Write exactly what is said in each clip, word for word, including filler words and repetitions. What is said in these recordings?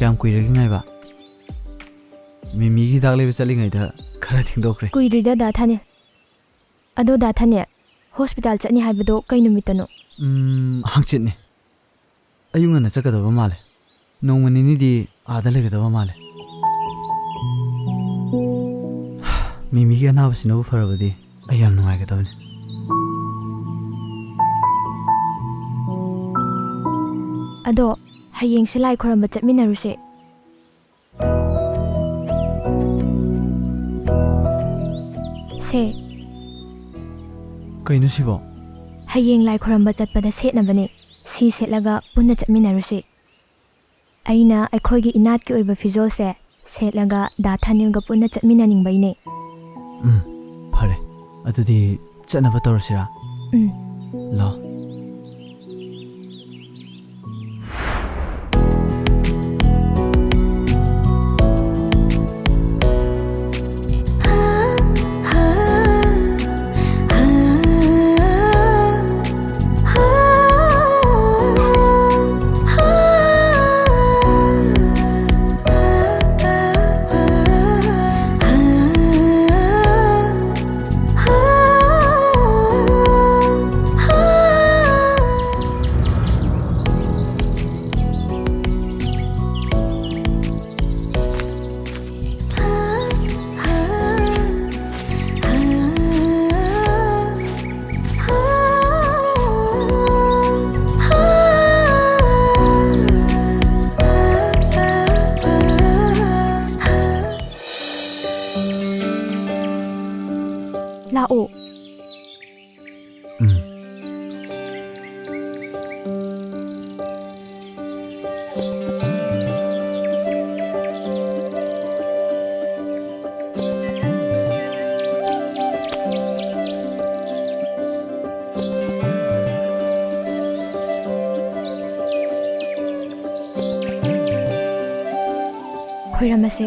ꯀꯌꯥꯝ ꯀꯨꯏꯔꯒꯦ ꯉꯥꯏꯕ? ꯃꯤꯃꯤꯒꯤ ꯍꯤꯗꯥꯛ ꯂꯩꯕ ꯆꯠꯂꯤꯉꯩꯗ ꯈꯔ ꯊꯦꯡꯗꯣꯛꯈ꯭ꯔꯦ꯫ ꯀꯨꯏꯗ꯭ꯔꯤꯗ, ꯗꯥ ꯊꯥꯅꯤꯜ꯫ ꯑꯗꯣ, ꯗꯥ ꯊꯥꯅꯤꯜ, ꯍꯣꯁꯄꯤꯇꯥꯜ ꯆꯠꯅꯤ ꯍꯥꯏꯕꯗꯣ ꯀꯩ ꯅꯨꯃꯤꯠꯇꯅꯣ? ꯎꯝ, ꯍꯪꯆꯤꯠꯅꯤ꯫ ꯑꯌꯨꯛ ꯉꯟꯅ ꯆꯠꯀꯗꯕ ꯃꯥꯜꯂꯦ꯫ ꯅꯣꯡꯃ ꯅꯤꯅꯤꯗꯤ ꯑꯥꯗ ꯂꯩꯒꯗꯕ ꯃꯥꯜꯂꯦ꯫ ꯃꯤꯃꯤꯒꯤ ꯑꯅꯥꯕꯁꯤꯅꯕꯨ ꯐꯔꯕꯗꯤ ꯑꯩ ꯌꯥꯝ ꯅꯨꯡꯉꯥꯏꯒꯗꯕꯅꯤ꯫ ꯑꯗꯣ, ꯍꯌꯦꯡꯁꯦ ꯂꯥꯏ ꯈꯣꯏꯔꯝꯕ ꯆꯠꯃꯤꯟꯅꯔꯨꯁꯦ꯫ ꯁꯦ꯫ ꯀꯩꯅꯣ ꯁꯤꯕꯣ? ꯍꯌꯦꯡ ꯂꯥꯏ ꯈꯣꯏꯔꯝꯕ ꯆꯠꯄꯗ ꯁꯦꯠꯅꯕꯅꯦ꯫ ꯁꯤ ꯁꯦꯠꯂꯒ ꯄꯨꯟꯅ ꯆꯠꯃꯤꯟꯅꯔꯨꯁꯤ꯫ ꯑꯩꯅ ꯑꯩꯈꯣꯏꯒꯤ ꯏꯅꯥꯠꯀꯤ ꯑꯣꯏꯕ ꯐꯤꯖꯣꯜꯁꯦ ꯁꯦꯠꯂꯒ ꯗꯥ ꯊꯥꯅꯤꯜꯒ ꯄꯨꯟꯅ ꯆꯠꯃꯤꯟꯅꯅꯤꯡꯕꯩꯅꯦ꯫ ꯎꯝ, ꯐꯔꯦ꯫ ꯑꯗꯨꯗꯤ ꯆꯠꯅꯕ ꯇꯧꯔꯁꯤꯔꯥ? ꯎꯝ꯫ ꯂꯥꯎ꯫ ꯂꯥꯛꯑꯣ꯫ ꯎꯝ꯫ ꯈꯣꯏꯔꯝꯃꯁꯦ꯫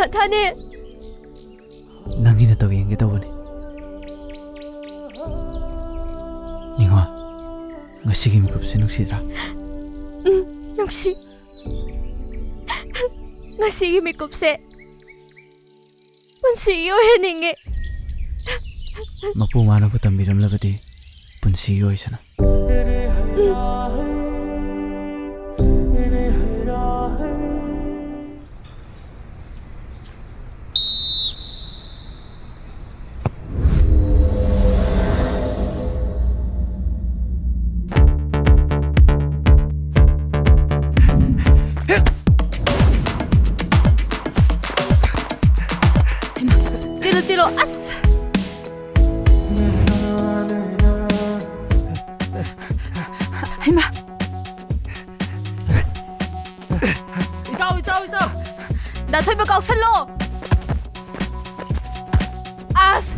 ꯑꯊꯥꯅꯦ꯫ ꯅꯪꯒꯤ ꯅꯇꯧ ꯌꯦꯡꯒꯦ ꯇꯧꯕꯅꯤ꯫ ꯅꯤꯡꯉꯣ, ꯉꯁꯤꯒꯤ ꯃꯤꯀꯨꯞꯁꯦ ꯅꯨꯡꯁꯤꯗ꯭ꯔꯥ? ꯎꯝ, ꯅꯨꯡꯁꯤ꯫ ꯉꯁꯤꯒꯤ ꯃꯤꯀꯨꯞꯁꯦ ꯄꯨꯟꯁꯤꯒꯤ ꯑꯣꯏꯍꯟꯅꯤꯡꯉꯦ꯫ ꯃꯄꯨ ꯃꯥꯅꯕꯨ ꯇꯝꯕꯤꯔꯝꯂꯕꯗꯤ ꯄꯨꯟꯁꯤꯒꯤ ꯑꯣꯏꯁꯅꯨ꯫ ꯆꯦꯜꯂꯣ, ꯆꯦꯜꯂꯣ, ꯑꯁ! ꯍꯩꯃꯥ! ꯏꯇꯥꯎ, ꯏꯇꯥꯎ, ꯏꯇꯥꯎ! ꯗꯥ ꯊꯣꯏꯕ ꯀꯥꯎꯁꯜꯂꯣ! ꯑꯁ!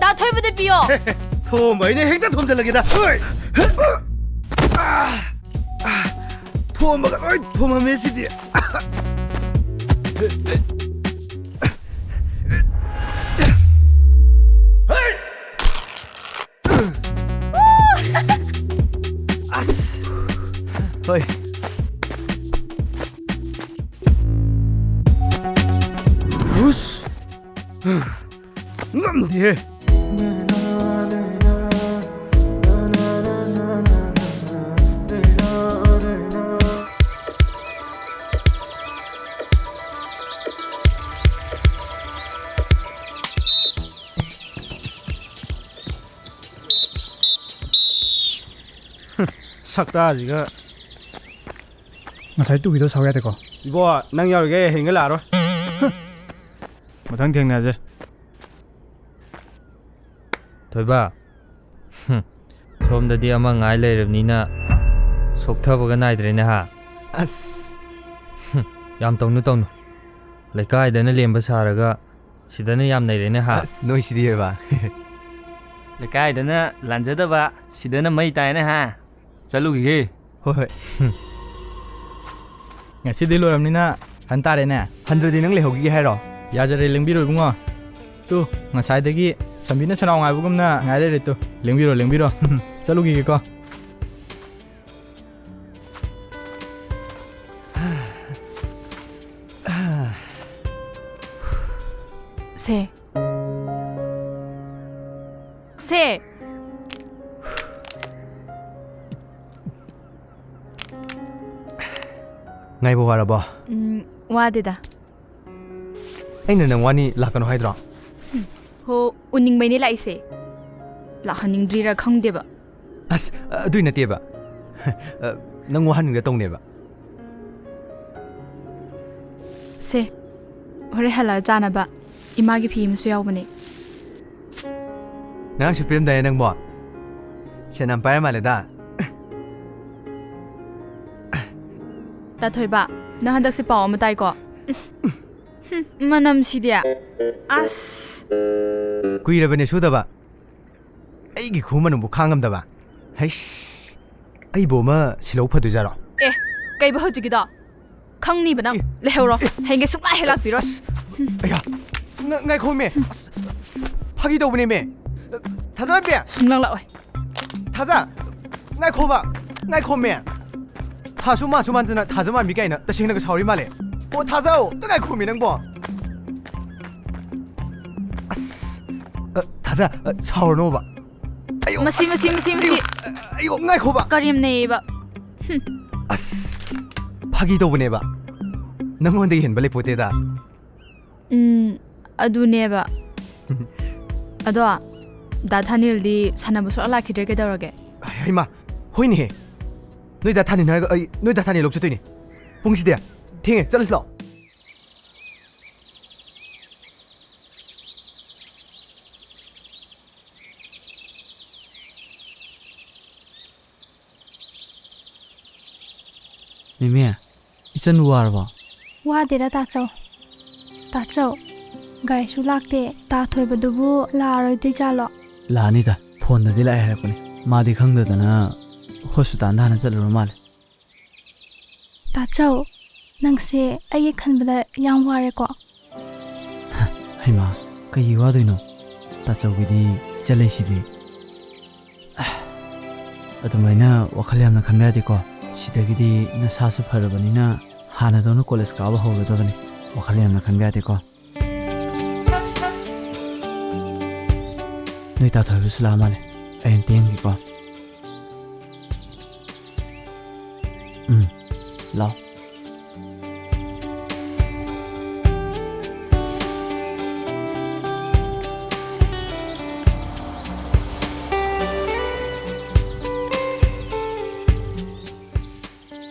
ꯗꯥ ꯊꯣꯏꯕꯗ ꯄꯤꯌꯣ! ꯊꯣꯝꯕ, ꯑꯩꯅ ꯍꯦꯛꯇ ꯊꯣꯝꯖꯤꯜꯂꯒꯦꯗ! ꯍꯣꯏ! ꯊꯣꯝꯕꯒ ꯂꯣꯏ ꯊꯣꯝꯃꯝꯃꯦ ꯁꯤꯗꯤ! ꯑꯁ! ꯍꯣꯏ꯫ ꯎꯁ! ꯉꯝꯗꯦꯍꯦ꯫ ꯁꯛꯇꯥꯁꯤꯒ꯫ ꯉꯁꯥꯏ ꯇꯨꯈꯤꯗꯣ ꯁꯥꯎ ꯌꯥꯗꯦꯀꯣ꯫ ꯏꯕꯣ, ꯅꯪ ꯌꯥꯎꯔꯤꯈꯩ ꯍꯌꯦꯡꯒ ꯂꯥꯛꯑꯔꯣꯏ꯫ ꯃꯊꯪ ꯊꯦꯡꯅꯁꯦ꯫ ꯊꯣꯏꯕ, ꯍꯨꯝ, ꯁꯣꯝꯗꯗꯤ ꯑꯃ ꯉꯥꯏ ꯂꯩꯔꯕꯅꯤꯅ ꯁꯣꯛꯊꯕꯒ ꯅꯥꯏꯗ꯭ꯔꯦꯅꯦ ꯍꯥ? ꯑꯁ꯫ ꯍꯨꯝ, ꯌꯥꯝ ꯇꯧꯅꯨ, ꯇꯧꯅꯨ꯫ ꯂꯩꯀꯥꯏꯗꯅ ꯂꯦꯝꯕ ꯁꯥꯔꯒ ꯁꯤꯗꯅ ꯌꯥꯝ ꯅꯩꯔꯦꯅꯦ ꯍꯥ? ꯑꯁ, ꯅꯣꯏꯁꯤꯗꯤ ꯍꯥꯏꯕ꯫ ꯂꯩꯀꯥꯏꯗꯅ ꯂꯥꯟꯖꯗꯕ, ꯁꯤꯗꯅ ꯃꯩ ꯇꯥꯏꯅꯦ ꯍꯥ? ꯆꯠꯂꯨꯈꯤꯒꯦ꯫ ꯍꯣꯏ, ꯍꯣꯏ꯫ ꯍꯨꯝ꯫ ꯉꯁꯤꯗꯤ ꯂꯣꯏꯔꯕꯅꯤꯅ ꯍꯟ ꯇꯥꯔꯦꯅꯦ꯫ ꯍꯟꯗ꯭ꯔꯗꯤ ꯅꯪ ꯂꯩꯍꯧꯈꯤꯒꯦ ꯍꯥꯏꯔꯣ? ꯌꯥꯖꯔꯦ, ꯂꯦꯡꯕꯤꯔꯣ ꯏꯕꯨꯡꯉꯣ꯫ ꯇꯨ, ꯉꯁꯥꯏꯗꯒꯤ ꯁꯝꯕꯤꯅ ꯁꯅꯥꯎ ꯉꯥꯏꯕꯒꯨꯝꯅ ꯉꯥꯏ ꯂꯩꯔꯦ ꯇꯨ꯫ ꯂꯦꯡꯕꯤꯔꯣ, ꯂꯦꯡꯕꯤꯔꯣ꯫ ꯆꯠꯂꯨꯈꯤꯒꯦꯀꯣ꯫ ꯁꯦ꯫ ꯁꯦ꯫ ꯉꯥꯏꯕ ꯋꯥꯔꯕꯣ? ꯎꯝ, ꯋꯥꯗꯦꯗ꯫ ꯑꯩꯅ ꯅꯪ ꯋꯥꯅꯤ ꯂꯥꯛꯀꯅꯨ ꯍꯥꯏꯗ꯭ꯔꯣ? ꯍꯣ, ꯎꯅꯤꯡꯕꯩꯅꯦ ꯂꯥꯛꯏꯁꯦ꯫ ꯂꯥꯛꯍꯟꯅꯤꯡꯗ꯭ꯔꯤꯔꯥ ꯈꯪꯗꯦꯕ꯫ ꯑꯁ, ꯑꯗꯨꯏ ꯅꯠꯇꯦꯕ꯫ ꯅꯪ ꯋꯥꯍꯟꯅꯤꯡꯗ ꯇꯧꯅꯦꯕ꯫ ꯁꯦ, ꯍꯣꯔꯦꯟ ꯍꯜꯂꯛꯑ ꯆꯥꯅꯕ ꯏꯃꯥꯒꯤ ꯐꯤ ꯑꯃꯁꯨ ꯌꯥꯎꯕꯅꯦ꯫ ꯉꯔꯥꯡꯁꯨ ꯄꯤꯔꯝꯗꯥꯏꯅꯦ ꯅꯪꯕꯣ? ꯁꯦꯟ ꯌꯥꯝ ꯄꯥꯏꯔ ꯃꯥꯜꯂꯦꯗ꯫ ꯇꯥ ꯊꯣꯏꯕ, ꯅꯪ ꯍꯟꯗꯛꯁꯦ ꯄꯥꯎ ꯑꯃ ꯇꯥꯏꯀꯣ? ꯍꯨꯝ, ꯃꯅꯝꯁꯤꯗꯤ꯫ ꯑꯁ꯫ ꯀꯨꯏꯔꯕꯅꯦ ꯁꯨꯗꯕ꯫ ꯑꯩꯒꯤ ꯈꯨꯃꯟꯕꯨ ꯈꯥꯡꯉꯝꯗꯕ꯫ ꯍꯩꯁ, ꯑꯩꯕꯨ ꯑꯃ ꯁꯤꯜꯍꯧ ꯐꯗꯣꯏꯖꯥꯔꯣ? ꯑꯦ, ꯀꯩꯕ ꯍꯧꯖꯤꯛꯀꯤꯗꯣ? ꯈꯪꯅꯤꯕ ꯅꯪ꯫ ꯑꯦ꯫ ꯂꯩꯍꯧꯔꯣ꯫ ꯑꯦ꯫ ꯍꯌꯦꯡꯒꯩ ꯁꯨꯡꯂꯥꯛ ꯍꯦꯛ ꯂꯥꯛꯄꯤꯔꯣ꯫ ꯑꯁ, ꯑꯌꯥ, ꯉ-, ꯉꯥꯏꯈꯣꯃꯦ꯫ ꯑꯁ, ꯐꯥꯒꯤ ꯇꯧꯕꯅꯦꯃꯦ꯫ ꯊꯥꯖꯃꯥꯟꯕꯤ꯫ ꯁꯨꯡꯂꯥꯛ ꯂꯥꯛꯑꯣꯏ꯫ ꯊꯥꯖ, ꯉꯥꯏꯈꯣꯕ, ꯉꯥꯏꯈꯣꯃꯦ꯫ ꯊꯥꯁꯨ ꯃꯥꯟꯁꯨ ꯃꯥꯟꯗꯅ ꯊꯥꯖꯃꯥꯟꯕꯤ ꯀꯥꯏꯅ ꯇꯁꯦꯡꯅꯒ ꯁꯥꯎꯔꯤ ꯃꯥꯜꯂꯦ꯫ ꯑꯣ, ꯊꯥꯖ, ꯑꯝꯇ ꯉꯥꯏꯈꯣꯃꯤ ꯅꯪꯕꯣ꯫ ꯑꯁ, ꯑ, ꯊꯥꯖ, ꯑ, ꯁꯥꯎꯔꯅꯣꯕ꯫ ꯑꯌꯣ, ꯃꯁꯤ, ꯑꯁ, ꯃꯁꯤ, ꯃꯁꯤ, ꯃꯁꯤ꯫ ꯑꯌꯣ, ꯑꯌꯣ, ꯉꯥꯏꯈꯣꯕ꯫ ꯀꯔꯦꯝꯅꯩꯌꯦꯕ꯫ ꯍꯨꯝ꯫ ꯑꯁ, ꯐꯥꯒꯤ ꯇꯧꯕꯅꯦꯕ꯫ ꯅꯪꯉꯣꯟꯗꯒꯤ ꯍꯦꯟꯕ ꯂꯩꯄꯣꯠꯇꯦꯗ꯫ ꯎꯝ, ꯑꯗꯨꯅꯦꯕ꯫ ꯑꯗꯣ, ꯗꯥ ꯊꯥꯅꯤꯜꯗꯤ ꯁꯥꯟꯅꯕ ꯁꯨꯡꯂꯥꯛ ꯂꯥꯛꯈꯤꯗ꯭ꯔꯦ, ꯀꯩꯗꯧꯔꯒꯦ? ꯍꯩꯃꯥ, ꯍꯣꯏꯅꯦꯍꯦ꯫ ꯅꯣꯏ ꯗꯥ ꯊꯥꯅꯤꯜ ꯍꯥꯏꯔꯒ ꯑꯩ ꯅꯣꯏ ꯗꯥ ꯊꯥꯅꯤꯜ ꯂꯧ ꯆꯠꯇꯣꯏꯅꯦ꯫ ꯄꯨꯡꯁꯤꯗꯤ ꯊꯦꯡꯉꯦ, ꯆꯠꯂꯁꯤ ꯂꯥꯛꯑꯣ꯫ ꯃꯤꯃꯤ, ꯏꯆꯟ ꯋꯥꯔꯕꯣ? ꯋꯥꯗꯦꯗ, ꯇꯥꯆꯧ꯫ ꯇꯥꯆꯧ, ꯒꯥꯔꯤꯁꯨ ꯂꯥꯛꯇꯦ꯫ ꯇꯥ ꯊꯣꯏꯕꯗꯨꯕꯨ ꯂꯥꯛꯑꯔꯣꯏꯗꯣꯏ ꯖꯥꯠꯂꯣ? ꯂꯥꯛꯑꯅꯤꯗ, ꯐꯣꯟꯗꯗꯤ ꯂꯥꯛꯑꯦ ꯍꯥꯏꯔꯛꯄꯅꯦ꯫ ꯃꯥꯗꯤ ꯈꯪꯗꯗꯅ ꯍꯣꯁꯄꯤꯇꯥꯜꯗ ꯍꯥꯟꯅ ꯆꯠꯂꯨꯔ ꯃꯥꯜꯂꯦ꯫ ꯇꯥꯆꯧ, ꯅꯪꯁꯦ ꯑꯩꯒꯤ ꯈꯟꯕꯗ ꯌꯥꯝ ꯋꯥꯔꯦꯀꯣ꯫ ꯍꯩꯃꯥ, ꯀꯩꯒꯤ ꯋꯥꯗꯣꯏꯅꯣ? ꯇꯥꯆꯧꯒꯤꯗꯤ ꯏꯆꯜ ꯂꯩꯁꯤꯗꯤ꯫ ꯑꯗꯨꯃꯥꯏꯅ ꯋꯥꯈꯜ ꯌꯥꯝꯅ ꯈꯟꯕ ꯌꯥꯗꯦꯀꯣ꯫ ꯁꯤꯗꯒꯤꯗꯤ ꯅꯁꯥꯁꯨ ꯐꯔꯕꯅꯤꯅ ꯍꯥꯟꯅꯗꯧꯅ ꯀꯣꯂꯦꯖ ꯀꯥꯕ ꯍꯧꯔꯗꯕꯅꯤ꯫ ꯋꯥꯈꯜ ꯌꯥꯝꯅ ꯈꯟꯕ ꯌꯥꯗꯦꯀꯣ꯫ ꯅꯣꯏ ꯇꯥꯊꯣꯏꯕꯁꯨ ꯂꯥꯛꯑ ꯃꯥꯜꯂꯦ꯫ ꯑꯩ ꯑꯝꯇ ꯌꯦꯡꯒꯦꯀꯣ꯫ ꯎꯝ, ꯂꯥꯎ꯫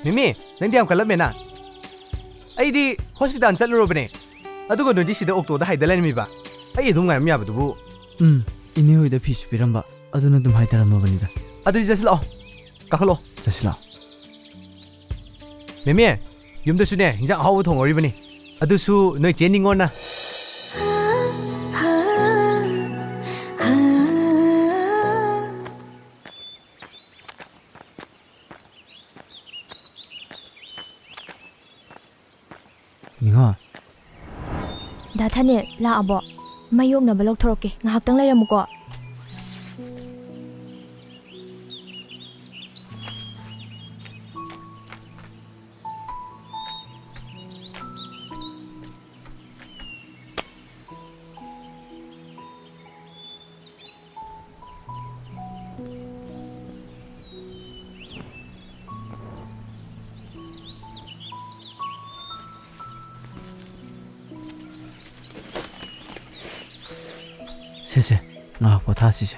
ꯃꯤꯃꯤ, ꯅꯪꯗꯤ ꯌꯥꯝ ꯀꯜꯂꯝꯃꯦꯅ꯫ ꯑꯩꯗꯤ ꯍꯣꯁꯄꯤꯇꯥꯜ ꯆꯠꯂꯨꯔꯕꯅꯦ, ꯑꯗꯨꯒ ꯅꯣꯏꯗꯤ ꯁꯤꯗ ꯑꯣꯛꯇꯣꯗ ꯍꯥꯏꯗ ꯂꯩꯔꯝꯃꯤꯕ꯫ ꯑꯩ ꯑꯗꯨꯝ ꯉꯥꯏꯔꯝ ꯌꯥꯕꯗꯨꯕꯨ꯫ ꯎꯝ, ꯏꯅꯦ ꯍꯣꯏꯗ ꯐꯤꯁꯨ ꯄꯤꯔꯝꯕ, ꯑꯗꯨꯅ ꯑꯗꯨꯝ ꯍꯥꯏꯊꯔꯝꯃꯕꯅꯤꯗ꯫ ꯑꯗꯨꯗꯤ ꯆꯠꯁꯤꯜꯂꯛꯑꯣ, ꯀꯥꯈꯠꯂꯛꯑꯣ꯫ ꯆꯠꯁꯤꯜꯂꯛꯑꯣ꯫ ꯃꯦꯃꯦ, ꯌꯨꯝꯗꯁꯨꯅꯦ ꯏꯟꯖꯥꯡ ꯑꯍꯥꯎꯕ ꯊꯣꯡꯍꯧꯔꯤꯕꯅꯤ, ꯑꯗꯨꯁꯨ ꯅꯣꯏ ꯆꯦ ꯅꯤꯉꯣꯟꯅ꯫ ꯅꯤꯉꯣ꯫ ꯗꯥ ꯊꯥꯅꯤꯜ ꯂꯥꯛꯑꯕꯣ? ꯃꯩ ꯌꯣꯛꯅꯕ ꯂꯧꯊꯣꯔꯛꯀꯦ, ꯉꯥꯏꯍꯥꯛꯇꯪ ꯂꯩꯔꯝꯃꯨꯀꯣ꯫ ꯁꯦ, ꯁꯦ, ꯉꯥꯏꯍꯥꯛ ꯄꯣꯊꯥꯁꯤꯁꯦ꯫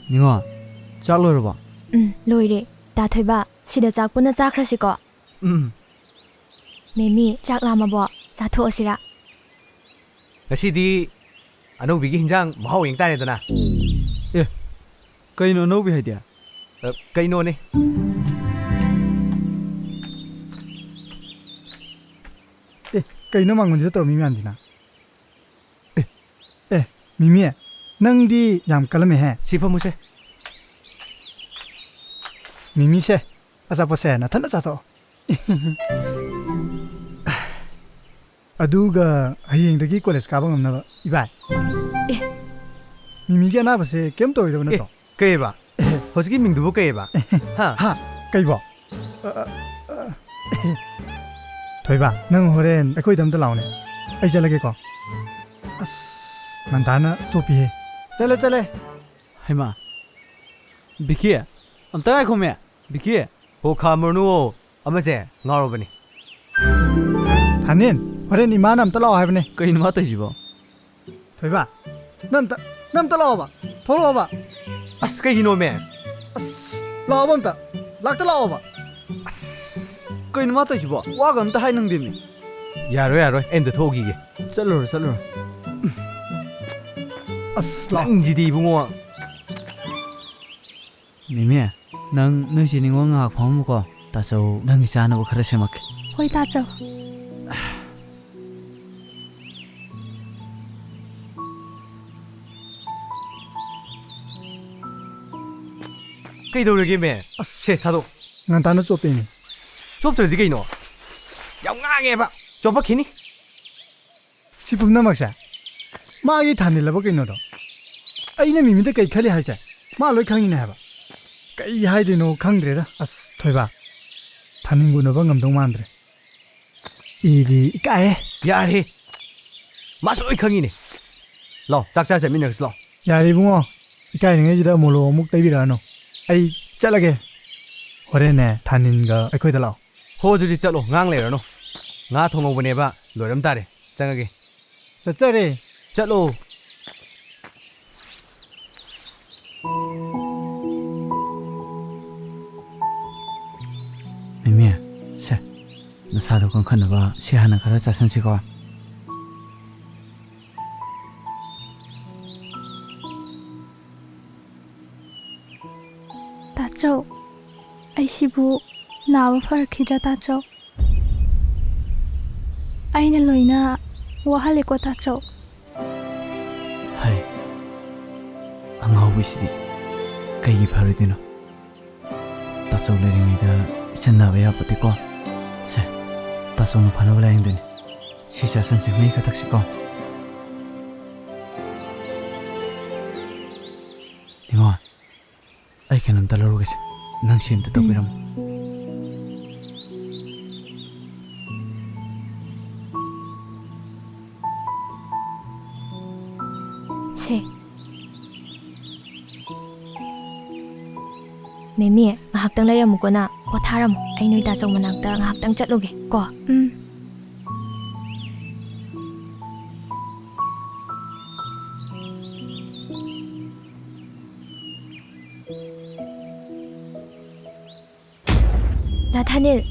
ꯅꯤꯉꯣ, ꯆꯥꯛ ꯂꯣꯏꯔꯕꯣ? ꯎꯝ, ꯂꯣꯏꯔꯦ꯫ ꯗꯥ ꯊꯣꯏꯕ, ꯁꯤꯗ ꯆꯥꯛ ꯄꯨꯟꯅ ꯆꯥꯈ꯭ꯔꯁꯤꯀꯣ꯫ ꯎꯝ꯫ ꯃꯦꯃꯤ, ꯆꯥꯛ ꯂꯥꯝꯃꯕꯣ? ꯆꯥꯊꯣꯛꯑꯁꯤꯔꯥ? ꯉꯁꯤꯗꯤ ꯑꯅꯧꯕꯤꯒꯤ ꯍꯤꯟꯖꯥꯡ ꯃꯍꯥꯎ ꯌꯦꯡ ꯇꯥꯔꯦꯗꯅ꯫ ꯑꯦ, ꯀꯩꯅꯣ ꯑꯅꯧꯕꯤ ꯍꯥꯏꯗꯤ? ꯑ, ꯀꯩꯅꯣꯅꯦ꯫ ꯑꯦ, ꯀꯩꯅꯣ ꯃꯥꯡꯒꯣꯟꯁꯤꯗ ꯇꯧꯔꯝꯃꯤ ꯃꯌꯥꯝꯁꯤꯅ? ꯑꯦ, ꯑꯦ, ꯃꯤꯃꯤ, ꯅꯪꯗꯤ ꯌꯥꯝ ꯀꯜꯂꯝꯃꯦꯍꯦ꯫ ꯁꯤ ꯐꯝꯃꯨꯁꯦ꯫ ꯃꯤꯃꯤꯁꯦ, ꯑꯆꯥꯄꯣꯠꯁꯦ ꯅꯊꯟꯅ ꯆꯥꯊꯣꯛꯑꯣ꯫ ꯑꯗꯨꯒ ꯍꯌꯦꯡꯗꯒꯤ ꯀꯣꯂꯦꯖ ꯀꯥꯕ ꯉꯝꯅꯕ, ꯏꯕꯥꯏ꯫ ꯑꯦ꯫ ꯃꯤꯃꯤꯒꯤ ꯑꯅꯥꯕꯁꯦ ꯀꯩꯝ ꯇꯧꯔꯣꯏꯗꯕ ꯑꯦ, ꯅꯠꯇ꯭ꯔꯣ? ꯀꯩꯕ? ꯍꯧꯖꯤꯛꯀꯤ ꯃꯤꯡꯗꯨꯕꯨ ꯀꯩꯕ? ꯍꯥ? ꯍꯥ? ꯀꯩꯕꯣ? ꯑ, ꯑ, ꯑ, ꯊꯣꯏꯕ, ꯅꯪ ꯍꯣꯔꯦꯟ ꯑꯩꯈꯣꯏꯗ ꯑꯝꯇ ꯂꯥꯛꯑꯣꯅꯦ꯫ ꯑꯩ ꯆꯠꯂꯒꯦꯀꯣ꯫ ꯑꯁ, ꯉꯟꯇꯥꯅ ꯆꯣꯞꯄꯤꯍꯦ꯫ ꯆꯠꯂꯦ, ꯆꯠꯂꯦ꯫ ꯍꯩꯃꯥ, ꯕꯤꯀꯤ, ꯑꯝꯇ ꯉꯥꯏꯈꯣꯃꯦ꯫ ꯕꯤꯀꯤ꯫ ꯍꯣ, ꯈꯥꯝꯃꯨꯔꯅꯨ, ꯑꯃꯁꯦ ꯉꯥꯎꯔꯕꯅꯤ꯫ ꯊꯥꯅꯤꯟ, ꯍꯣꯔꯦꯟ ꯏꯃꯥꯅ ꯑꯝꯇ ꯂꯥꯛꯑꯣ ꯍꯥꯏꯕꯅꯦ꯫ ꯀꯩꯅꯣ ꯃꯥ ꯇꯧꯏꯁꯤꯕꯣ? ꯊꯣꯏꯕ, ꯅꯪ ꯑꯝꯇ, ꯅꯪ ꯑꯝꯇ ꯂꯥꯛꯑꯣꯕ, ꯊꯣꯛꯂꯛꯑꯣꯕ꯫ ꯑꯁ, ꯀꯩꯒꯤꯅꯣꯃꯦ? ꯑꯁ, ꯂꯥꯛꯑꯣꯕ ꯑꯝꯇ, ꯂꯥꯛꯇ ꯂꯥꯛꯑꯣꯕ꯫ ꯑꯁ, ꯀꯩꯅꯣ ꯃꯥ ꯇꯧꯏꯁꯤꯕꯣ? ꯋꯥꯒ ꯑꯝꯇ ꯍꯥꯏ ꯅꯪꯗꯦꯃꯤ꯫ ꯌꯥꯔꯣꯏ, ꯌꯥꯔꯣꯏ, ꯑꯩ ꯑꯝꯇ ꯊꯣꯛꯎꯈꯤꯒꯦ꯫ ꯆꯠꯂꯨꯔꯣ, ꯆꯠꯂꯨꯔꯣ꯫ ꯑꯁ, ꯂꯥꯛꯑꯣ꯫ ꯅꯪꯁꯤꯗꯤ ꯏꯕꯨꯡꯉꯣ꯫ ꯃꯤꯃꯤ, ꯅꯪ ꯅꯣꯏ ꯆꯦ ꯅꯤꯉꯣꯜ ꯉꯥꯏꯍꯥꯛ ꯐꯝꯃꯝꯃꯨꯀꯣ꯫ ꯇꯥꯆꯧ, ꯅꯪꯒꯤ ꯆꯥꯅꯕ ꯈꯔ ꯁꯦꯝꯃꯛꯀꯦ꯫ ꯍꯣꯏ, ꯇꯥꯆꯧ꯫ ꯀꯩꯗꯧꯔꯒꯦ, ꯃꯦ? ꯑꯁ, ꯁꯦ, ꯊꯥꯗꯣꯛ꯫ ꯉꯟꯇꯥꯅ ꯆꯣꯞꯄꯦꯅꯦ꯫ ꯆꯣꯞꯇ꯭ꯔꯗꯤ ꯀꯩꯅꯣ? ꯌꯥꯝ ꯉꯥꯡꯉꯦꯕ꯫ ꯆꯣꯞꯄꯛꯈꯤꯅꯤ꯫ ꯁꯤ ꯄꯨꯝꯅꯃꯛꯁꯦ ꯃꯥꯒꯤ ꯊꯥꯅꯤꯜꯂꯕ ꯀꯩꯅꯣꯗꯣ? ꯑꯩꯅ ꯃꯤꯃꯤꯗ ꯀꯩ ꯈꯜꯂꯤ ꯍꯥꯏꯁꯦ ꯃꯥ ꯂꯣꯏ ꯈꯪꯉꯤꯅꯦ ꯍꯥꯏꯕ꯫ ꯀꯩ ꯍꯥꯏꯗꯣꯏꯅꯣ ꯈꯪꯗ꯭ꯔꯦꯗ꯫ ꯑꯁ, ꯊꯣꯏꯕ, ꯊꯥꯅꯤꯟꯒꯨꯅꯕ ꯉꯝꯗꯧ ꯃꯥꯟꯗ꯭ꯔꯦ꯫ ꯏꯗꯤ ꯏꯀꯥꯏꯍꯦ꯫ ꯌꯥꯔꯦ꯫ ꯃꯥꯁꯨ ꯂꯣꯏ ꯈꯪꯉꯤꯅꯦ꯫ ꯂꯥꯎ, ꯆꯥꯛ ꯆꯥ ꯆꯠꯃꯤꯟꯅꯔꯁꯤ ꯂꯥꯎ꯫ ꯌꯥꯔꯦ ꯏꯕꯨꯡꯉꯣ, ꯏꯀꯥꯏꯔꯤꯉꯩꯁꯤꯗ ꯃꯣꯂꯣꯝ ꯑꯃꯨꯛ ꯇꯩꯕꯤꯔꯛꯑꯅꯨ꯫ ꯑꯩ ꯆꯠꯂꯒꯦ꯫ ꯍꯣꯔꯦꯟꯅꯦ ꯊꯥꯅꯤꯟꯒ ꯑꯩꯈꯣꯏꯗ ꯂꯥꯛꯑꯣ꯫ ꯍꯣ, ꯑꯗꯨꯗꯤ ꯆꯠꯂꯣ, ꯉꯥꯡ ꯂꯩꯔꯅꯨ꯫ ꯉꯥ ꯊꯣꯡꯍꯧꯕꯅꯦꯕ, ꯂꯣꯏꯔꯝ ꯇꯥꯔꯦ꯫ ꯆꯪꯉꯒꯦ꯫ ꯆꯠꯆꯔꯦ꯫ ꯆꯠꯂꯣ꯫ ꯃꯤꯃꯤ, ꯁꯦ, ꯅꯁꯥꯗꯣ ꯀꯟꯈꯠꯅꯕ ꯁꯤ ꯍꯥꯟꯅ ꯈꯔ ꯆꯥꯁꯤꯟꯁꯤꯀꯣ꯫ ꯇꯥꯆꯧ, ꯑꯩꯁꯤꯕꯨ ꯅꯥꯕ ꯐꯔꯛꯈꯤꯗ꯭ꯔꯥ, ꯇꯥꯆꯧ? ꯑꯩꯅ ꯂꯣꯏꯅ ꯋꯥꯍꯜꯂꯦꯀꯣ, ꯇꯥꯆꯧ꯫ ꯍꯩ, ꯑꯉꯥꯎꯕꯤꯁꯤꯗꯤ ꯀꯩꯒꯤ ꯐꯔꯣꯏꯗꯣꯏꯅꯣ? ꯇꯥꯆꯧ ꯂꯩꯔꯤꯉꯩꯗ ꯏꯆꯟ ꯅꯥꯕ ꯌꯥꯄꯣꯠꯇꯦꯀꯣ꯫ ꯁꯦ, ꯇꯥꯆꯧꯅ ꯐꯅꯕ ꯂꯥꯌꯦꯡꯗꯣꯏꯅꯤ꯫ ꯁꯤ ꯆꯥꯁꯟꯁꯦ, ꯃꯍꯤ ꯈꯔ ꯊꯛꯁꯤꯀꯣ꯫ ꯅꯤꯉꯣꯜ, ꯑꯩ ꯀꯩꯅꯣꯝꯇ ꯂꯧꯔꯨꯒꯦꯁꯦ꯫ ꯅꯪ ꯁꯤ ꯑꯝꯇ ꯇꯧꯕꯤꯔꯝꯃꯣ꯫ ꯁꯦ꯫ ꯃꯦꯃꯤ, ꯉꯥꯏꯍꯥꯛꯇꯪ ꯂꯩꯔꯝꯃꯨꯀꯣ ꯅꯪ꯫ ꯄꯣꯊꯥꯔꯝꯃꯨ꯫ ꯑꯩ ꯅꯣꯏ ꯇꯥꯆꯧ ꯃꯅꯥꯛꯇ ꯉꯥꯏꯍꯥꯛꯇꯪ ꯆꯠꯂꯨꯒꯦ ꯀꯣ꯫ ꯎꯝ꯫ ꯗꯥ ꯊꯥꯅꯤꯜ꯫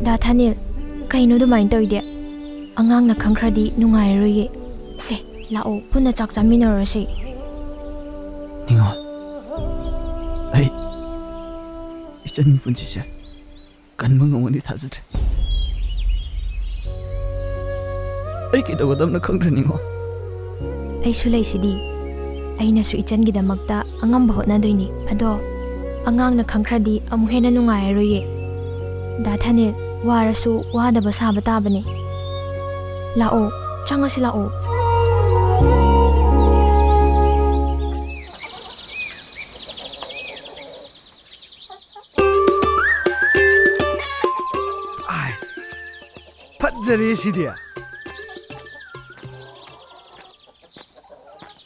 ꯗꯥ ꯊꯥꯅꯤꯜ, ꯀꯩꯅꯣ ꯑꯗꯨꯃꯥꯏꯅ ꯇꯧꯔꯤꯗꯤ? ꯑꯉꯥꯡꯅ ꯈꯪꯈ꯭ꯔꯗꯤ ꯅꯨꯡꯉꯥꯏꯔꯔꯣꯏꯌꯦ꯫ ꯁꯦ, ꯂꯥꯛꯑꯣ, ꯄꯨꯟꯅ ꯆꯥꯛ ꯆꯥꯃꯤꯟꯅꯔꯁꯦ꯫ ꯅꯤꯉꯣꯜ, ꯑꯩ ꯏꯆꯟꯒꯤ ꯄꯨꯟꯁꯤꯁꯦ ꯀꯟꯕ ꯉꯝꯒꯅꯤ ꯊꯥꯖꯗ꯭ꯔꯦ꯫ ꯑꯩ ꯀꯩꯗꯧꯒꯗꯕꯅꯣ ꯈꯪꯗ꯭ꯔꯦ, ꯅꯤꯉꯣꯜ꯫ ꯑꯩꯁꯨ ꯂꯩꯁꯤꯗꯤ꯫ ꯑꯩꯅꯁꯨ ꯏꯆꯟꯒꯤꯗꯃꯛꯇ ꯑꯉꯝꯕ ꯍꯣꯠꯅꯗꯣꯏꯅꯤ꯫ ꯑꯗꯣ ꯑꯉꯥꯡꯅ ꯈꯪꯈ꯭ꯔꯗꯤ ꯑꯃꯨꯛ ꯍꯦꯟꯅ ꯅꯨꯡꯉꯥꯏꯔꯔꯣꯏꯌꯦ꯫ ꯗꯥ ꯊꯥꯅꯤꯜ, ꯋꯥꯔꯁꯨ ꯋꯥꯗꯕ ꯁꯥꯕ ꯇꯥꯕꯅꯤ꯫ ꯂꯥꯛꯑꯣ, ꯆꯪꯉꯁꯤ ꯂꯥꯛꯑꯣ꯫ ꯑꯥꯏ, ꯐꯠꯖꯔꯦ ꯁꯤꯗꯤ꯫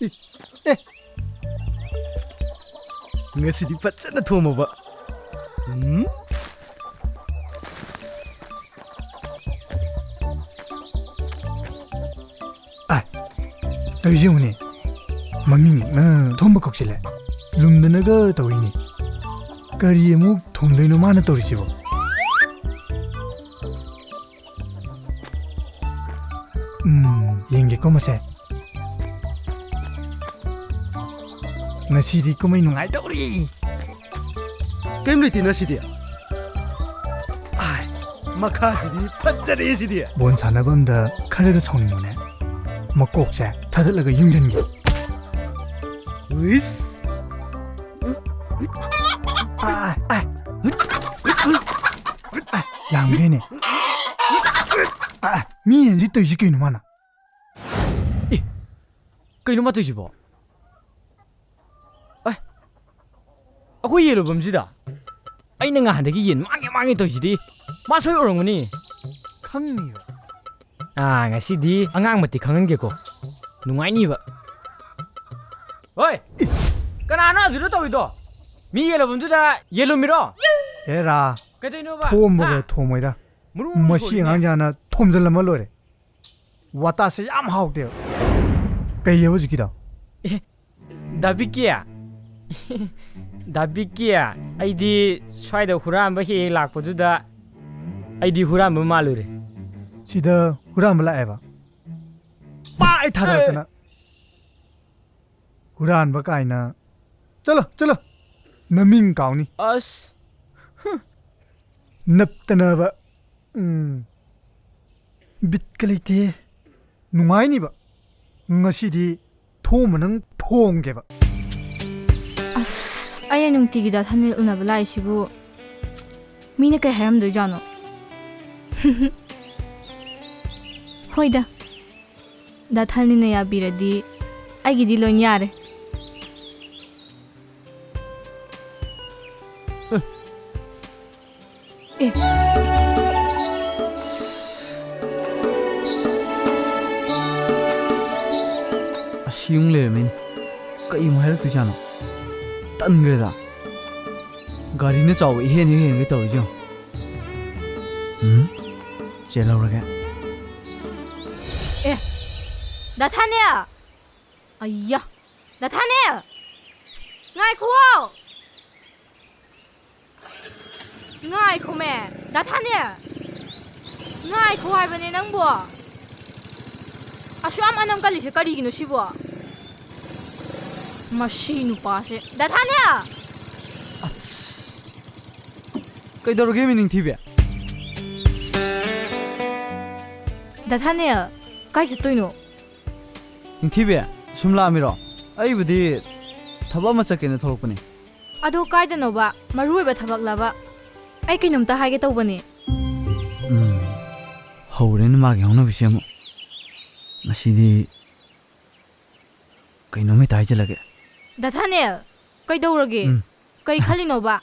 ꯏ, ꯑꯦ꯫ ꯉꯁꯤꯗꯤ ꯐꯖꯅ ꯊꯣꯝꯃꯕ꯫ ꯎꯝ? ꯑꯥꯏ, ꯇꯧꯔꯤꯁꯦ ꯌꯦꯡꯉꯨꯅꯦ꯫ ꯃꯃꯤꯡꯃꯛꯅ ꯊꯣꯝꯕ ꯀꯧꯁꯤꯜꯂꯦ꯫ ꯂꯨꯝꯗꯅꯒ ꯇꯧꯔꯤꯅꯦ꯫ ꯀꯔꯤ ꯑꯃꯨꯛ ꯊꯣꯝꯗꯣꯏꯅꯣ ꯃꯥꯅ ꯇꯧꯔꯤꯁꯤꯕꯣ? ꯎꯝ, ꯌꯦꯡꯒꯦꯀꯣ ꯃꯁꯦ꯫ ꯉꯁꯤꯗꯤ ꯀꯨꯝꯍꯩ ꯅꯨꯡꯉꯥꯏꯗꯧꯔꯤ꯫ ꯀꯩꯝ ꯂꯩꯇꯦ ꯉꯁꯤꯗꯤ꯫ ꯑꯥꯏ꯫ ꯃꯈꯥꯁꯤꯗꯤ ꯐꯠꯖꯔꯦ ꯁꯤꯗꯤ꯫ ꯕꯣꯟ ꯁꯥꯟꯅꯐꯝꯗ ꯈꯔꯒ ꯁꯥꯎꯅꯤꯡꯕꯅꯦ꯫ ꯃꯀꯣꯛꯁꯦ ꯊꯥꯗꯠꯂꯒ ꯌꯨꯡꯁꯤꯟꯒꯦ꯫ ꯎꯏꯁ꯫ ꯑꯥ, ꯑꯥ, ꯑꯥ꯫ ꯑꯥ, ꯌꯥꯝꯈ꯭ꯔꯦꯅꯦ꯫ ꯑꯥ, ꯃꯤ ꯌꯦꯟꯁꯤ ꯇꯧꯔꯤꯁꯤ ꯀꯩꯅꯣ ꯃꯥꯅ? ꯑꯦ, ꯀꯩꯅꯣ ꯃꯥ ꯇꯧꯔꯤꯁꯤꯕꯣ? ꯑꯦ, ꯑꯩꯈꯣꯏ ꯌꯦꯜꯂꯨꯐꯝꯁꯤꯗ ꯑꯩꯅ ꯉꯍꯥꯟꯗꯒꯤ ꯌꯦꯟ ꯃꯥꯡꯉꯦ ꯃꯥꯡꯉꯦ ꯇꯧꯔꯤꯁꯤꯗꯤ꯫ ꯃꯥ ꯁꯣꯏ ꯎꯔꯝꯒꯅꯤ꯫ ꯈꯪꯅꯤꯕ꯫ ꯑꯥ, ꯉꯁꯤꯗꯤ ꯑꯉꯥꯡ ꯃꯇꯤꯛ ꯈꯪꯍꯟꯒꯦꯀꯣ꯫ ꯅꯨꯡꯉꯥꯏꯅꯤꯕ꯫ ꯍꯣꯏ! ꯀꯅꯥꯅꯣ ꯑꯗꯨꯗ ꯇꯧꯔꯤꯗꯣ? ꯃꯤ ꯌꯦꯜꯂꯨꯐꯝꯗꯨꯗ ꯌꯦꯜꯂꯨꯝꯃꯤꯔꯣ? ꯑꯦꯔꯥ, ꯀꯩꯗꯧꯅꯣꯕ? ꯊꯣꯝꯕꯒ ꯍꯥ? ꯊꯣꯝꯃꯣꯏꯗ꯫ ꯃꯔꯨ ꯃꯁꯤ ꯁꯣꯏꯔꯤꯅꯦ꯫ ꯑꯉꯥꯡꯁꯦ ꯍꯥꯟꯅ ꯊꯣꯝꯖꯤꯜꯂꯝꯃ ꯂꯣꯏꯔꯦ꯫ ꯋꯥꯇꯥꯁꯦ ꯌꯥꯝ ꯍꯥꯎꯇꯦꯕ꯫ ꯀꯩ ꯍꯥꯏꯕ ꯍꯧꯖꯤꯛꯀꯤꯗꯣ? ꯑꯦ, ꯗꯥ ꯕꯤꯀꯤ? ꯗꯥ ꯕꯤꯀꯤ, ꯑꯩꯗꯤ ꯁ꯭ꯋꯥꯏꯗ ꯍꯨꯔꯥꯟꯕ ꯍꯦꯛ ꯍꯦꯛ ꯂꯥꯛꯄꯗꯨꯗ ꯑꯩꯗꯤ ꯍꯨꯔꯥꯟꯕ ꯃꯥꯜꯂꯨꯔꯦ꯫ ꯁꯤꯗ ꯍꯨꯔꯥꯟꯕ ꯂꯥꯛꯑꯦꯕ? ꯄꯥꯛ ꯑꯩ ꯊꯥꯖꯔꯛꯇꯅ꯫ ꯍꯨꯔꯥꯟꯕ ꯀꯥꯏꯅ꯫ ꯆꯠꯂꯣ, ꯆꯠꯂꯣ꯫ ꯅꯃꯤꯡ ꯀꯥꯎꯅꯤ꯫ ꯑꯁ꯫ ꯍꯨꯝ꯫ ꯅꯞꯇꯅꯕ꯫ ꯎꯝ꯫ ꯕꯤꯠꯀ ꯂꯩꯇꯦ꯫ ꯅꯨꯡꯉꯥꯏꯅꯤꯕ꯫ ꯉꯁꯤꯗꯤ ꯊꯣꯡꯕ ꯅꯪ ꯊꯣꯡꯒꯦꯕ꯫ ꯑꯁ, ꯑꯩꯅ ꯅꯨꯡꯇꯤꯒꯤ ꯗꯥ ꯊꯥꯅꯤꯜ ꯎꯅꯕ ꯂꯥꯛꯏꯁꯤꯕꯨ ꯃꯤꯅ ꯀꯩ ꯍꯥꯏꯔꯝꯗꯣꯏꯖꯥꯠꯅꯣ? ꯍꯣꯏꯗ, ꯗꯥ ꯊꯥꯅꯤꯜꯅ ꯌꯥꯕꯤꯔꯗꯤ ꯑꯩꯒꯤꯗꯤ ꯂꯣꯏ ꯌꯥꯔꯦ꯫ ꯑꯦ꯫ ꯑꯁꯤ ꯑꯃꯨꯛ ꯂꯩꯔꯝꯃꯦꯅꯦ꯫ ꯀꯩ ꯑꯃꯨꯛ ꯍꯥꯏꯔꯛꯇꯣꯏꯖꯥꯠꯅꯣ? ꯇꯟꯈ꯭ꯔꯦꯗ꯫ ꯒꯥꯔꯤꯅ ꯆꯥꯎꯕ ꯏꯍꯦꯟ ꯍꯦꯛ ꯍꯦꯟꯒꯦ ꯇꯧꯔꯤꯁꯦ ꯌꯦꯡꯉꯣ꯫ ꯎꯝ? ꯆꯦꯜꯍꯧꯔꯒꯦ꯫ ꯑꯦ, ꯗꯥ ꯊꯥꯅꯦ! ꯑꯩꯌꯥ! ꯗꯥ ꯊꯥꯅꯦ! ꯉꯥꯏꯈꯨꯋꯣ! ꯉꯥꯏꯈꯣꯃꯦ! ꯗꯥ ꯊꯥꯅꯦ! ꯉꯥꯏꯈꯣ ꯍꯥꯏꯕꯅꯦ ꯅꯪꯕꯣ! ꯑꯁꯨꯛ ꯌꯥꯝ ꯑꯅꯝ ꯀꯜꯂꯤꯁꯦ ꯀꯔꯤꯒꯤꯅꯣ ꯁꯤꯕꯣ? ꯃꯁꯤ ꯅꯨꯄꯥꯁꯦ! ꯗꯥ ꯊꯥꯅꯦ! ꯑꯁ! ꯀꯩꯗꯧꯔꯒꯦ, ꯃꯤ ꯅꯤꯡꯊꯤꯕꯤ? ꯗꯥ ꯊꯥꯅꯦꯜ, ꯀꯥꯏ ꯆꯠꯇꯣꯏꯅꯣ? ꯅꯤꯡꯊꯤꯕꯤ, ꯁꯨꯝ ꯂꯥꯛꯑꯝꯃꯤꯔꯣ? ꯑꯩꯕꯨꯗꯤ ꯊꯕꯛ ꯑꯃ ꯆꯠꯀꯦꯅ ꯊꯣꯛꯂꯛꯄꯅꯤ꯫ ꯑꯗꯣ ꯀꯥꯏꯗꯅꯣꯕ? ꯃꯔꯨ ꯑꯣꯏꯕ ꯊꯕꯛꯂꯕ? ꯑꯩ ꯀꯩꯅꯣꯝꯇ ꯍꯥꯏꯒꯦ ꯇꯧꯕꯅꯦ꯫ ꯎꯝ, ꯍꯧꯔꯦꯅꯦ ꯃꯥꯒꯤ ꯍꯧꯅꯕꯤꯁꯦ ꯑꯃꯨꯛ꯫ ꯉꯁꯤꯗꯤ ꯀꯩꯅꯣꯝ ꯍꯦꯛꯇ ꯍꯥꯏꯖꯤꯜꯂꯒꯦ꯫ ꯗꯥ ꯊꯥꯅꯦꯜ, ꯀꯩꯗꯧꯔꯒꯦ? ꯎꯝ꯫ ꯀꯩ ꯈꯜꯂꯤꯅꯣꯕ?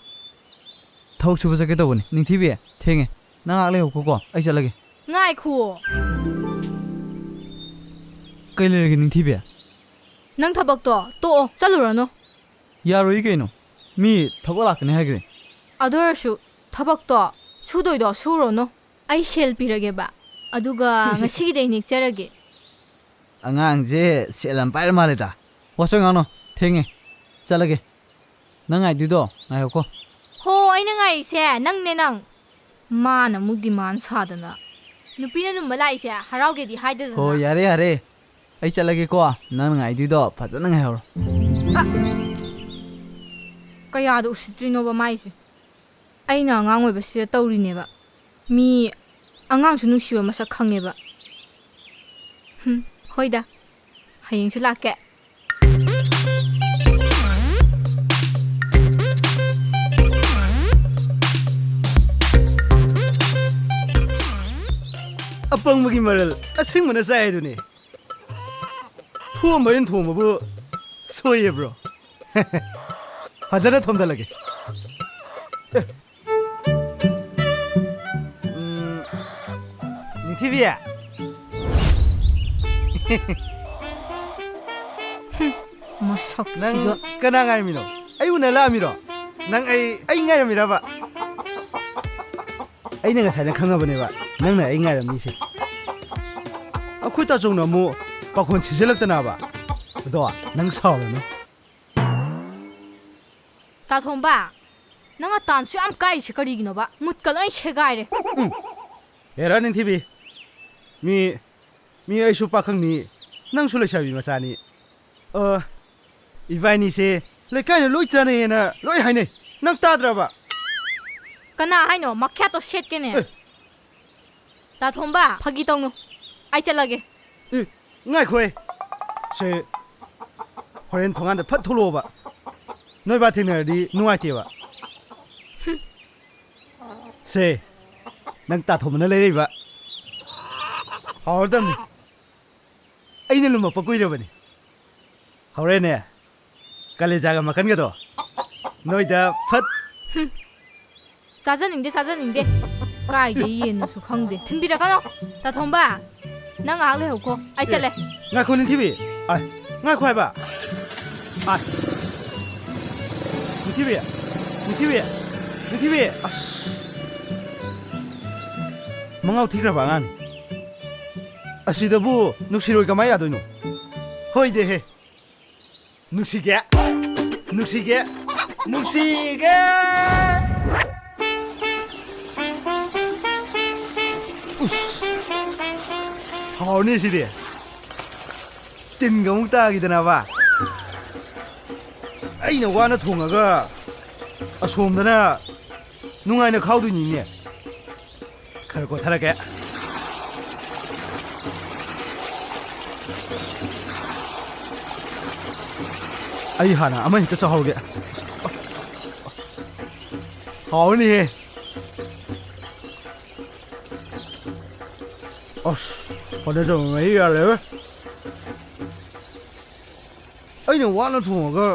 ꯊꯕꯛ ꯁꯨꯕ ꯆꯠꯀꯦ ꯇꯧꯕꯅꯤ꯫ ꯅꯤꯡꯊꯤꯕꯤ, ꯊꯦꯡꯉꯦ꯫ ꯅꯪ ꯉꯥꯏꯍꯥꯛ ꯂꯩꯍꯧꯈꯣꯀꯣ, ꯑꯩ ꯆꯠꯂꯒꯦ꯫ ꯉꯥꯏꯈꯨꯋꯣ꯫ ꯀꯩ ꯂꯩꯔꯒꯦ, ꯅꯤꯡꯊꯤꯕꯤ? ꯅꯪ ꯊꯕꯛꯇꯣ ꯇꯣꯛꯑꯣ, ꯆꯠꯂꯨꯔꯅꯨ꯫ ꯌꯥꯔꯣꯏ ꯀꯩꯅꯣ, ꯃꯤ ꯊꯕꯛ ꯂꯥꯛꯀꯅꯤ ꯍꯥꯏꯈ꯭ꯔꯦ꯫ ꯑꯗꯨ ꯑꯣꯏꯔꯁꯨ ꯊꯕꯛꯇꯣ ꯁꯨꯗꯣꯏꯗꯣ ꯁꯨꯔꯨꯅꯨ꯫ ꯑꯩ ꯁꯦꯜ ꯄꯤꯔꯒꯦꯕ, ꯑꯗꯨꯒ ꯉꯁꯤꯒꯤꯗꯤ ꯑꯩ ꯅꯦꯛꯆꯔꯒꯦ꯫ ꯑꯉꯥꯡꯁꯦ ꯁꯦꯜ ꯌꯥꯝ ꯄꯥꯏꯔ ꯃꯥꯜꯂꯦꯗ꯫ ꯋꯥꯁꯣꯏ ꯉꯥꯡꯅꯣ, ꯊꯦꯡꯉꯦ, ꯆꯠꯂꯒꯦ꯫ ꯅꯪ ꯉꯥꯏꯗꯣꯏꯗꯣ ꯉꯥꯏꯌꯣꯀꯣ꯫ ꯍꯣ, ꯑꯩꯅ ꯉꯥꯏꯔꯤꯁꯦ ꯅꯪꯅꯦ ꯅꯪ꯫ ꯃꯥꯅ ꯑꯃꯨꯛ ꯗꯤꯃꯥꯟ ꯁꯥꯗꯅ꯫ ꯅꯨꯄꯤꯅ ꯂꯨꯝꯕ ꯂꯥꯛꯏꯁꯦ ꯍꯔꯥꯎꯒꯦꯗꯤ ꯍꯥꯏꯗꯗꯅ꯫ ꯍꯣ, ꯌꯥꯔꯦ, ꯌꯥꯔꯦ꯫ ꯑꯩ ꯆꯠꯂꯒꯦꯀꯣ꯫ ꯅꯪ ꯉꯥꯏꯗꯣꯏꯗꯣ ꯐꯖꯅ ꯉꯥꯏꯍꯧꯔꯣ꯫ ꯑ! ꯀꯌꯥꯗ ꯎꯁꯤꯠꯇ꯭ꯔꯤꯅꯣꯕ ꯃꯥꯏꯁꯦ? ꯑꯩꯅ ꯑꯉꯥꯡ ꯑꯣꯏꯕꯁꯤꯗ ꯇꯧꯔꯤꯅꯦꯕ꯫ ꯃꯤ ꯑꯉꯥꯡꯁꯨ ꯅꯨꯡꯁꯤꯕ ꯃꯁꯛ ꯈꯪꯉꯦꯕ꯫ ꯍꯨꯝ, ꯍꯣꯏꯗ꯫ ꯍꯌꯦꯡꯁꯨ ꯂꯥꯛꯀꯦ꯫ ꯑꯄꯪꯕꯒꯤ ꯃꯔꯜ ꯑꯁꯤꯡꯕꯅ ꯆꯥꯏ ꯍꯥꯏꯗꯨꯅꯤ꯫ ꯊꯣꯝꯕ ꯑꯩꯅ ꯊꯣꯝꯕꯕꯨ ꯁꯣꯏꯌꯦꯕ꯭ꯔꯣ? ꯐꯖꯅ ꯊꯣꯝꯗꯠꯂꯒꯦ꯫ ꯑꯦ꯫ ꯎꯝ, ꯅꯤꯡꯊꯤꯕꯤ꯫ ꯃꯁꯛꯁꯤꯒ꯫ ꯅꯪ ꯀꯅꯥ ꯉꯥꯏꯔꯝꯃꯤꯅꯣ? ꯑꯩ ꯎꯅ ꯂꯥꯛꯑꯝꯃꯤꯔꯣ? ꯅꯪ ꯑꯩ, ꯑꯩ ꯉꯥꯏꯔꯝꯃꯤꯔꯕ? ꯑꯩꯅ ꯉꯁꯥꯏꯅ ꯈꯪꯉꯕꯅꯦꯕ, ꯅꯪꯅ ꯑꯩ ꯉꯥꯏꯔꯝꯅꯤꯁꯦ꯫ ꯑꯩꯈꯣꯏ ꯇꯥꯆꯧꯅ ꯑꯃꯨꯛ ꯄꯥꯈꯣꯟ ꯁꯤꯖꯤꯜꯂꯛꯇꯅꯕ꯫ ꯑꯗꯣ ꯅꯪ ꯁꯥꯎꯔꯅꯨ꯫ ꯇꯥꯊꯣꯝꯕ, ꯅꯪ ꯑꯇꯥꯟꯁꯨ ꯌꯥꯝ ꯀꯥꯏꯔꯤꯁꯦ ꯀꯔꯤꯒꯤꯅꯣꯕ? ꯃꯨꯠꯀ ꯂꯣꯏ ꯁꯦꯒꯥꯏꯔꯦ꯫ ꯎꯝ꯫ ꯍꯦꯔꯥ ꯅꯤꯡꯊꯤꯕꯤ, ꯃꯤ, ꯃꯤ ꯑꯩꯁꯨ ꯄꯥꯈꯪꯅꯤ, ꯅꯪꯁꯨ ꯂꯩꯁꯥꯕꯤ ꯃꯆꯥꯅꯤ꯫ ꯑ, ꯏꯕꯥꯏꯅꯤꯁꯦ ꯂꯩꯀꯥꯏꯅ ꯂꯣꯏ ꯆꯥꯅꯩꯌꯦꯅ ꯂꯣꯏ ꯍꯥꯏꯅꯩ꯫ ꯅꯪ ꯇꯥꯗ꯭ꯔꯕ? ꯀꯅꯥ ꯍꯥꯏꯅꯣ? ꯃꯈ꯭ꯌꯥꯠꯇꯣ ꯁꯦꯠꯀꯦꯅꯦ꯫ ꯑꯦ꯫ ꯇꯥꯊꯣꯝꯕ, ꯐꯥꯒꯤ ꯇꯧꯅꯨ꯫ ꯑꯩ ꯆꯠꯂꯒꯦ꯫ ꯑꯦ, ꯉꯥꯏꯈꯣꯍꯦ꯫ ꯁꯦ, ꯍꯣꯔꯦꯟ ꯊꯣꯡꯒꯥꯟꯗ ꯐꯠ ꯊꯣꯛꯂꯛꯑꯣꯕ꯫ ꯅꯣꯏ ꯕꯥ ꯊꯦꯡꯅꯔꯗꯤ ꯅꯨꯡꯉꯥꯏꯇꯦꯕ꯫ ꯁꯦ, ꯅꯪ ꯇꯥꯊꯣꯝꯕꯅ ꯂꯩꯔꯛꯏꯕ꯫ ꯍꯥꯎꯔꯗꯝꯅꯤ꯫ ꯑꯩꯅ ꯂꯨꯝꯃꯛꯄ ꯀꯨꯏꯔꯕꯅꯤ꯫ ꯍꯧꯔꯦꯅꯦ꯫ ꯀꯂꯦꯖꯥꯒ ꯃꯀꯟꯒꯗꯣ ꯅꯣꯏꯗ ꯐꯠ꯫ ꯍꯨꯝ꯫ ꯆꯥꯖꯅꯤꯡꯗꯦ, ꯆꯥꯖꯅꯤꯡꯗꯦ꯫ ꯀꯥꯏꯗꯩ ꯌꯦꯟꯅꯣꯁꯨ ꯈꯪꯗꯦ꯫ ꯊꯤꯟꯕꯤꯔꯛꯀꯅꯣ꯫ ꯇꯥꯊꯣꯝꯕ, ꯅꯪ ꯉꯥꯏꯍꯥꯛ ꯂꯩꯍꯧꯀꯣ꯫ ꯑꯩ ꯑꯦ, ꯆꯠꯂꯦ꯫ ꯉꯥꯏꯈꯣ, ꯅꯤꯡꯊꯤꯕꯤ꯫ ꯑꯥꯏ, ꯉꯥꯏꯈꯣ ꯍꯥꯏꯕ꯫ ꯑꯥꯏ꯫ ꯅꯤꯡꯊꯤꯕꯤ, ꯅꯤꯡꯊꯤꯕꯤ, ꯅꯤꯡꯊꯤꯕꯤ꯫ ꯑꯁ꯫ ꯃꯉꯥꯎ ꯊꯤꯈ꯭ꯔꯕ ꯑꯉꯥꯡꯅꯤ꯫ ꯑꯁꯤꯗꯕꯨ ꯅꯨꯡꯁꯤꯔꯣꯏ ꯀꯃꯥꯏ ꯌꯥꯗꯣꯏꯅꯣ? ꯍꯣꯏꯗꯦꯍꯦ꯫ ꯅꯨꯡꯁꯤꯒꯦ꯫ ꯅꯨꯡꯁꯤꯒꯦ꯫ ꯅꯨꯡꯁꯤꯒꯦ꯫ ꯎꯁ꯫ ꯍꯥꯎꯔꯅꯤ ꯁꯤꯗꯤ꯫ ꯇꯤꯟꯒ ꯑꯃꯨꯛ ꯇꯥꯈꯤꯗꯅꯕ꯫ ꯑꯩꯅ ꯋꯥꯅ ꯊꯣꯡꯉꯒ ꯑꯁꯣꯝꯗꯅ ꯅꯨꯡꯉꯥꯏꯅ ꯈꯥꯎꯗꯣꯏꯅꯤꯅꯦ꯫ ꯈꯔ ꯀꯣꯊꯔꯒꯦ꯫ ꯑꯩ ꯍꯥꯟꯅ ꯑꯃ ꯍꯦꯛꯇ ꯆꯥꯍꯧꯔꯒꯦ꯫ ꯍꯥꯎꯔꯅꯤꯍꯦ꯫ ꯑꯁ, ꯍꯣꯠꯅꯖꯕ ꯃꯍꯩ ꯌꯥꯜꯂꯦ꯫ ꯑꯩꯅ ꯋꯥꯅ ꯊꯣꯡꯉꯒ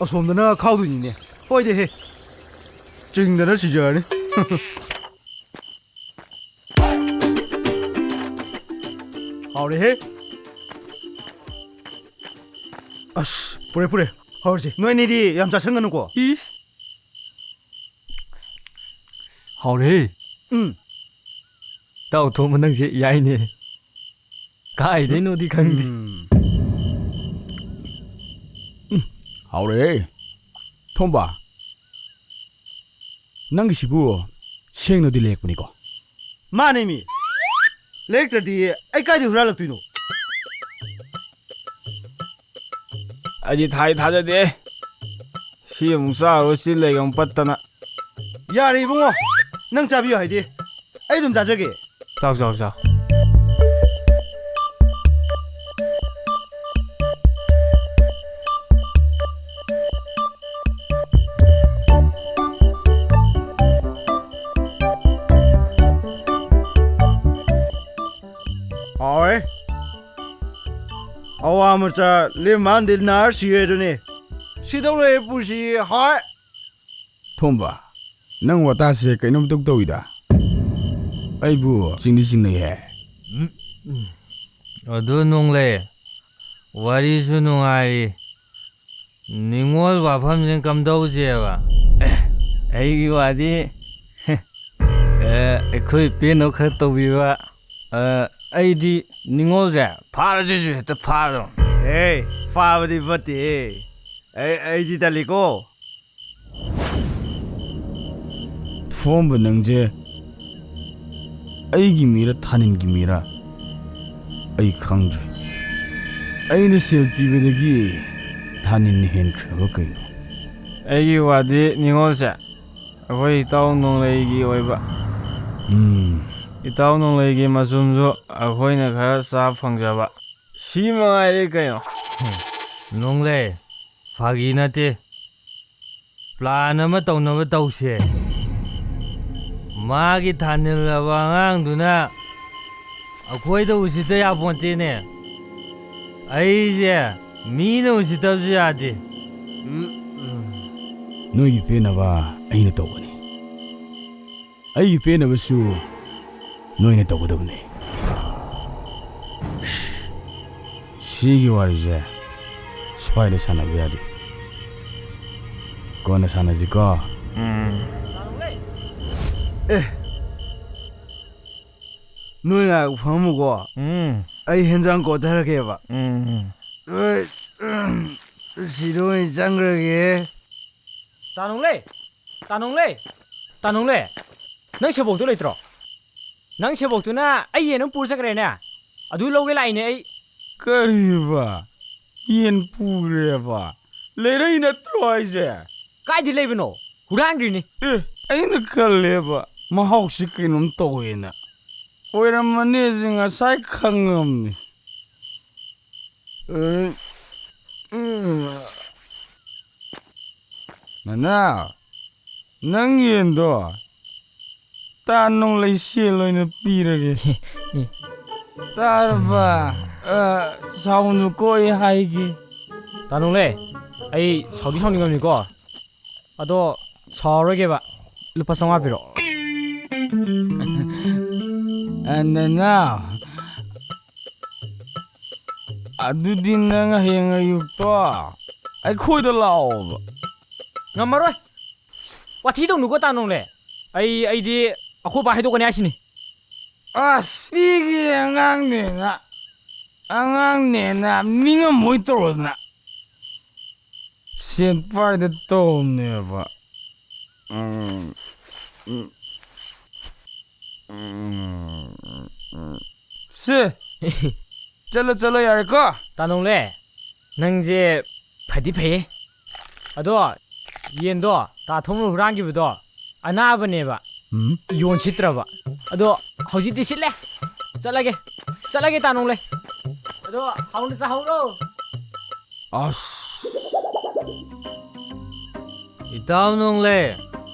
ꯑꯁꯣꯝꯗꯅ ꯈꯥꯎꯗꯣꯏꯅꯤꯅꯦ꯫ ꯍꯣꯏꯗꯦꯍꯦ꯫ ꯆꯤꯡꯗꯅ ꯁꯤꯖꯔꯅꯤ꯫ ꯍꯥꯎꯔꯦꯍꯦ꯫ ꯑꯁ, ꯄꯨꯔꯦ, ꯄꯨꯔꯦ꯫ ꯍꯧꯔꯁꯤ꯫ ꯅꯣꯏ ꯑꯅꯤꯗꯤ ꯌꯥꯝ ꯆꯥꯁꯟꯒꯅꯨꯀꯣ꯫ ꯏꯁ꯫ ꯍꯥꯎꯔꯦꯍꯦ꯫ ꯎꯝ꯫ ꯏꯇꯥꯎ ꯊꯣꯝꯕ ꯅꯪꯁꯦ ꯌꯥꯏꯅꯦ꯫ ꯀꯥꯏꯗꯩꯅꯣꯗꯤ ꯈꯪꯗꯦ꯫ ꯎꯝ꯫ ꯎꯝ, ꯍꯥꯎꯔꯦꯍꯦ꯫ ꯊꯣꯝꯕ, ꯅꯪꯒꯤꯁꯤꯕꯨ ꯁꯦꯡꯅꯗꯤ ꯂꯩꯔꯛꯄꯅꯤꯀꯣ? ꯃꯥꯅꯦ ꯃꯤ꯫ ꯂꯩꯔꯛꯇ꯭ꯔꯗꯤ ꯑꯩ ꯀꯥꯏꯗꯩ ꯍꯨꯔꯥꯜꯂꯛꯇꯣꯏꯅꯣ? ꯑꯩꯗꯤ ꯊꯥꯗꯤ ꯊꯥꯖꯗꯦ꯫ ꯁꯤ ꯑꯃꯨꯛ ꯆꯥꯔꯨꯔ ꯆꯤꯜ ꯂꯩꯒ ꯑꯃꯨꯛ ꯄꯠꯇꯅ꯫ ꯌꯥꯔꯦ ꯏꯕꯨꯡꯉꯣ, ꯅꯪ ꯆꯥꯕꯤꯌꯨ ꯍꯥꯏꯗꯤ ꯑꯩ ꯑꯗꯨꯝ ꯆꯥꯖꯒꯦ꯫ ꯆꯥꯎ, ꯆꯥꯎ, ꯆꯥꯎ꯫ ꯑꯋꯥ ꯃꯆꯥ ꯂꯦꯝ ꯃꯥꯟꯗꯦ ꯅꯥꯔ ꯁꯤꯔꯦ ꯑꯗꯨꯅꯦ꯫ ꯁꯤꯗꯧꯔꯦ ꯄꯨꯟꯁꯤ ꯍꯥꯏ꯫ ꯊꯣꯝꯕ, ꯅꯪ ꯋꯥꯇꯥꯁꯦ ꯀꯩꯅꯣꯝ ꯏꯇꯧ ꯇꯧꯏꯗ꯫ ꯑꯩꯕꯨ ꯆꯤꯡꯗꯤ ꯆꯤꯡꯅꯩꯍꯦ꯫ ꯎꯝ, ꯎꯝ꯫ ꯑꯗꯨ ꯅꯣꯡꯂꯩ, ꯋꯥꯔꯤꯁꯨ ꯅꯨꯡꯉꯥꯏꯔꯤ꯫ ꯅꯤꯉꯣꯜ ꯋꯥꯐꯝꯁꯤꯅ ꯀꯝꯗꯧꯁꯦꯕ? ꯑꯦ, ꯑꯩꯒꯤ ꯋꯥꯗꯤ, ꯑꯦ, ꯑꯩꯈꯣꯏ ꯏꯄꯦꯟꯅ ꯈꯔ ꯇꯧꯕꯤꯕ꯫ ꯑꯦ, ꯑꯩꯗꯤ ꯅꯤꯉꯣꯜꯁꯦ ꯐꯥꯔꯁꯤꯁꯨ ꯍꯦꯛꯇ ꯐꯥꯗꯧ꯫ ꯑꯦ, ꯐꯥꯕꯗꯤ ꯐꯠꯇꯦ꯫ ꯑꯩ, ꯑꯩꯗꯤ ꯇꯜꯂꯤꯀꯣ꯫ ꯊꯣꯝꯕ ꯅꯪꯁꯦ ꯑꯩꯒꯤ ꯃꯤꯔ ꯊꯥꯅꯤꯟꯒꯤ ꯃꯤꯔ ꯑꯩ ꯈꯪꯗ꯭ꯔꯦ꯫ ꯑꯩꯅ ꯁꯦꯜ ꯄꯤꯕꯗꯒꯤ ꯊꯥꯅꯤꯟꯅ ꯍꯦꯟꯈ꯭ꯔꯕ ꯀꯩꯅꯣ? ꯑꯩꯒꯤ ꯋꯥꯗꯤ ꯅꯤꯉꯣꯜꯁꯦ ꯑꯩꯈꯣꯏ ꯏꯇꯥꯎ ꯅꯣꯡꯂꯩꯒꯤ ꯑꯣꯏꯕ꯫ ꯎꯝ꯫ ꯏꯇꯥꯎ ꯅꯣꯡꯂꯩꯒꯤ ꯃꯆꯨꯝꯁꯨ ꯑꯩꯈꯣꯏꯅ ꯈꯔ ꯆꯥ ꯐꯪꯖꯕ꯫ ꯁꯤ ꯃꯉꯥꯏꯔꯦ ꯀꯩꯅꯣ꯫ ꯅꯣꯡꯂꯩ, ꯐꯥꯒꯤ ꯅꯠꯇꯦ꯫ ꯄ꯭ꯂꯥꯟ ꯑꯃ ꯇꯧꯅꯕ ꯇꯧꯁꯦ꯫ ꯃꯥꯒꯤ ꯊꯥꯅꯤꯜꯂꯕ ꯑꯉꯥꯡꯗꯨꯅ ꯑꯩꯈꯣꯏꯗ ꯎꯁꯤꯠꯇ ꯌꯥꯄꯣꯟꯇꯦꯅꯦ꯫ ꯑꯩꯁꯦ ꯃꯤꯅ ꯎꯁꯤꯠꯇꯕꯁꯨ ꯌꯥꯗꯦ꯫ ꯅꯣꯏꯒꯤ ꯄꯦꯟꯅꯕ ꯑꯩꯅ ꯇꯧꯕꯅꯤ꯫ ꯑꯩꯒꯤ ꯄꯦꯟꯅꯕꯁꯨ ꯅꯣꯏꯅ ꯇꯧꯒꯗꯕꯅꯤ꯫ ꯁꯤꯒꯤ ꯋꯥꯔꯤꯁꯦ ꯁ꯭ꯋꯥꯏꯗ ꯁꯥꯟꯅꯕ ꯌꯥꯗꯦ꯫ ꯀꯣꯟꯅ ꯁꯥꯟꯅꯁꯤꯀꯣ꯫ ꯎꯝ꯫ ꯑꯦ, ꯅꯣꯏ ꯉꯥꯏꯍꯥꯛ ꯐꯝꯃꯨꯀꯣ꯫ ꯎꯝ꯫ ꯑꯩ ꯍꯦꯟꯖꯥꯡ ꯀꯣꯠꯊꯔꯒꯦꯕ꯫ ꯎꯝ꯫ ꯑꯩ, ꯎꯝ, ꯁꯤꯗ ꯑꯣꯏꯅ ꯆꯪꯈ꯭ꯔꯒꯦ꯫ ꯇꯥꯅꯨꯡꯂꯦ! ꯇꯥꯅꯨꯡꯂꯦ! ꯇꯥꯅꯨꯡꯂꯦ! ꯅꯪ ꯁꯦꯕꯣꯛꯇꯨ ꯂꯩꯇ꯭ꯔꯣ? ꯅꯪ ꯁꯦꯕꯣꯛꯇꯨꯅ ꯑꯩ ꯌꯦꯟ ꯑꯃ ꯄꯨꯔ ꯆꯠꯈ꯭ꯔꯦꯅꯦ꯫ ꯑꯗꯨ ꯂꯧꯒꯦ ꯂꯥꯛꯏꯅꯦ ꯑꯩ꯫ ꯀꯔꯤꯕ? ꯌꯦꯟ ꯄꯨꯈ꯭ꯔꯦꯕ? ꯂꯩꯔꯛꯏ ꯅꯠꯇ꯭ꯔꯣ ꯍꯥꯏꯁꯦ? ꯀꯥꯏꯗ ꯂꯩꯕꯅꯣ? ꯍꯨꯔꯥꯟꯈ꯭ꯔꯤꯅꯤ꯫ ꯑꯦ, ꯑꯩꯅ ꯈꯜꯂꯦꯕ, ꯃꯍꯥꯎꯁꯤ ꯀꯩꯅꯣꯝ ꯇꯧꯋꯦꯅ꯫ ꯑꯣꯏꯔꯝꯃꯅꯤ, ꯑꯩꯁꯦ ꯉꯁꯥꯏ ꯈꯪꯉꯝꯅꯤ꯫ ꯑꯦ, ꯎꯝ꯫ ꯅꯅꯥꯎ, ꯅꯪ ꯌꯦꯟꯗꯣ ꯇꯥ ꯅꯣꯡꯂꯩ ꯁꯦꯜ ꯑꯣꯏꯅ ꯄꯤꯔꯒꯦ꯫ ꯇꯥꯔꯕ? ꯑ, ꯁꯥꯎꯅꯨꯀꯣ, ꯑꯩ ꯍꯥꯏꯒꯦ꯫ ꯇꯥꯅꯨꯡꯂꯦ, ꯑꯩ ꯁꯥꯎꯗꯤ ꯁꯥꯎꯅꯤꯡꯉꯝꯅꯤꯀꯣ, ꯑꯗꯣ ꯁꯥꯎꯔꯔꯣꯏꯒꯦꯕ꯫ ꯂꯨꯄꯥ ꯆꯥꯝꯃꯉꯥ ꯄꯤꯔꯛꯑꯣ꯫ ꯑ, ꯅꯅꯥꯎ, ꯑꯗꯨꯗꯤ ꯅꯪ ꯍꯌꯦꯡ ꯑꯌꯨꯛꯇꯣ ꯑꯩꯈꯣꯏꯗ ꯂꯥꯛꯑꯣꯕ꯫ ꯉꯝꯃꯔꯣꯏ꯫ ꯋꯥꯊꯤ ꯇꯧꯅꯨꯀꯣ, ꯇꯥꯅꯨꯡꯂꯦ꯫ ꯑꯩ, ꯑꯩꯗꯤ ꯑꯩꯈꯣꯏ ꯕꯥ ꯍꯥꯏꯗꯣꯛꯀꯅꯤ ꯍꯥꯏꯁꯤꯅꯤ꯫ ꯑꯁ, ꯃꯤꯒꯤ ꯑꯉꯥꯡꯅꯦꯅ, ꯑꯉꯥꯡꯅꯦꯅ ꯅꯤꯡꯉꯝꯃꯣꯏ ꯇꯧꯔꯗꯅ꯫ ꯁꯦꯟ ꯄꯥꯏꯗ ꯇꯧꯅꯦꯕ꯫ ꯎꯝ, ꯎꯝ, ꯎꯝ, ꯎꯝ, ꯎꯝ꯫ ꯁꯦ, ꯆꯠꯂꯣ, ꯆꯠꯂꯣ, ꯌꯥꯔꯦꯀꯣ? ꯇꯥꯅꯨꯡꯂꯦ, ꯅꯪꯁꯦ ꯐꯗꯤ ꯐꯩꯌꯦ꯫ ꯑꯗꯣ ꯌꯦꯟꯗꯣ ꯇꯥ ꯊꯣꯝꯅ ꯍꯨꯔꯥꯟꯈꯤꯕꯗꯣ ꯑꯅꯥꯕꯅꯦꯕ꯫ ꯎꯝ? ꯌꯣꯟ ꯁꯤꯠꯇ꯭ꯔꯕ꯫ ꯑꯗꯣ ꯍꯧꯖꯤꯛꯇꯤ ꯁꯤꯠꯂꯦ꯫ ꯆꯠꯂꯒꯦ꯫ ꯆꯠꯂꯒꯦ, ꯇꯥꯅꯨꯡꯂꯦ꯫ ꯑꯗꯣ ꯍꯥꯎꯅ ꯆꯥꯍꯧꯔꯣ꯫ ꯑꯁ꯫ ꯏꯇꯥꯎ ꯅꯣꯡꯂꯦ꯫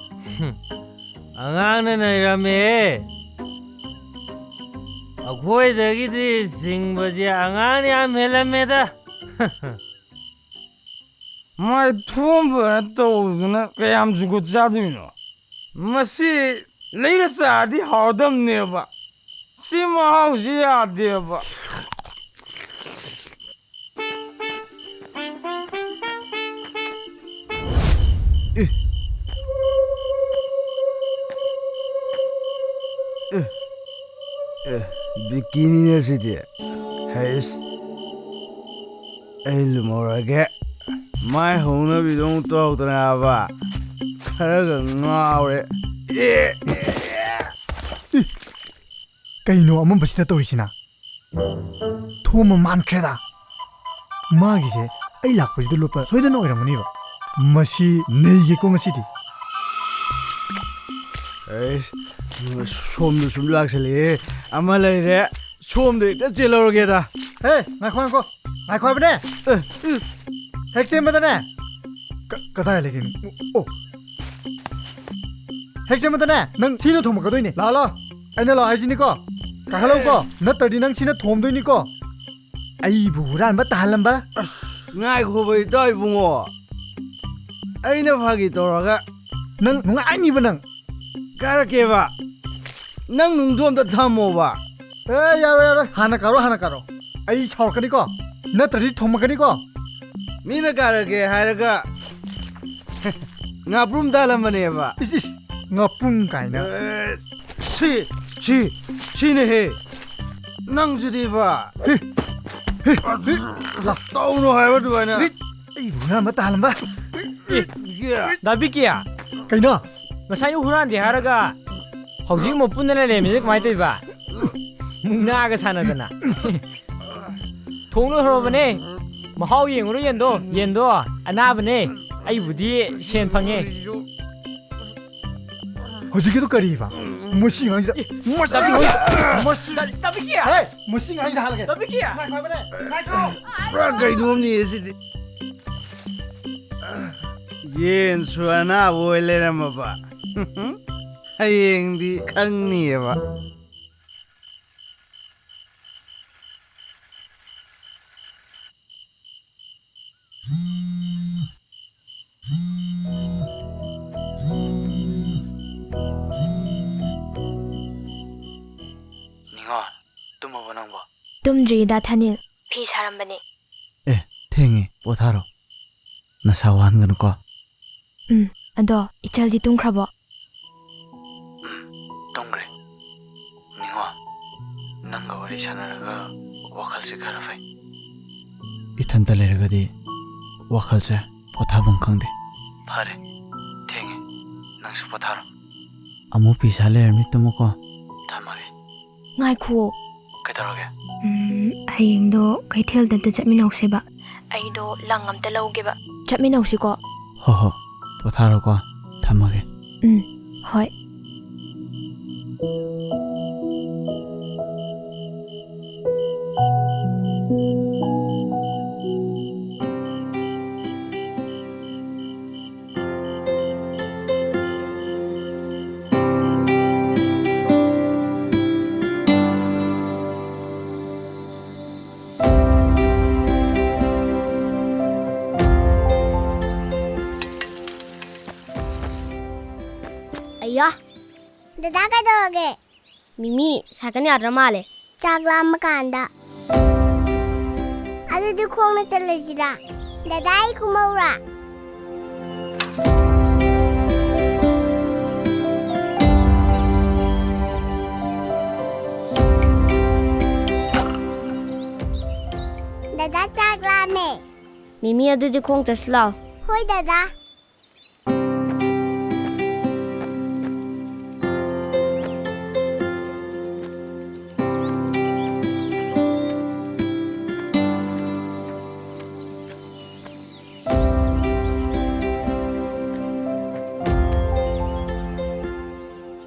ꯍꯨꯝ꯫ ꯑꯉꯥꯡꯅ ꯅꯩꯔꯝꯃꯦ꯫ ꯑꯩꯈꯣꯏꯗꯒꯤꯗꯤ ꯁꯤꯡꯕꯁꯦ ꯑꯉꯥꯡꯅ ꯌꯥꯝ ꯍꯦꯜꯂꯝꯃꯦꯗ꯫ ꯃꯥꯏ ꯊꯣꯝꯕꯅ ꯇꯧꯗꯅ ꯀꯌꯥꯝ ꯖꯨꯒꯣꯠ ꯆꯥꯗꯣꯏꯅꯣ? ꯃꯁꯤ ꯂꯩꯔ ꯆꯥꯔꯗꯤ ꯍꯥꯎꯗꯝꯅꯦꯕ꯫ ꯁꯤ ꯃꯍꯥꯎꯁꯤ ꯌꯥꯗꯦꯕ꯫ ꯑꯦ꯫ ꯑꯦ꯫ ꯑꯦ, ꯕꯤꯀꯤꯅꯤꯅꯦ ꯁꯤꯗꯤ꯫ ꯍꯩꯁ꯫ ꯑꯩ ꯂꯨꯝꯍꯧꯔꯒꯦ꯫ ꯃꯥꯏ ꯍꯧꯅꯕꯤꯗꯣ ꯑꯃꯨꯛ ꯇꯧꯗꯅꯕ꯫ ꯈꯔꯒ ꯉꯥꯎꯔꯦ꯫ ꯑꯦ! ꯏ! ꯀꯩꯅꯣ ꯑꯃꯝꯕꯁꯤꯗ ꯇꯧꯔꯤꯁꯤꯅ? ꯊꯣꯝꯕ ꯃꯥꯟꯈ꯭ꯔꯦꯗ꯫ ꯃꯥꯒꯤꯁꯦ ꯑꯩ ꯂꯥꯛꯄꯁꯤꯗ ꯂꯣꯠꯄ ꯁꯣꯏꯗꯅ ꯑꯣꯏꯔꯝꯒꯅꯦꯕ꯫ ꯃꯁꯤ ꯅꯩꯒꯦꯀꯣ ꯉꯁꯤꯗꯤ꯫ ꯑꯩꯁ, ꯁꯣꯝꯗ ꯁꯨꯝ ꯂꯥꯛꯁꯜꯂꯛꯑꯦ꯫ ꯑꯃ ꯂꯩꯔꯦ꯫ ꯁꯣꯝꯗ ꯍꯦꯛꯇ ꯆꯦꯜꯍꯧꯔꯒꯦꯗ꯫ ꯍꯦ, ꯉꯥꯏꯈꯣ, ꯉꯥꯏꯈꯣ꯫ ꯉꯥꯏꯈꯣ ꯍꯥꯏꯕꯅꯦ꯫ ꯑꯦ, ꯑꯦ꯫ ꯍꯦꯛ ꯆꯦꯟꯕꯗꯅꯦ꯫ ꯀ-, ꯀꯗꯥꯏ ꯂꯩꯒꯦ? ꯑꯣ꯫ ꯍꯦꯛ ꯆꯦꯟꯕꯗꯅꯦ, ꯅꯪ ꯊꯤꯅ ꯊꯣꯝꯃꯛꯀꯗꯣꯏꯅꯦ꯫ ꯂꯥꯛꯑꯣ, ꯂꯥꯛꯑꯣ꯫ ꯑꯩꯅ ꯂꯥꯛꯑꯣ ꯍꯥꯏꯁꯤꯅꯤꯀꯣ꯫ ꯀꯥꯈꯠꯂꯧꯀꯣ, ꯅꯠꯇ꯭ꯔꯗꯤ ꯅꯪ ꯁꯤꯅ ꯊꯣꯝꯗꯣꯏꯅꯤꯀꯣ꯫ ꯑꯩꯕꯨ ꯍꯨꯔꯥꯟꯕ ꯇꯥꯍꯜꯂꯝꯕ꯫ ꯑꯁ, ꯉꯥꯏꯈꯣꯕ, ꯏꯇꯥꯎ ꯏꯕꯨꯡꯉꯣ꯫ ꯑꯩꯅ ꯐꯥꯒꯤ ꯇꯧꯔꯒ꯫ ꯅꯪ ꯅꯨꯡꯉꯥꯏꯅꯤꯕ ꯅꯪ꯫ ꯀꯥꯔꯛꯀꯦꯕ꯫ ꯅꯪ ꯅꯨꯡꯗꯣ ꯑꯝꯇ ꯊꯝꯃꯣꯕ꯫ ꯑꯦ, ꯌꯥꯔꯣꯏ, ꯌꯥꯔꯣꯏ꯫ ꯍꯥꯟꯅ ꯀꯥꯔꯣ, ꯍꯥꯟꯅ ꯀꯥꯔꯣ꯫ ꯑꯩ ꯁꯥꯎꯔꯛꯀꯅꯤꯀꯣ꯫ ꯅꯠꯇ꯭ꯔꯗꯤ ꯊꯣꯝꯃꯛꯀꯅꯤꯀꯣ꯫ ꯃꯤꯅ ꯀꯥꯔꯛꯀꯦ ꯍꯥꯏꯔꯒ ꯉꯥꯄ꯭ꯔꯨꯝ ꯇꯥꯜꯂꯝꯕꯅꯦꯕ꯫ ꯏꯁ, ꯏꯁ, ꯉꯥꯄ꯭ꯔꯨꯝ ꯀꯥꯏꯅ꯫ ꯑꯦ, ꯁꯤ, ꯁꯤ, ꯁꯤꯅꯦꯍꯦ꯫ ꯅꯪꯁꯤꯗꯤꯕ꯫ ꯍꯤ, ꯍꯤ, ꯍꯤ, ꯂꯥ꯫ ꯇꯧꯅꯨ ꯍꯥꯏꯕ ꯑꯗꯨꯃꯥꯏꯅ꯫ ꯍꯤ, ꯑꯩꯕꯨ ꯍꯨꯔꯥꯟꯕ ꯇꯥꯍꯜꯂꯝꯕ꯫ ꯑꯦ, ꯌꯦ꯫ ꯗꯥ ꯕꯤꯀꯤ꯫ ꯀꯩꯅꯣ? ꯉꯁꯥꯏ ꯍꯨꯔꯥꯟꯗꯦ ꯍꯥꯏꯔꯒ ꯍꯧꯖꯤꯛ ꯑꯃꯨꯛ ꯄꯨꯟꯗꯅ ꯂꯩꯔꯝꯃꯤꯁꯦ ꯀꯃꯥꯏꯅ ꯇꯧꯔꯤꯕ? ꯃꯨꯛꯅꯥꯒ ꯁꯥꯟꯅꯗꯅ꯫ ꯊꯣꯡ ꯂꯣꯏꯍꯧꯔꯕꯅꯦ꯫ ꯃꯍꯥꯎ ꯌꯦꯡꯉꯨꯔꯣ ꯌꯦꯟꯗꯣ꯫ ꯌꯦꯟꯗꯣ ꯑꯅꯥꯕꯅꯦ꯫ ꯑꯩꯕꯨꯗꯤ ꯁꯦꯟ ꯐꯪꯉꯦ꯫ ꯍꯧꯖꯤꯛꯀꯤꯗꯣ ꯀꯔꯤꯕ? ꯃꯁꯤ ꯑꯉꯥꯡꯁꯤꯗ, ꯃꯁꯤ ꯑꯉꯥꯡꯁꯤꯗ, ꯃꯁꯤ, ꯇꯥꯕꯤꯀꯤ! ꯍꯦ, ꯃꯁꯤ ꯑꯉꯥꯡꯁꯤꯗ ꯍꯥꯠꯂꯒꯦ꯫ ꯇꯥꯕꯤꯀꯤ! ꯉꯥꯏꯈꯣ ꯍꯥꯏꯕꯅꯦ, ꯉꯥꯏꯈꯣ! ꯄꯨꯔꯥ ꯀꯩꯅꯣꯝꯅꯤꯌꯦ ꯁꯤꯗꯤ꯫ ꯌꯦꯟꯁꯨ ꯑꯅꯥꯕ ꯑꯣꯏ ꯂꯩꯔꯝꯃꯕ꯫ ꯍꯌꯦꯡꯗꯤ ꯈꯪꯅꯤꯌꯦꯕ꯫ ꯅꯤꯉꯣꯜ, ꯇꯨꯝꯃꯕꯣ ꯅꯪꯕꯣ? ꯇꯨꯝꯗ꯭ꯔꯤꯗ, ꯊꯥꯅꯤꯜ꯫ ꯐꯤ ꯁꯥꯔꯝꯕꯅꯦ꯫ ꯑꯦ, ꯊꯦꯡꯉꯦ, ꯄꯣꯊꯥꯔꯣ꯫ ꯅꯁꯥ ꯋꯥꯍꯟꯒꯅꯨꯀꯣ꯫ ꯎꯝ, ꯑꯗꯣ ꯏꯆꯜꯗꯤ ꯇꯨꯝꯈ꯭ꯔꯕꯣ? ꯎꯝ, ꯇꯨꯝꯈ꯭ꯔꯦ꯫ ꯅꯤꯉꯣꯜ, ꯅꯪꯒ ꯋꯥꯔꯤ ꯁꯥꯟꯅꯔꯒ ꯋꯥꯈꯜꯁꯦ ꯈꯔ ꯐꯩ꯫ ꯏꯊꯟꯇ ꯂꯩꯔꯒꯗꯤ ꯋꯥꯈꯜꯁꯦ ꯄꯣꯊꯥꯐꯝ ꯈꯪꯗꯦ꯫ ꯐꯔꯦ, ꯊꯦꯡꯉꯦ, ꯅꯪꯁꯨ ꯄꯣꯊꯥꯔꯣ꯫ ꯑꯃꯨꯛ ꯐꯤ ꯁꯥ ꯂꯩꯔꯝꯅꯤ, ꯇꯨꯝꯃꯨꯀꯣ꯫ ꯊꯝꯃꯒꯦ꯫ ꯉꯥꯏꯈꯨꯑꯣ꯫ ꯀꯩꯗꯧꯔꯒꯦ? ꯎꯝ, ꯍꯌꯦꯡꯗꯣ ꯀꯩꯊꯦꯜꯗ ꯑꯝꯇ ꯆꯠꯃꯤꯟꯅꯧꯁꯦꯕ꯫ ꯑꯩꯗꯣ ꯂꯪ ꯑꯝꯇ ꯂꯧꯒꯦꯕ꯫ ꯆꯠꯃꯤꯟꯅꯧꯁꯤꯀꯣ꯫ ꯍꯣ ꯍꯣ, ꯄꯣꯊꯥꯔꯣꯀꯣ꯫ ꯊꯝꯃꯒꯦ꯫ ꯎꯝ, ꯍꯣꯏ꯫ ꯇꯥ꯫ ꯗꯗꯥ, ꯀꯩꯗꯧꯔꯒꯦ? ꯃꯤꯃꯤ, ꯁꯥꯏꯀꯜ ꯌꯥꯗ꯭ꯔ ꯃꯥꯜꯂꯦ꯫ ꯆꯥꯛ ꯂꯥꯝꯃꯀꯥꯟꯗ꯫ ꯑꯗꯨꯗꯤ ꯈꯣꯡꯅ ꯆꯠꯂꯁꯤꯔꯥ? ꯗꯗꯥ, ꯑꯩ ꯀꯨꯝꯃꯧꯔꯥ? ꯗꯗꯥ, ꯆꯥꯛ ꯂꯥꯝꯃꯦ꯫ ꯃꯤꯃꯤ, ꯑꯗꯨꯗꯤ ꯈꯣꯡ ꯆꯠꯁꯤ ꯂꯥꯎ꯫ ꯍꯣꯏ, ꯗꯗꯥ꯫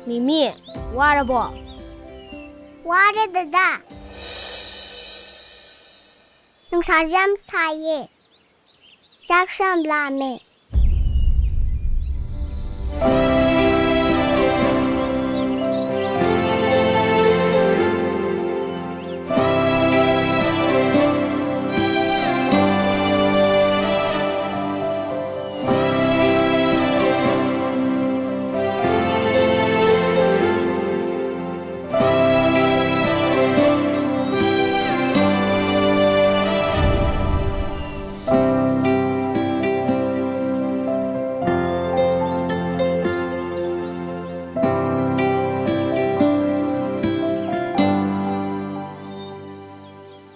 ꯃꯤꯃꯤ, ꯋꯥꯔꯕꯣ? ꯋꯥꯔꯦ, ꯗꯗꯥ꯫ ꯅꯨꯡꯁꯥꯁꯨ ꯌꯥꯝ ꯁꯥꯏꯌꯦ꯫ ꯆꯥꯛꯁꯨ ꯌꯥꯝ ꯂꯥꯝꯃꯦ꯫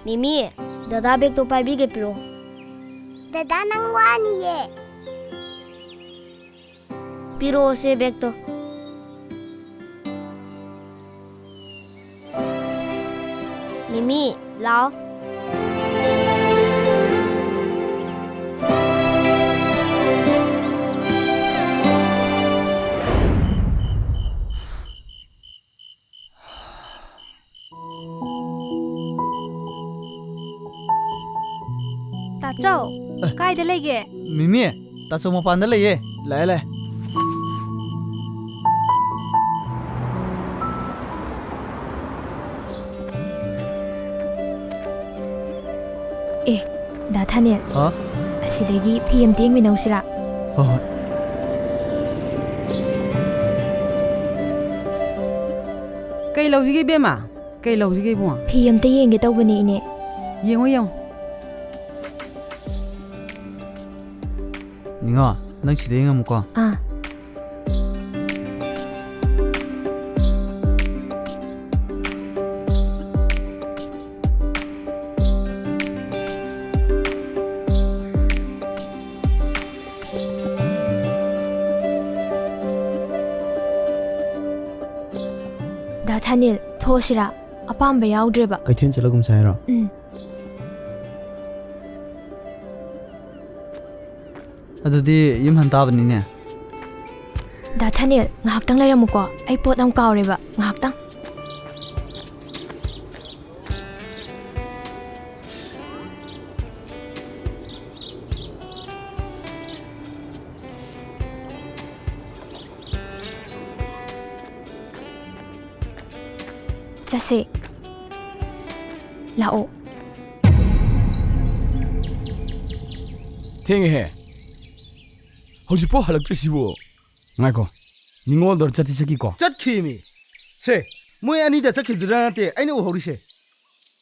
ꯃꯤꯃꯤ, ꯗꯗꯥ ꯕꯦꯒꯇꯣ ꯄꯥꯏꯕꯤꯒꯦ, ꯄꯤꯔꯛꯑꯣ꯫ ꯗꯗꯥ, ꯅꯪ ꯋꯥꯅꯤꯌꯦ꯫ ꯄꯤꯔꯛꯑꯣꯁꯦ ꯕꯦꯒꯇꯣ꯫ ꯃꯤꯃꯤ, ꯂꯥꯎ꯫ ꯇꯥꯆꯧ, ꯑꯦ꯫ ꯀꯥꯏꯗ ꯂꯩꯒꯦ? ꯃꯤꯃꯤ, ꯇꯥꯆꯧ ꯃꯄꯥꯟꯗ ꯂꯩꯌꯦ꯫ ꯂꯥꯛꯑꯦ, ꯂꯥꯛꯑꯦ꯫ ꯑꯦ, ꯗꯥ ꯊꯥꯅꯦꯜ꯫ ꯍꯥ? ꯑꯁꯤꯗꯒꯤ ꯐꯤ ꯑꯝꯇ ꯌꯦꯡꯃꯤꯟꯅꯧꯁꯤꯔꯥ? ꯍꯣꯏ, ꯍꯣꯏ꯫ ꯀꯩ ꯂꯧꯁꯤꯒꯦ, ꯏꯕꯦꯝꯃ? ꯀꯩ ꯂꯧꯁꯤꯒꯦ, ꯏꯕꯨꯡꯉꯣ? ꯐꯤ ꯑꯝꯇ ꯌꯦꯡꯒꯦ ꯇꯧꯕꯅꯦ, ꯏꯅꯦ꯫ ꯌꯦꯡꯉꯣ, ꯌꯦꯡꯉꯣ꯫ ꯅꯤꯉꯣ, ꯅꯪ ꯁꯤꯗ ꯌꯦꯡꯉꯝꯃꯨꯀꯣ꯫ ꯑꯥ꯫ ꯗꯥ ꯊꯥꯅꯤꯜ, ꯊꯣꯛꯑꯁꯤꯔꯥ? ꯑꯄꯥꯝꯕ ꯌꯥꯎꯗ꯭ꯔꯦꯕ꯫ ꯀꯩꯊꯦꯜ ꯆꯠꯂꯒꯨꯝꯁꯦ ꯍꯥꯏꯔꯣ? ꯎꯝ꯫ ꯑꯗꯨꯗꯤ ꯌꯨꯝ ꯍꯟ ꯇꯥꯕꯅꯤꯅꯦ꯫ ꯗꯥ ꯊꯥꯅꯤꯜ, ꯉꯥꯏꯍꯥꯛꯇꯪ ꯂꯩꯔꯝꯃꯨꯀꯣ꯫ ꯑꯩ ꯄꯣꯠ ꯑꯃ ꯀꯥꯎꯔꯦꯕ꯫ ꯉꯥꯏꯍꯥꯛꯇꯪ꯫ ꯆꯠꯁꯦ꯫ ꯂꯥꯛꯑꯣ꯫ ꯊꯦꯡꯉꯦꯍꯦ꯫ ꯍꯧꯖꯤꯛꯐꯥꯎ ꯍꯜꯂꯛꯇ꯭ꯔꯤꯁꯤꯕꯨ? ꯉꯥꯏꯈꯣ꯫ ꯅꯤꯉꯣꯜꯗꯣ ꯆꯠꯇꯤ ꯆꯠꯈꯤꯀꯣ? ꯆꯠꯈꯤꯃꯤ꯫ ꯁꯦ, ꯃꯣꯏ ꯑꯅꯤꯗ ꯆꯠꯈꯤꯕꯗꯨꯗ ꯅꯠꯇꯦ ꯑꯩꯅ ꯎꯍꯧꯔꯤꯁꯦ꯫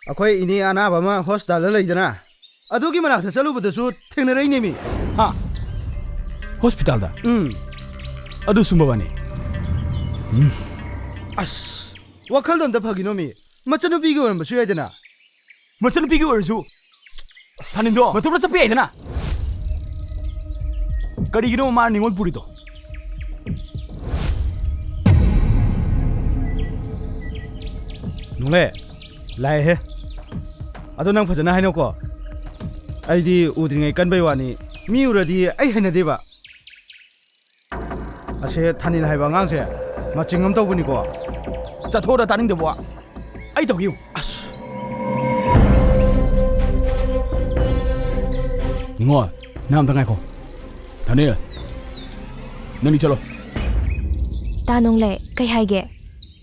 ꯑꯩꯈꯣꯏ ꯏꯅꯦ ꯑꯅꯥꯕ ꯑꯃ ꯍꯣꯁꯄꯤꯇꯥꯜꯗ ꯂꯩꯗꯅ, ꯑꯗꯨꯒꯤ ꯃꯅꯥꯛꯇ ꯆꯠꯂꯨꯕꯗꯁꯨ ꯊꯦꯡꯅꯔꯛꯏꯅꯦꯃꯤ꯫ ꯍꯥ? ꯍꯣꯁꯄꯤꯇꯥꯜꯗ? ꯎꯝ꯫ ꯑꯗꯨꯁꯨ ꯃꯕꯥꯅꯤ? ꯎꯝ꯫ ꯑꯁ, ꯋꯥꯈꯜꯗꯣ ꯑꯝꯇ ꯐꯈꯤꯅꯣꯃꯤ꯫ ꯃꯆꯟꯅꯨꯄꯤꯒꯤ ꯑꯣꯏꯔꯝꯕꯁꯨ ꯌꯥꯏꯗꯅ꯫ ꯃꯆꯟꯅꯨꯄꯤꯒꯤ ꯑꯣꯏꯔꯁꯨ ꯊꯥꯅꯤꯜꯗꯣ ꯃꯇꯣꯝꯇ ꯆꯠꯄ ꯌꯥꯏꯗꯅ꯫ ꯀꯔꯤꯒꯤꯅꯣ ꯃꯥꯅ ꯅꯤꯉꯣꯜ ꯄꯨꯔꯤꯗꯣ? ꯅꯣꯡꯂꯩ, ꯂꯥꯛꯑꯦꯍꯦ꯫ ꯑꯗꯣ ꯅꯪ ꯐꯖꯅ ꯍꯥꯏꯅꯧꯀꯣ꯫ ꯑꯩꯗꯤ ꯎꯗ꯭ꯔꯤꯉꯩ ꯀꯟꯕꯩ ꯋꯥꯅꯤ, ꯃꯤ ꯎꯔꯗꯤ ꯑꯩ ꯍꯩꯅꯗꯦꯕ꯫ ꯑꯁꯦ ꯊꯥꯅꯤꯜ ꯍꯥꯏꯕ ꯑꯉꯥꯡꯁꯦ ꯃꯆꯤꯡ ꯑꯃ ꯇꯧꯕꯅꯤꯀꯣ꯫ ꯆꯠꯊꯣꯛꯑꯣꯗ, ꯇꯥꯅꯤꯡꯗꯕ ꯋꯥ꯫ ꯑꯩ ꯇꯧꯒꯦ ꯌꯦꯡꯉꯨ꯫ ꯑꯁ! ꯅꯤꯉꯣꯜ, ꯅꯪ ꯑꯝꯇ ꯉꯥꯏꯈꯣ꯫ ꯊꯥꯅꯤꯜ, ꯅꯪꯗꯤ ꯆꯠꯂꯣ꯫ ꯇꯥ ꯅꯣꯡꯂꯩ, ꯀꯩ ꯍꯥꯏꯒꯦ?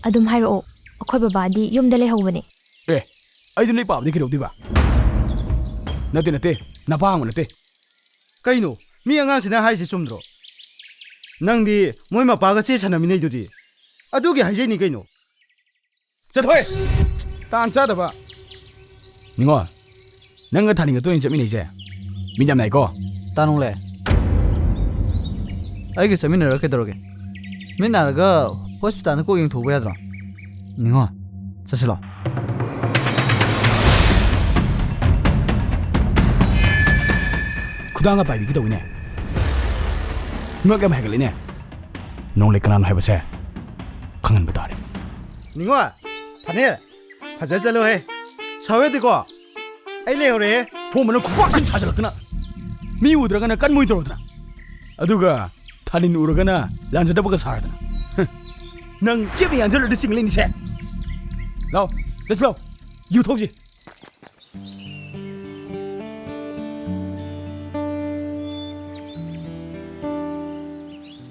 ꯑꯗꯨꯝ ꯍꯥꯏꯔꯛꯑꯣ꯫ ꯑꯩꯈꯣꯏ ꯕꯕꯥꯗꯤ ꯌꯨꯝꯗ ꯂꯩꯍꯧꯕꯅꯦ꯫ ꯑꯦ, ꯑꯩꯗꯤ ꯅꯣꯏ ꯄꯥꯕꯗꯤ ꯀꯩꯗꯧꯗꯣꯏꯕ? ꯅꯠꯇꯦ, ꯅꯠꯇꯦ, ꯅꯄꯥ ꯍꯪꯕ ꯅꯠꯇꯦ꯫ ꯀꯩꯅꯣ, ꯃꯤ ꯑꯉꯥꯡꯁꯤꯅ ꯍꯥꯏꯁꯦ ꯆꯨꯝꯗ꯭ꯔꯣ? ꯅꯪꯗꯤ ꯃꯣꯏ ꯃꯄꯥꯒ ꯆꯦ ꯁꯥꯟꯅꯃꯤꯟꯅꯩꯗꯨꯗꯤ꯫ ꯑꯗꯨꯒꯤ ꯍꯥꯏꯖꯩꯅꯤ ꯀꯩꯅꯣ꯫ ꯆꯠꯊꯣꯛꯑꯦ꯫ ꯇꯥꯟ ꯆꯥꯗꯕ꯫ ꯅꯤꯡꯉꯣ, ꯅꯪꯒ ꯊꯥꯅꯤꯡꯒ ꯇꯣꯏꯅ ꯆꯠꯃꯤꯟꯅꯩꯁꯦ ꯃꯤꯠ ꯌꯥꯝ ꯅꯥꯏꯀꯣ꯫ ꯇꯥꯅꯨꯡꯂꯦ, ꯑꯩꯒ ꯆꯠꯃꯤꯟꯅꯔꯒ ꯀꯩꯗꯧꯔꯒꯦ? ꯃꯤꯠ ꯅꯥꯔꯒ ꯍꯣꯁꯄꯤꯇꯥꯜꯗ ꯀꯣꯛ ꯌꯦꯡꯊꯣꯛꯎꯕ ꯌꯥꯗ꯭ꯔꯣ? ꯅꯤꯡꯉꯣ, ꯆꯠꯁꯤꯂꯣ꯫ ꯈꯨꯗꯥꯡꯒ ꯄꯥꯏꯕꯤꯒꯦ ꯇꯧꯋꯤꯅꯦ꯫ ꯉꯛ ꯌꯥꯝ ꯍꯥꯏꯒꯠꯂꯤꯅꯦ꯫ ꯅꯣꯡꯂꯩ ꯀꯅꯥꯅꯣ ꯍꯥꯏꯕꯁꯦ ꯈꯪꯍꯟꯕ ꯇꯥꯔꯦ꯫ ꯅꯤꯡꯉꯣ, ꯐꯅꯦ, ꯐꯖ ꯆꯠꯂꯣꯍꯦ꯫ ꯁꯥꯎ ꯌꯥꯗꯦꯀꯣ꯫ ꯑꯩ ꯂꯩꯍꯧꯔꯦꯍꯦ꯫ ꯐꯣꯝꯕꯅ ꯈꯨꯄꯥꯛꯁꯤꯡ ꯊꯥꯖꯤꯜꯂꯛꯇꯅ ꯃꯤ ꯎꯗ꯭ꯔꯒꯅ ꯀꯟꯃꯣꯏ ꯇꯧꯔꯗꯅ, ꯑꯗꯨꯒ ꯊꯥꯅꯤꯟ ꯎꯔꯒꯅ ꯂꯥꯟꯖꯗꯕꯒ ꯁꯥꯔꯗꯅ꯫ ꯍ, ꯅꯪ ꯆꯦꯞꯅ ꯌꯥꯟꯖꯜꯂꯗꯤ ꯆꯤꯡ ꯂꯩꯅꯤꯁꯦ꯫ ꯂꯥꯎ, ꯆꯠꯁꯤ ꯂꯥꯎ, ꯌꯨ ꯊꯧꯁꯤ꯫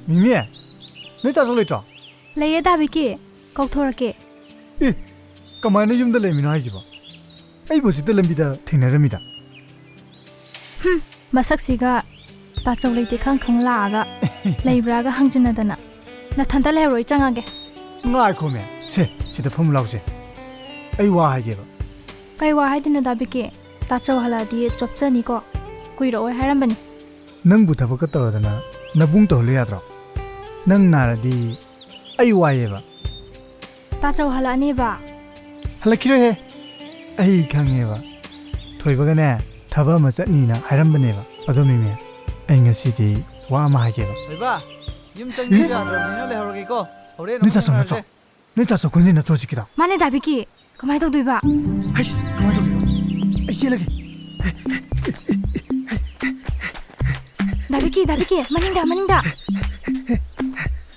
ꯃꯤꯃꯤ, ꯅꯣꯏ ꯇꯥꯆꯧ ꯂꯩꯇ꯭ꯔꯣ? ꯂꯩꯌꯦ ꯗꯥ ꯕꯤꯀꯤ, ꯀꯧꯊꯣꯔꯛꯀꯦ꯫ ꯑꯦ, ꯀꯃꯥꯏꯅ ꯌꯨꯝꯗ ꯂꯩꯃꯤꯅꯣ ꯍꯥꯏꯁꯤꯕꯣ? ꯑꯩꯕꯨ ꯍꯧꯖꯤꯛꯇ ꯂꯝꯕꯤꯗ ꯊꯦꯡꯅꯔꯝꯃꯤꯗ꯫ ꯍꯨꯝ, ꯃꯁꯛꯁꯤꯒ ꯇꯥꯆꯧ ꯂꯩꯇꯦ ꯈꯪ ꯈꯪ ꯂꯥꯛꯑꯒ ꯂꯩꯕ꯭ꯔꯥꯒ ꯍꯪꯖꯤꯟꯅꯗꯅ꯫ ꯅꯊꯟꯇ ꯂꯩꯍꯧꯔꯣ, ꯑꯩ ꯆꯪꯉꯒꯦ꯫ ꯉꯥꯏꯈꯣꯃꯦ, ꯁꯦ, ꯁꯤꯗ ꯐꯝꯃꯨ ꯂꯥꯎꯁꯦ꯫ ꯑꯩ ꯋꯥ ꯍꯥꯏꯒꯦꯕ꯫ ꯀꯩ ꯋꯥ ꯍꯥꯏꯗꯣꯏꯅꯣ ꯗꯥ ꯕꯤꯀꯤ? ꯇꯥꯆꯧ ꯍꯜꯂꯛꯑꯗꯤ ꯆꯣꯞꯆꯅꯤꯀꯣ꯫ ꯀꯨꯏꯔꯛꯑꯣꯏ ꯍꯥꯏꯔꯝꯕꯅꯤ꯫ ꯅꯪꯕꯨ ꯊꯕꯛꯀ ꯇꯧꯔꯗꯅ ꯅꯕꯨꯡ ꯇꯧꯍꯜꯂꯨ ꯌꯥꯗ꯭ꯔꯣ? ꯅꯪ ꯅꯥꯔꯗꯤ ꯑꯩ ꯋꯥꯏꯌꯦꯕ꯫ ꯇꯥꯆꯧ ꯍꯜꯂꯛꯑꯅꯦꯕ? ꯍꯜꯂꯛꯈꯤꯔꯣꯏꯍꯦ꯫ ꯑꯩ ꯈꯪꯉꯦꯕ꯫ ꯊꯣꯏꯕꯒꯅꯦ, ꯊꯕꯛ ꯑꯃ ꯆꯠꯅꯤꯅ ꯍꯥꯏꯔꯝꯕꯅꯦꯕ꯫ ꯑꯗꯣ ꯃꯤꯃꯤ, ꯑꯩ ꯉꯁꯤꯗꯤ ꯋꯥ ꯑꯃ ꯍꯥꯏꯒꯦꯕ꯫ ꯊꯣꯏꯕ, ꯌꯨꯝ ꯆꯪꯕꯤꯕ ꯌꯥꯗ꯭ꯔꯕꯅꯤꯅ ꯂꯩꯍꯧꯔꯒꯦꯀꯣ꯫ ꯍꯣꯔꯦꯟ ꯅꯣꯏ ꯑꯃꯨꯛ ꯇꯥꯆꯧ ꯅꯠꯇ꯭ꯔꯣ? ꯊꯦꯡꯅꯔꯁꯦ꯫ ꯅꯣꯏ ꯇꯥꯆꯧ ꯈꯣꯟꯖꯦꯜ ꯅꯠꯇ꯭ꯔꯣ ꯍꯧꯖꯤꯛꯀꯤꯗꯣ? ꯃꯥꯅꯦ ꯗꯥ ꯕꯤꯀꯤ꯫ ꯀꯃꯥꯏ ꯇꯧꯗꯣꯏꯕ? ꯍꯩꯁ, ꯀꯃꯥꯏ ꯇꯧꯗꯣꯏꯕ? ꯑꯩ ꯆꯦꯜꯂꯒꯦ꯫ ꯗꯥ ꯕꯤꯀꯤ, ꯗꯥ ꯕꯤꯀꯤ, ꯃꯅꯤꯡꯗ, ꯃꯅꯤꯡꯗ꯫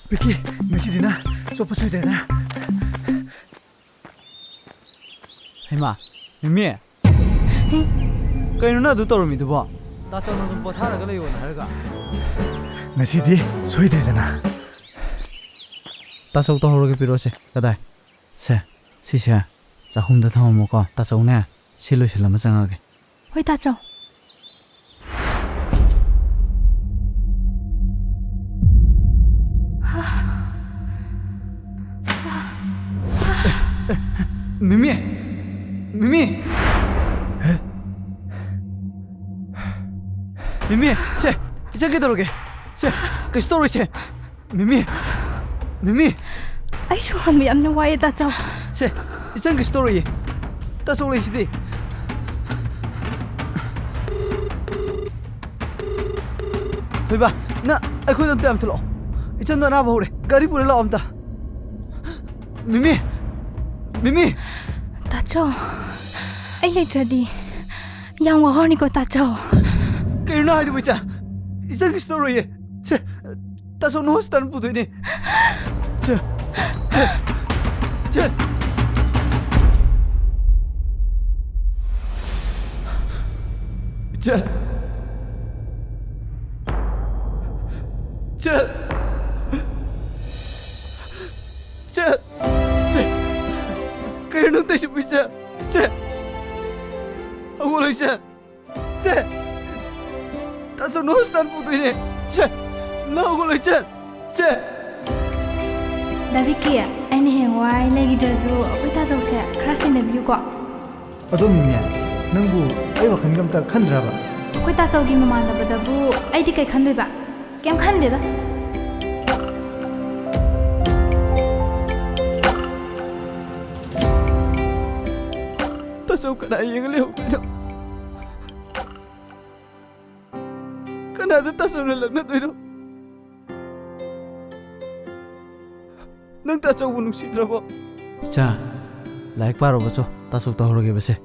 ꯕꯤꯀꯤ, ꯉꯁꯤꯗꯤ ꯅꯪ ꯆꯣꯞꯄ ꯁꯣꯏꯗ꯭ꯔꯦꯗꯅ꯫ ꯍꯩꯃꯥ, ꯃꯤꯃꯤ꯫ ꯀꯩꯅꯣ ꯅꯪ ꯑꯗꯨ ꯇꯧꯔꯝꯃꯤꯗꯨꯕꯣ? ꯇꯥꯆꯧꯅ ꯑꯗꯨꯝ ꯄꯣꯊꯥꯔꯒ ꯂꯩꯌꯣꯅ ꯍꯥꯏꯔꯒ꯫ ꯉꯁꯤꯗꯤ ꯁꯣꯏꯗ꯭ꯔꯦꯗꯅ꯫ ꯇꯥꯆꯧ ꯇꯧꯍꯧꯔꯒꯦ, ꯄꯤꯔꯛꯑꯣꯁꯦ꯫ ꯀꯗꯥꯏ? ꯁꯦ, ꯁꯤꯁꯦ ꯆꯍꯨꯝꯗ ꯊꯝꯃꯝꯃꯣꯀꯣ꯫ ꯇꯥꯆꯧꯅꯦ, ꯁꯤ ꯂꯣꯏꯁꯤꯜꯂꯝꯃ ꯆꯪꯉꯛꯑꯒꯦ꯫ ꯍꯣꯏ, ꯇꯥꯆꯧ꯫ ꯃꯤꯃꯤ! ꯃꯤꯃꯤ! ꯃꯤꯃꯤ! ꯁꯦ! ꯏꯆꯟ ꯀꯩꯗꯧꯔꯒꯦ? ꯁꯦ! ꯀꯩꯁꯨ ꯇꯧꯔꯣꯏ, ꯁꯦ! ꯃꯤꯃꯤ! ꯃꯤꯃꯤ! ꯑꯩ ꯁꯣꯔ ꯍꯣꯟꯕ ꯌꯥꯝꯅ ꯋꯥꯏꯌꯦ, ꯇꯥꯆꯧ꯫ ꯁꯦ! ꯏꯆꯟ ꯀꯩꯁꯨ ꯇꯧꯔꯣꯏꯌꯦ꯫ ꯇꯥꯆꯧ ꯂꯩꯁꯤꯗꯤ꯫ ꯊꯣꯏꯕ, ꯅꯪ ꯑꯩꯈꯣꯏꯗ ꯑꯝꯇ ꯌꯥꯝ ꯊꯤꯜꯂꯛꯑꯣ꯫ ꯏꯆꯟꯗꯣ ꯑꯅꯥꯕ ꯍꯧꯔꯦ꯫ ꯒꯥꯔꯤ ꯄꯨꯔ ꯂꯥꯛꯑꯣ ꯑꯝꯇ꯫ ꯃꯤꯃꯤ! ꯃꯤꯃꯤ! ꯇꯥꯆꯧ, ꯑꯩ ꯂꯩꯇ꯭ꯔꯗꯤ ꯌꯥꯝ ꯋꯥꯍꯧꯔꯅꯤꯀꯣ, ꯇꯥꯆꯧ꯫ ꯀꯩꯅꯣ ꯅꯪ ꯍꯥꯏꯗꯨꯕꯨ, ꯏꯆꯟ? ꯏꯆꯟ ꯀꯩꯁꯨ ꯇꯧꯔꯣꯏꯌꯦ꯫ ꯁꯦ, ꯇꯥꯆꯧꯅ ꯍꯣꯁꯄꯤꯇꯥꯜ ꯄꯨꯗꯣꯏꯅꯦ꯫ ꯆꯠ! ꯆꯠ! ꯆꯠ! ꯆꯠ! ꯆꯠ! ꯆꯠ! ꯆꯠ! ꯀꯩꯅꯣ ꯅꯪ ꯇꯧꯏꯁꯤꯕꯨ, ꯏꯆꯟ? ꯆꯠ! ꯍꯧꯒꯠꯂꯣ, ꯏꯆꯟ! ꯁꯦ! ꯇꯥꯆꯧꯅ ꯍꯣꯁꯄꯤꯇꯥꯜ ꯄꯨꯗꯣꯏꯅꯦ! ꯁꯦ! ꯂꯧꯒ ꯂꯣꯏ ꯆꯠ! ꯁꯦ! ꯗꯥ ꯕꯤꯀꯤ, ꯑꯩꯅ ꯍꯌꯦꯡꯋꯥꯏ ꯂꯩꯈꯤꯗ꯭ꯔꯁꯨ ꯑꯩꯈꯣꯏ ꯇꯥꯆꯧꯁꯦ ꯈꯔ ꯁꯦꯟꯅꯕꯤꯌꯨꯀꯣ꯫ ꯑꯗꯣ ꯃꯤꯃꯤ, ꯅꯪꯕꯨ ꯑꯩ ꯋꯥꯈꯜꯒ ꯑꯝꯇ ꯈꯟꯗ꯭ꯔꯕ? ꯑꯩꯈꯣꯏ ꯇꯥꯆꯧꯒꯤ ꯃꯃꯥꯟꯅꯕꯗꯕꯨ ꯑꯩꯗꯤ ꯀꯩ ꯈꯟꯗꯣꯏꯕ? ꯀꯩꯝ ꯈꯟꯗꯦꯗ꯫ ꯇꯥꯆꯧ ꯀꯅꯥ ꯌꯦꯡꯉ ꯂꯩꯍꯧꯗꯣꯏꯅꯣ? ꯀꯅꯥꯗ ꯇꯥꯆꯧꯅ ꯂꯛꯅꯗꯣꯏꯅꯣ? ꯅꯪ ꯇꯥꯆꯧꯕꯨ ꯅꯨꯡꯁꯤꯗ꯭ꯔꯕꯣ? ꯏꯆꯥ, ꯂꯥꯏꯔꯤꯛ ꯄꯥꯔꯣꯕ ꯆꯣ, ꯇꯥꯆꯧ ꯇꯧꯍꯧꯔꯒꯦꯕꯁꯦ꯫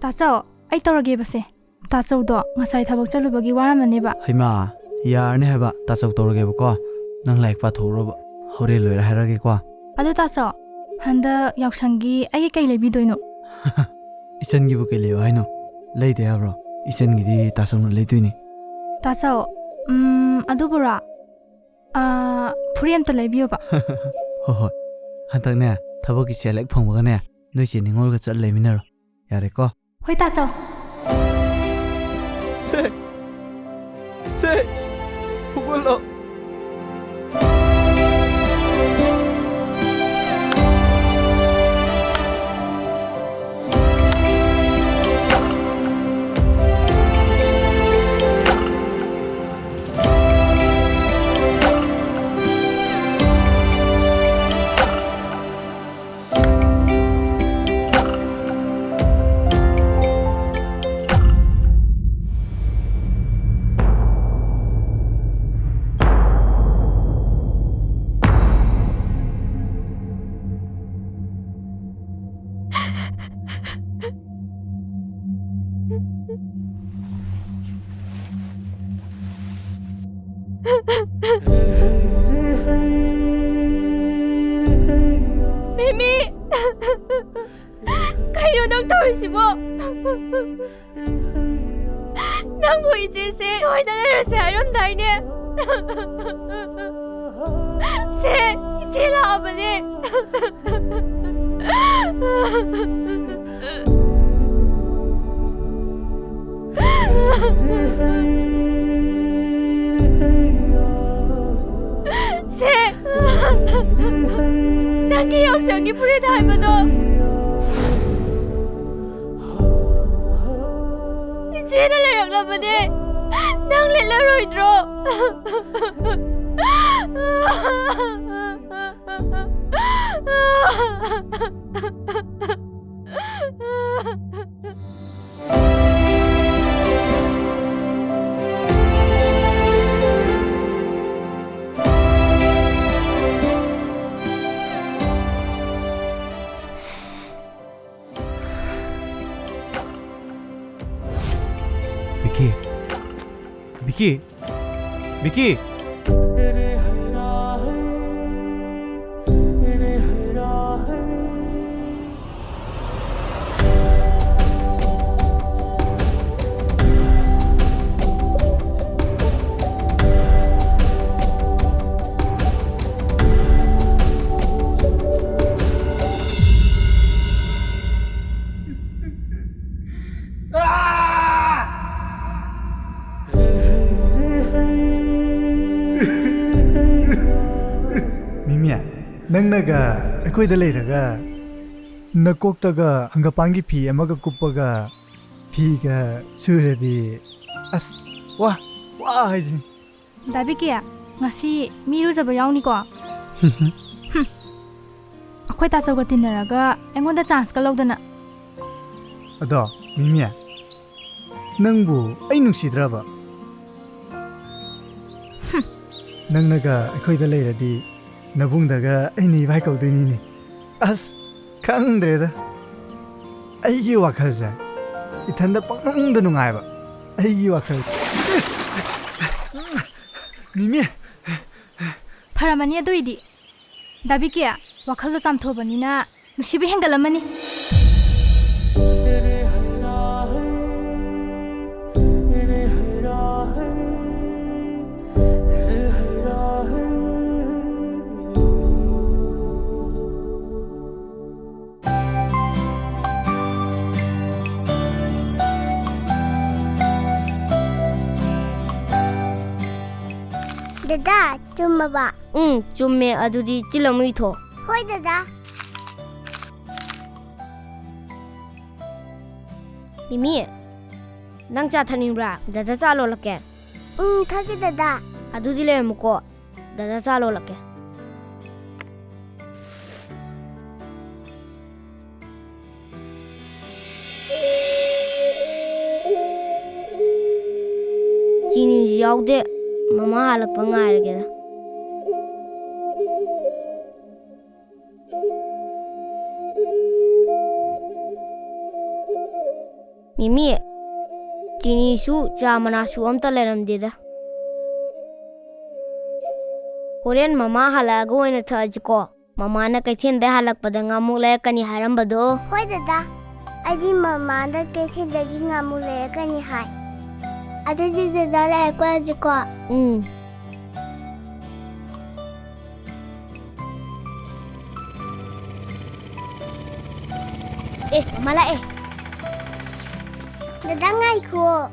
ꯇꯥꯆꯧ, ꯑꯩ ꯇꯧꯔꯒꯦꯕꯁꯦ꯫ ꯇꯥꯆꯧꯗꯣ ꯉꯁꯥꯏ ꯊꯕꯛ ꯆꯠꯂꯨꯕꯒꯤ ꯋꯥꯔꯝꯃꯅꯦꯕ꯫ ꯍꯩꯃꯥ, ꯌꯥꯔꯅꯤ ꯍꯥꯏꯕ, ꯇꯥꯆꯧ ꯇꯧꯔꯒꯦꯕꯀꯣ꯫ ꯅꯪ ꯂꯥꯏꯔꯤꯛ ꯄꯥꯊꯣꯛꯎꯔꯣꯕ, ꯍꯣꯔꯦꯟ ꯂꯣꯏꯔ ꯍꯥꯏꯔꯒꯦꯀꯣ꯫ ꯑꯗꯣ ꯇꯥꯆꯧ, ꯍꯟꯗꯛ ꯌꯥꯎꯁꯪꯒꯤ ꯑꯩꯒꯤ ꯀꯩ ꯂꯩꯕꯤꯗꯣꯏꯅꯣ? ꯏꯆꯟꯒꯤꯕꯨ ꯀꯩ ꯂꯩꯌꯣ ꯍꯥꯏꯅꯣ? ꯂꯩꯗ ꯌꯥꯕ꯭ꯔꯣ? ꯏꯆꯟꯒꯤꯗꯤ ꯇꯥꯆꯧꯅ ꯂꯩꯗꯣꯏꯅꯤ꯫ ꯇꯥꯆꯧ, ꯎꯝ, ꯑꯗꯨꯕꯨꯔꯣ? ꯑꯥ, ꯐꯨꯔꯤꯠ ꯑꯝꯇ ꯂꯩꯕꯤꯌꯣꯕ꯫ ꯍꯣꯏ, ꯍꯣꯏ꯫ ꯍꯟꯗꯛꯅꯦ, ꯊꯕꯛꯀꯤ ꯁꯦꯜ ꯍꯦꯛ ꯐꯪꯕꯒꯅꯦ, ꯅꯣꯏ ꯆꯦ ꯅꯤꯉꯣꯜꯒ ꯆꯠꯂ ꯂꯩꯃꯤꯟꯅꯔꯣ꯫ ꯌꯥꯔꯦꯀꯣ? ꯍꯣꯏ, ꯇꯥꯆꯧ꯫ ꯁꯦ! ꯁꯦ! ꯍꯧꯒꯠꯂꯣ! ꯀꯩꯅꯣ ꯅꯪ ꯇꯧꯔꯤꯁꯤꯕꯣ? ꯅꯪꯕꯨ ꯏꯆꯦꯁꯦ ꯅꯣꯏꯗ ꯂꯩꯔꯁꯦ ꯍꯥꯏꯔꯝꯗꯥꯏꯅꯦ? ꯁꯦ, ꯏꯆꯦ ꯂꯥꯛꯑꯕꯅꯦ꯫ ꯁꯦ, ꯅꯪꯒꯤ ꯌꯥꯎꯁꯪꯒꯤ ꯐꯨꯔꯤꯠ ꯍꯥꯏꯕꯗꯣ ꯏꯆꯦꯅ ꯂꯩꯔꯛꯂꯕꯅꯦ꯫ ꯅꯪ ꯂꯤꯠꯂꯔꯣꯏꯗ꯭ꯔꯣ? ꯕꯤꯀꯤ, ꯕꯤꯀꯤ, ꯕꯤꯀꯤ꯫ ꯃꯤꯃꯤ, ꯅꯪꯅꯒ ꯑꯩꯈꯣꯏꯗ ꯂꯩꯔꯒ ꯅꯀꯣꯛꯇꯒ ꯍꯪꯒꯄꯥꯟꯒꯤ ꯐꯤ ꯑꯃꯒ ꯀꯨꯞꯄꯒ ꯐꯤꯒ ꯁꯨꯔꯗꯤ, ꯑꯁ, ꯋꯥ, ꯋꯥ ꯍꯥꯏꯁꯤꯅꯤ꯫ ꯗꯥ ꯕꯤꯀꯤ, ꯉꯁꯤ ꯃꯤ ꯏꯔꯨꯖꯕ ꯌꯥꯎꯅꯤꯀꯣ? ꯍꯨꯝ꯫ ꯑꯩꯈꯣꯏ ꯇꯥꯆꯧꯒ ꯇꯤꯟꯅꯔꯒ ꯑꯩꯉꯣꯟꯗ ꯆꯥꯟꯁꯀ ꯂꯧꯗꯅ꯫ ꯑꯗꯣ, ꯃꯤꯃꯤ, ꯅꯪꯕꯨ ꯑꯩ ꯅꯨꯡꯁꯤꯗ꯭ꯔꯕ? ꯍꯨꯝ꯫ ꯅꯪꯅꯒ ꯑꯩꯈꯣꯏꯗ ꯂꯩꯔꯗꯤ ꯅꯕꯨꯡꯗꯒ ꯑꯩꯅ ꯏꯕꯥꯏ ꯀꯧꯗꯣꯏꯅꯤꯅꯦ꯫ ꯑꯁ, ꯈꯪꯗ꯭ꯔꯦꯗ꯫ ꯑꯩꯒꯤ ꯋꯥꯈꯜꯁꯦ ꯏꯊꯟꯗ ꯄꯪꯅꯨꯡꯗ ꯅꯨꯡꯉꯥꯏꯕ꯫ ꯑꯩꯒꯤ ꯋꯥꯈꯜ꯫ ꯃꯤꯃꯤ! ꯐꯔꯝꯃꯅꯤ ꯑꯗꯨꯏꯗꯤ꯫ ꯗꯥ ꯕꯤꯀꯤ, ꯋꯥꯈꯜꯗꯣ ꯆꯥꯝꯊꯣꯛꯑꯕꯅꯤꯅ ꯅꯨꯡꯁꯤꯕ ꯍꯦꯟꯒꯠꯂꯝꯃꯅꯤ꯫ ꯗꯥ, ꯆꯨꯝꯃꯕ? ꯎꯝ, ꯆꯨꯝꯃꯦ꯫ ꯑꯗꯨꯗꯤ ꯆꯤꯜ ꯑꯃꯨꯛ ꯏꯊꯣ꯫ ꯍꯣꯏ, ꯗꯗꯥ꯫ ꯃꯤꯃꯤ, ꯅꯪ ꯆꯥ ꯊꯛꯅꯤꯡꯕ꯭ꯔꯥ? ꯗꯗꯥ ꯆꯥ ꯂꯣꯜꯂꯛꯀꯦ꯫ ꯎꯝ, ꯊꯛꯀꯦ, ꯗꯗꯥ꯫ ꯑꯗꯨꯗꯤ ꯂꯩꯔꯝꯃꯨꯀꯣ, ꯗꯗꯥ ꯆꯥ ꯂꯣꯜꯂꯛꯀꯦ꯫ ꯆꯤꯅꯤꯁꯨ ꯌꯥꯎꯗꯦ꯫ ꯃꯃꯥ ꯍꯜꯂꯛꯄ ꯉꯥꯏꯔꯒꯦꯗ꯫ ꯃꯤꯃꯤ, ꯆꯤꯅꯤꯁꯨ ꯆꯥ ꯃꯅꯥꯁꯨ ꯑꯝꯇ ꯂꯩꯔꯝꯗꯦꯗ꯫ ꯍꯣꯔꯦꯟ ꯃꯃꯥ ꯍꯜꯂꯛꯑꯒ ꯑꯣꯏꯅ ꯊꯛꯑꯁꯤꯀꯣ꯫ ꯃꯃꯥꯅ ꯀꯩꯊꯦꯜꯗ ꯍꯜꯂꯛꯄꯗ ꯉꯥꯃꯨꯛ ꯂꯩꯔꯛꯀꯅꯤ ꯍꯥꯏꯔꯝꯕꯗꯣ꯫ ꯍꯣꯏ, ꯗꯗꯥ꯫ ꯑꯩꯗꯤ ꯃꯃꯥꯗ ꯀꯩꯊꯦꯜꯗꯒꯤ ꯉꯥꯃꯨꯛ ꯂꯩꯔꯛꯀꯅꯤ ꯍꯥꯏ꯫ ꯑꯗꯨꯗꯤ ꯗꯗꯥ ꯂꯩꯔꯛꯄ ꯍꯧꯖꯤꯛꯀꯣ꯫ ꯎꯝ꯫ ꯑꯦ, ꯃꯃꯥ ꯂꯥꯛꯑꯦ꯫ ꯗꯗꯥ, ꯉꯥꯏꯈꯨꯑꯣ꯫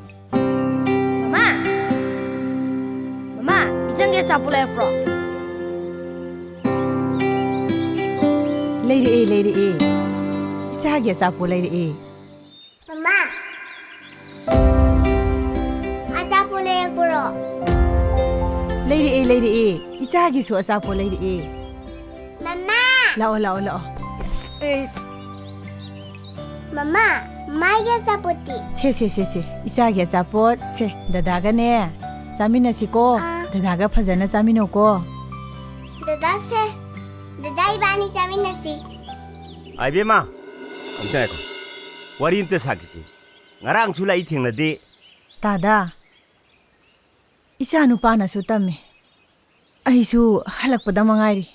ꯃꯃꯥ! ꯃꯃꯥ, ꯏꯆꯟꯒꯤ ꯑꯆꯥꯄꯣꯠ ꯂꯩꯔꯛꯄ꯭ꯔꯣ? ꯂꯩꯔꯛꯑꯦ, ꯂꯩꯔꯛꯑꯦ꯫ ꯏꯆꯥꯒꯤ ꯑꯆꯥꯄꯣꯠ ꯂꯩꯔꯛꯑꯦ꯫ ꯃꯃꯥ! ꯑꯆꯥꯄꯣꯠ ꯂꯩꯔꯛꯄ꯭ꯔꯣ? ꯂꯩꯔꯛꯑꯦ, ꯂꯩꯔꯛꯑꯦ꯫ ꯏꯆꯥꯒꯤꯁꯨ ꯑꯆꯥꯄꯣꯠ ꯂꯩꯔꯛꯑꯦ꯫ ꯃꯃꯥ! ꯂꯥꯛꯑꯣ, ꯂꯥꯛꯑꯣ, ꯂꯥꯛꯑꯣ꯫ ꯑꯦ꯫ ꯃꯃꯥ, ꯃꯥꯒꯤ ꯑꯆꯥꯄꯣꯠꯇꯤ? ꯁꯦ, ꯁꯦ, ꯁꯦ, ꯁꯦ꯫ ꯏꯆꯥꯒꯤ ꯑꯆꯥꯄꯣꯠ꯫ ꯁꯦ, ꯗꯗꯥꯒꯅꯦ ꯆꯥꯃꯤꯟꯅꯁꯤꯀꯣ꯫ ꯑꯥ꯫ ꯗꯗꯥꯒ ꯐꯖꯅ ꯆꯥꯃꯤꯟꯅꯧꯀꯣ꯫ ꯗꯗꯥ, ꯁꯦ꯫ ꯗꯗꯥ, ꯏꯕꯥꯅꯤ ꯆꯥꯃꯤꯟꯅꯁꯤ꯫ ꯑꯥ, ꯏꯕꯦꯝꯃ, ꯑꯝꯇ ꯉꯥꯏꯈꯣ꯫ ꯋꯥꯔꯤ ꯑꯝꯇ ꯁꯥꯈꯤꯁꯤ꯫ ꯉꯔꯥꯡꯁꯨ ꯂꯥꯛꯏ, ꯊꯦꯡꯅꯗꯦ꯫ ꯇꯥꯗ, ꯏꯆꯥ ꯅꯨꯄꯥꯅꯁꯨ ꯇꯝꯃꯤ꯫ ꯑꯩꯁꯨ ꯍꯜꯂꯛꯄꯗ ꯃꯉꯥꯏꯔꯤ꯫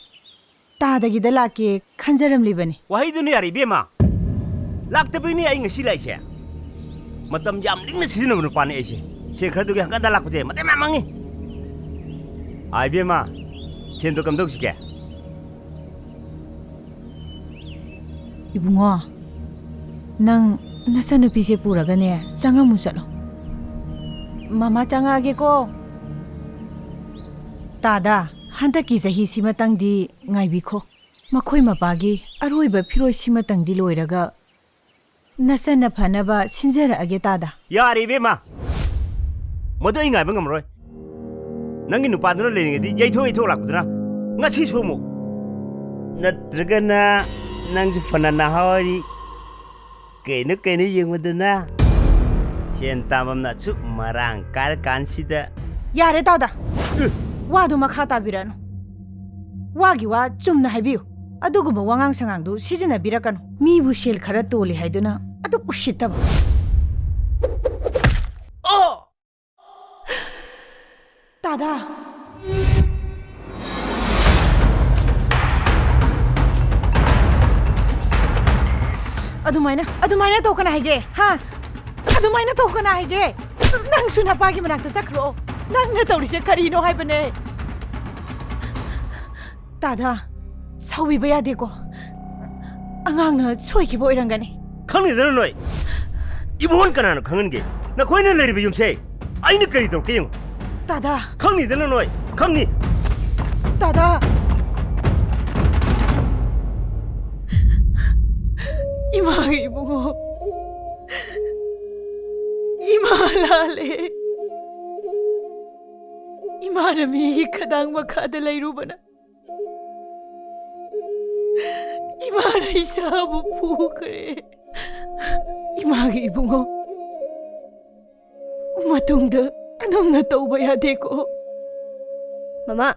ꯇꯥꯗꯒꯤꯗ ꯂꯥꯛꯀꯦ ꯈꯟꯖꯔꯝꯂꯤꯕꯅꯤ꯫ ꯋꯥꯍꯩꯗꯨꯅ ꯌꯥꯔꯦ, ꯏꯕꯦꯝꯃ꯫ ꯂꯥꯛꯇꯕꯩꯅꯦ ꯑꯩ ꯉꯁꯤ ꯂꯥꯛꯏꯁꯦ꯫ ꯃꯇꯝ ꯌꯥꯝ ꯂꯤꯛꯅ ꯁꯤꯖꯤꯟꯅꯕ ꯅꯨꯄꯥꯅꯦ ꯑꯩꯁꯦ꯫ ꯁꯦꯟ ꯈꯔꯗꯨꯒꯤ ꯍꯪꯀꯠ ꯍꯟꯗ ꯂꯥꯛꯄꯁꯦ ꯃꯇꯝ ꯌꯥꯝ ꯃꯥꯡꯉꯤ꯫ ꯑꯥ, ꯏꯕꯦꯝꯃ, ꯁꯦꯟꯗꯣ ꯀꯝꯗꯧꯁꯤꯒꯦ? ꯏꯕꯨꯡꯉꯣ, ꯅꯪ ꯅꯆꯟꯅꯨꯄꯤꯁꯦ ꯄꯨꯔꯒꯅꯦ, ꯆꯪꯉꯝꯃꯨ ꯆꯠꯂꯣ꯫ ꯃꯃꯥ, ꯆꯪꯉꯛꯑꯒꯦꯀꯣ꯫ ꯇꯥꯗꯥ, ꯍꯟꯗꯛꯀꯤ ꯆꯍꯤꯁꯤꯃꯇꯪꯗꯤ ꯉꯥꯏꯕꯤꯈꯣ꯫ ꯃꯈꯣꯏ ꯃꯄꯥꯒꯤ ꯑꯔꯣꯏꯕ ꯐꯤꯔꯣꯏꯁꯤꯃꯇꯪꯗꯤ ꯂꯣꯏꯔꯒ ꯅꯆꯟꯅ ꯐꯅꯕ ꯁꯤꯟꯖꯔꯛꯑꯒꯦ, ꯇꯥꯗꯥ꯫ ꯌꯥꯔꯦ, ꯏꯕꯦꯝꯃ꯫ ꯃꯗꯨ ꯑꯩ ꯉꯥꯏꯕ ꯉꯝꯃꯔꯣꯏ꯫ ꯅꯪꯒꯤ ꯅꯨꯄꯥꯗꯨꯅ ꯂꯩꯔꯤꯉꯩꯗꯤ ꯌꯩꯊꯣꯛ ꯌꯩꯊꯣꯛ ꯂꯥꯛꯄꯗꯨꯅ ꯉꯁꯤꯁꯨ ꯑꯃꯨꯛ꯫ ꯅꯠꯇ꯭ꯔꯒꯅ ꯅꯪꯁꯨ ꯐꯅ ꯅꯍꯥ ꯑꯣꯏꯔꯤ꯫ ꯀꯩꯅꯣ ꯀꯩꯅꯣ ꯌꯦꯡꯉꯨꯗꯅ꯫ ꯁꯦꯟ ꯇꯥꯟꯐꯝꯅ ꯑꯁꯨꯛ ꯃꯔꯥꯡ ꯀꯥꯏꯔ ꯀꯥꯟꯁꯤꯗ꯫ ꯌꯥꯔꯦ, ꯇꯥꯗꯥ꯫ ꯑꯦ꯫ ꯋꯥꯗꯨ ꯃꯈꯥ ꯇꯥꯕꯤꯔꯛꯑꯅꯨ꯫ ꯋꯥꯒꯤ ꯋꯥ ꯆꯨꯝꯅ ꯍꯥꯏꯕꯤꯌꯨ꯫ ꯑꯗꯨꯒꯨꯝꯕ ꯋꯥꯉꯥꯡ ꯁꯉꯥꯡꯗꯨ ꯁꯤꯖꯤꯟꯅꯕꯤꯔꯛꯀꯅꯨ꯫ ꯃꯤꯕꯨ ꯁꯦꯜ ꯈꯔ ꯇꯣꯜꯂꯤ ꯍꯥꯏꯗꯨꯅ ꯑꯗꯨꯛ ꯎꯁꯤꯠꯇꯕ꯫ ꯑꯣ! ꯇꯥꯗꯥ꯫ ꯑꯗꯨꯃꯥꯏꯅ, ꯑꯗꯨꯃꯥꯏꯅ ꯇꯧꯀꯅꯥ ꯍꯥꯏꯒꯦ, ꯍꯥ? ꯑꯗꯨꯃꯥꯏꯅ ꯇꯧꯀꯅꯥ ꯍꯥꯏꯒꯦ? ꯅꯪꯁꯨ ꯅꯄꯥꯒꯤ ꯃꯅꯥꯛꯇ ꯆꯠꯈ꯭ꯔꯣ꯫ ꯅꯪꯅ ꯇꯧꯔꯤꯁꯦ ꯀꯔꯤꯅꯣ ꯍꯥꯏꯕꯅꯦ? ꯇꯥꯗꯥ, ꯁꯥꯎꯕꯤꯕ ꯌꯥꯗꯦꯀꯣ꯫ ꯑꯉꯥꯡꯅ ꯁꯣꯏꯈꯤꯕ ꯑꯣꯏꯔꯝꯒꯅꯤ꯫ ꯈꯪꯅꯤꯗꯅ ꯅꯣꯏ꯫ ꯏꯕꯣꯟ ꯀꯅꯥꯅꯣ ꯈꯪꯍꯟꯒꯦ? ꯅꯈꯣꯏꯅ ꯂꯩꯔꯤꯕ ꯌꯨꯝꯁꯦ ꯑꯩꯅ ꯀꯔꯤ ꯇꯧꯔꯛꯀꯦ ꯌꯦꯡꯉꯨ꯫ ꯇꯥꯗꯥ꯫ ꯈꯪꯅꯤꯗꯅ ꯅꯣꯏ꯫ ꯈꯪꯅꯤ꯫ ꯇꯥꯗꯥ꯫ ꯏꯃꯥꯒꯤ ꯏꯕꯨꯡꯉꯣ꯫ ꯏꯃꯥ ꯂꯥꯜꯂꯦ꯫ ꯏꯃꯥꯅ ꯃꯤꯒꯤ ꯈꯗꯥꯡ ꯃꯈꯥꯗ ꯂꯩꯔꯨꯕꯅ ꯏꯃꯥꯅ ꯏꯆꯥꯕꯨ ꯐꯨꯈ꯭ꯔꯦ꯫ ꯏꯃꯥꯒꯤ ꯏꯕꯨꯡꯉꯣ, ꯃꯇꯨꯡꯗ ꯑꯗꯨꯝꯅ ꯇꯧꯕ ꯌꯥꯗꯦꯀꯣ꯫ ꯃꯃꯥ,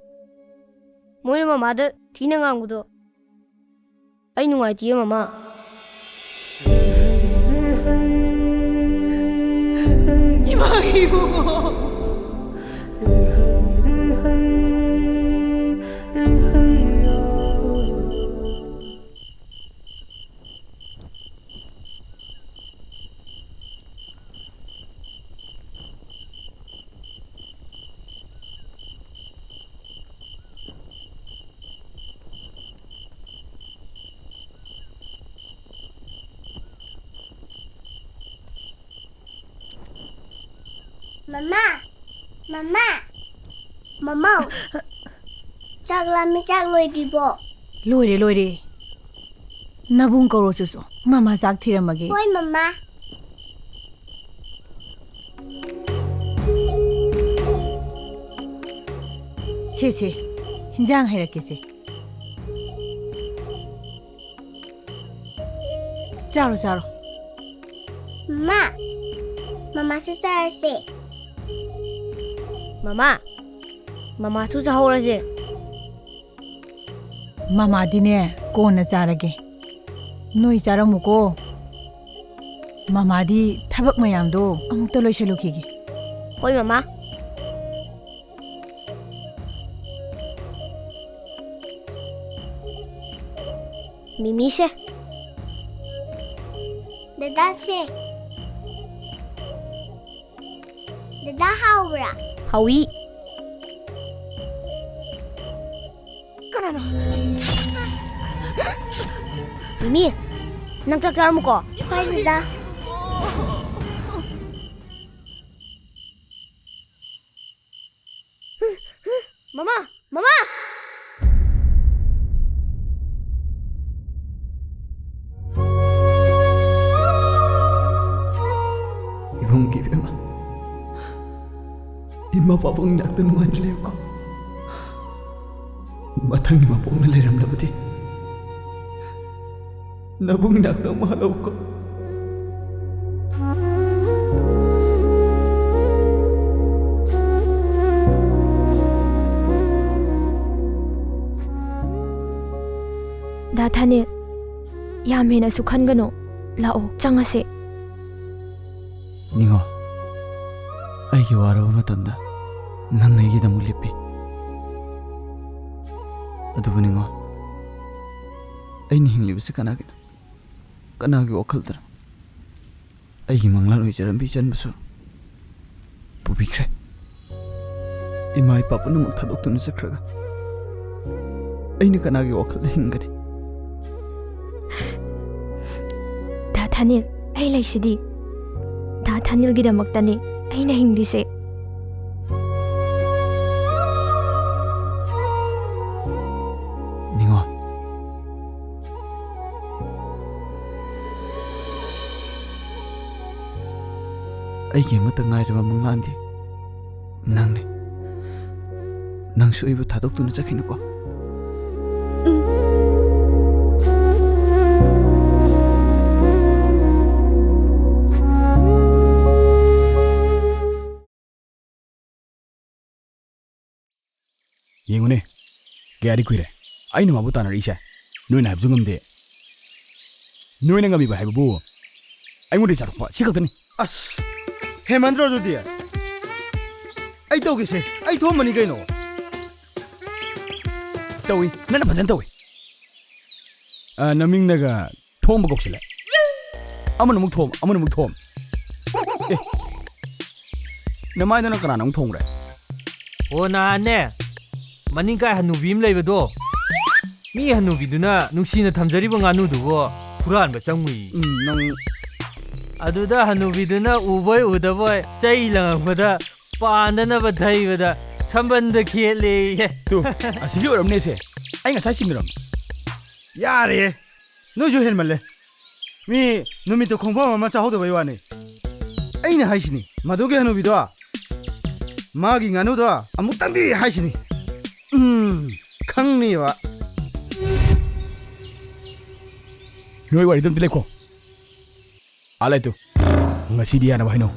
ꯃꯣꯏꯅ ꯃꯃꯥꯗ ꯊꯤꯅ ꯉꯥꯡꯕꯗꯣ ꯑꯩ ꯅꯨꯡꯉꯥꯏꯇꯤꯌꯦ, ꯃꯃꯥ꯫ ꯏꯃꯥꯒꯤ ꯏꯕꯨꯡꯉꯣ꯫ ꯃꯃꯥ, ꯃꯃꯥ, ꯃꯃꯥꯎ, ꯆꯥꯛ ꯂꯥꯝꯃꯤ, ꯆꯥꯛ ꯂꯣꯏꯗ꯭ꯔꯤꯕꯣ? ꯂꯣꯏꯔꯦ, ꯂꯣꯏꯔꯦ꯫ ꯅꯕꯨꯡ ꯀꯧꯔꯣ ꯆꯨꯆꯨ꯫ ꯃꯃꯥ ꯆꯥꯛ ꯊꯤꯔꯝꯃꯒꯦ꯫ ꯍꯣꯏ, ꯃꯃꯥ꯫ ꯁꯦ, ꯁꯦ, ꯍꯤꯟꯖꯥꯡ ꯍꯩꯔꯛꯀꯦꯁꯦ꯫ ꯆꯥꯔꯣ, ꯆꯥꯔꯣ꯫ ꯃꯃꯥ, ꯃꯃꯥꯁꯨ ꯆꯥꯔꯁꯦ꯫ ꯃꯃꯥ, ꯃꯃꯥꯁꯨ ꯆꯥꯍꯧꯔꯁꯦ꯫ ꯃꯃꯥꯗꯤꯅꯦ, ꯀꯣꯟꯅ ꯆꯥꯔꯒꯦ꯫ ꯅꯣꯏ ꯆꯥꯔꯝꯃꯨꯀꯣ꯫ ꯃꯃꯥꯗꯤ ꯊꯕꯛ ꯃꯌꯥꯝꯗꯣ ꯑꯃꯨꯛꯇ ꯂꯣꯏꯁꯜꯂꯨꯈꯤꯒꯦ꯫ ꯍꯣꯏ, ꯃꯃꯥ꯫ ꯃꯤꯃꯤꯁꯦ꯫ ꯗꯗꯥꯁꯦ꯫ ꯗꯗꯥ, ꯍꯥꯎꯕ꯭ꯔꯥ? ꯍꯥꯎꯏ꯫ ꯀꯅꯥꯅꯣ? ꯃꯤꯃꯤ, ꯅꯪ ꯆꯥꯛ ꯆꯥꯔꯝꯃꯨꯀꯣ꯫ ꯍꯣꯏ, ꯗꯗꯥ꯫ ꯃꯃꯥ, ꯃꯃꯥ! ꯏꯕꯨꯡꯒꯤ ꯏꯕꯦꯝꯃ, ꯏꯃꯥ ꯄꯥꯕꯨꯡ ꯏꯅꯥꯛꯇ ꯅꯨꯡꯉꯥꯏꯅ ꯂꯩꯌꯨꯀꯣ꯫ ꯃꯊꯪꯒꯤ ꯃꯄꯣꯛꯅ ꯂꯩꯔꯝꯂꯕꯗꯤ ꯅꯕꯨꯡ ꯏꯅꯥꯛꯇ ꯑꯃꯨꯛ ꯍꯜꯂꯛꯎꯀꯣ꯫ ꯗꯥ ꯊꯥꯅꯤꯜ, ꯌꯥꯝ ꯍꯦꯟꯅꯁꯨ ꯈꯟꯒꯅꯨ꯫ ꯂꯥꯛꯑꯣ, ꯆꯪꯉꯁꯦ꯫ ꯅꯤꯉꯣꯜ, ꯑꯩꯒꯤ ꯋꯥꯔꯕ ꯃꯇꯝꯗ ꯅꯪꯅ ꯑꯩꯒꯤꯗꯃꯛ ꯂꯦꯞꯄꯤ꯫ ꯑꯗꯨꯕꯨ ꯅꯤꯉꯣꯜ, ꯑꯩꯅ ꯍꯤꯡꯂꯤꯕꯁꯤ ꯀꯅꯥꯒꯤꯅꯣ? ꯀꯅꯥꯒꯤ ꯋꯥꯈꯜꯗꯅꯣ? ꯑꯩꯒꯤ ꯃꯪꯂꯥꯟ ꯑꯣꯏꯖꯔꯝꯕ ꯏꯆꯟꯕꯨꯁꯨ ꯄꯨꯕꯤꯈ꯭ꯔꯦ꯫ ꯏꯃꯥ ꯏꯄꯥ ꯄꯨꯝꯅꯃꯛ ꯊꯥꯗꯣꯛꯇꯨꯅ ꯆꯠꯈ꯭ꯔꯒ ꯑꯩꯅ ꯀꯅꯥꯒꯤ ꯋꯥꯈꯜꯗ ꯍꯤꯡꯒꯅꯤ? ꯗꯥ ꯊꯥꯅꯤꯜ, ꯑꯩ ꯂꯩꯁꯤꯗꯤ꯫ ꯗꯥ ꯊꯥꯅꯤꯜꯒꯤꯗꯃꯛꯇꯅꯤ ꯑꯩꯅ ꯍꯤꯡꯂꯤꯁꯦ꯫ ꯑꯩꯒꯤ ꯑꯃꯠꯇ ꯉꯥꯏꯔꯕ ꯃꯪꯂꯥꯟꯗꯤ ꯅꯪꯅꯤ꯫ ꯅꯪꯁꯨ ꯑꯩꯕꯨ ꯊꯥꯗꯣꯛꯇꯨꯅ ꯆꯠꯈꯤꯅꯨꯀꯣ꯫ ꯌꯦꯡꯉꯨꯅꯦ, ꯀꯌꯥꯗꯤ ꯀꯨꯏꯔꯦ ꯑꯩꯅ ꯃꯥꯕꯨ ꯇꯥꯟꯅꯔꯛꯏꯁꯦ꯫ ꯅꯣꯏꯅ ꯍꯥꯏꯕꯁꯨ ꯉꯝꯗꯦ꯫ ꯅꯣꯏꯅ ꯉꯝꯃꯤꯕ ꯍꯥꯏꯕꯕꯨ ꯑꯩꯉꯣꯟꯗ ꯆꯥꯊꯣꯛꯄ ꯁꯤ ꯈꯛꯇꯅꯤ꯫ ꯑꯁ, ꯍꯦꯃꯟꯗ꯭ꯔꯣ ꯑꯗꯨꯗꯤ? ꯑꯩ ꯇꯧꯒꯦꯁꯦ, ꯑꯩ ꯊꯣꯛꯑꯝꯃꯅꯤ ꯀꯩꯅꯣ꯫ ꯇꯧꯏ, ꯅꯪꯅ ꯐꯖꯅ ꯇꯧꯏ꯫ ꯑ, ꯅꯃꯤꯡꯅꯒ ꯊꯣꯝꯕ ꯀꯧꯁꯤꯜꯂꯦ꯫ ꯑꯃꯅ ꯑꯃꯨꯛ ꯊꯣꯝ, ꯑꯃꯅ ꯑꯃꯨꯛ ꯊꯣꯝ꯫ ꯑꯦ, ꯅꯃꯥꯏꯗꯨꯅ ꯀꯅꯥꯅ ꯑꯃꯨꯛ ꯊꯣꯝꯈ꯭ꯔꯦ? ꯑꯣ, ꯅꯍꯥꯟꯅꯦ, ꯃꯅꯤꯡꯀꯥꯏ ꯍꯅꯨꯕꯤ ꯑꯃ ꯂꯩꯕꯗꯣ, ꯃꯤ ꯍꯅꯨꯕꯤꯗꯨꯅ ꯅꯨꯡꯁꯤꯅ ꯊꯝꯖꯔꯤꯕ ꯉꯥꯅꯨꯗꯨꯕꯨ ꯍꯨꯔꯥꯟꯕ ꯆꯪꯉꯨꯏ꯫ ꯎꯝ, ꯅꯪ ꯑꯗꯨꯗ ꯍꯅꯨꯕꯤꯗꯨꯅ ꯎꯕꯣꯏ ꯎꯗꯕꯣꯏ ꯆꯩ ꯂꯪꯉꯛꯄꯗ ꯄꯥꯟꯗꯅꯕ ꯊꯩꯕꯗ ꯁꯝꯕꯟꯗ ꯈꯦꯠꯂꯦꯌꯦ꯫ ꯇꯨ, ꯑꯁꯤꯒꯤ ꯑꯣꯏꯔꯝꯅꯦꯁꯦ꯫ ꯑꯩ ꯉꯁꯥꯏ ꯆꯤꯡꯅꯔꯝꯃꯤ꯫ ꯌꯥꯔꯦ, ꯅꯣꯏꯁꯨ ꯍꯦꯟꯃꯜꯂꯦ꯫ ꯃꯤ ꯅꯨꯃꯤꯠꯇ ꯈꯣꯡꯐꯝ ꯑꯃ ꯆꯥꯍꯧꯗꯕꯩ ꯋꯥꯅꯤ꯫ ꯑꯩꯅ ꯍꯥꯏꯁꯤꯅꯤ, ꯃꯗꯨꯒꯤ ꯍꯅꯨꯕꯤꯗꯣ, ꯃꯥꯒꯤ ꯉꯥꯅꯨꯗꯣ ꯑꯃꯨꯛꯇꯪꯗꯤ ꯍꯥꯏꯁꯤꯅꯤ꯫ ꯎꯝ, ꯈꯪꯅꯤꯕ꯫ ꯅꯣꯏ ꯋꯥꯔꯤꯗꯣ ꯑꯝꯇ ꯂꯩꯈꯣ꯫ ꯑꯥ ꯂꯩꯇꯨ꯫ ꯉꯁꯤꯗꯤ ꯌꯥꯅꯕ ꯍꯥꯏꯅꯧ꯫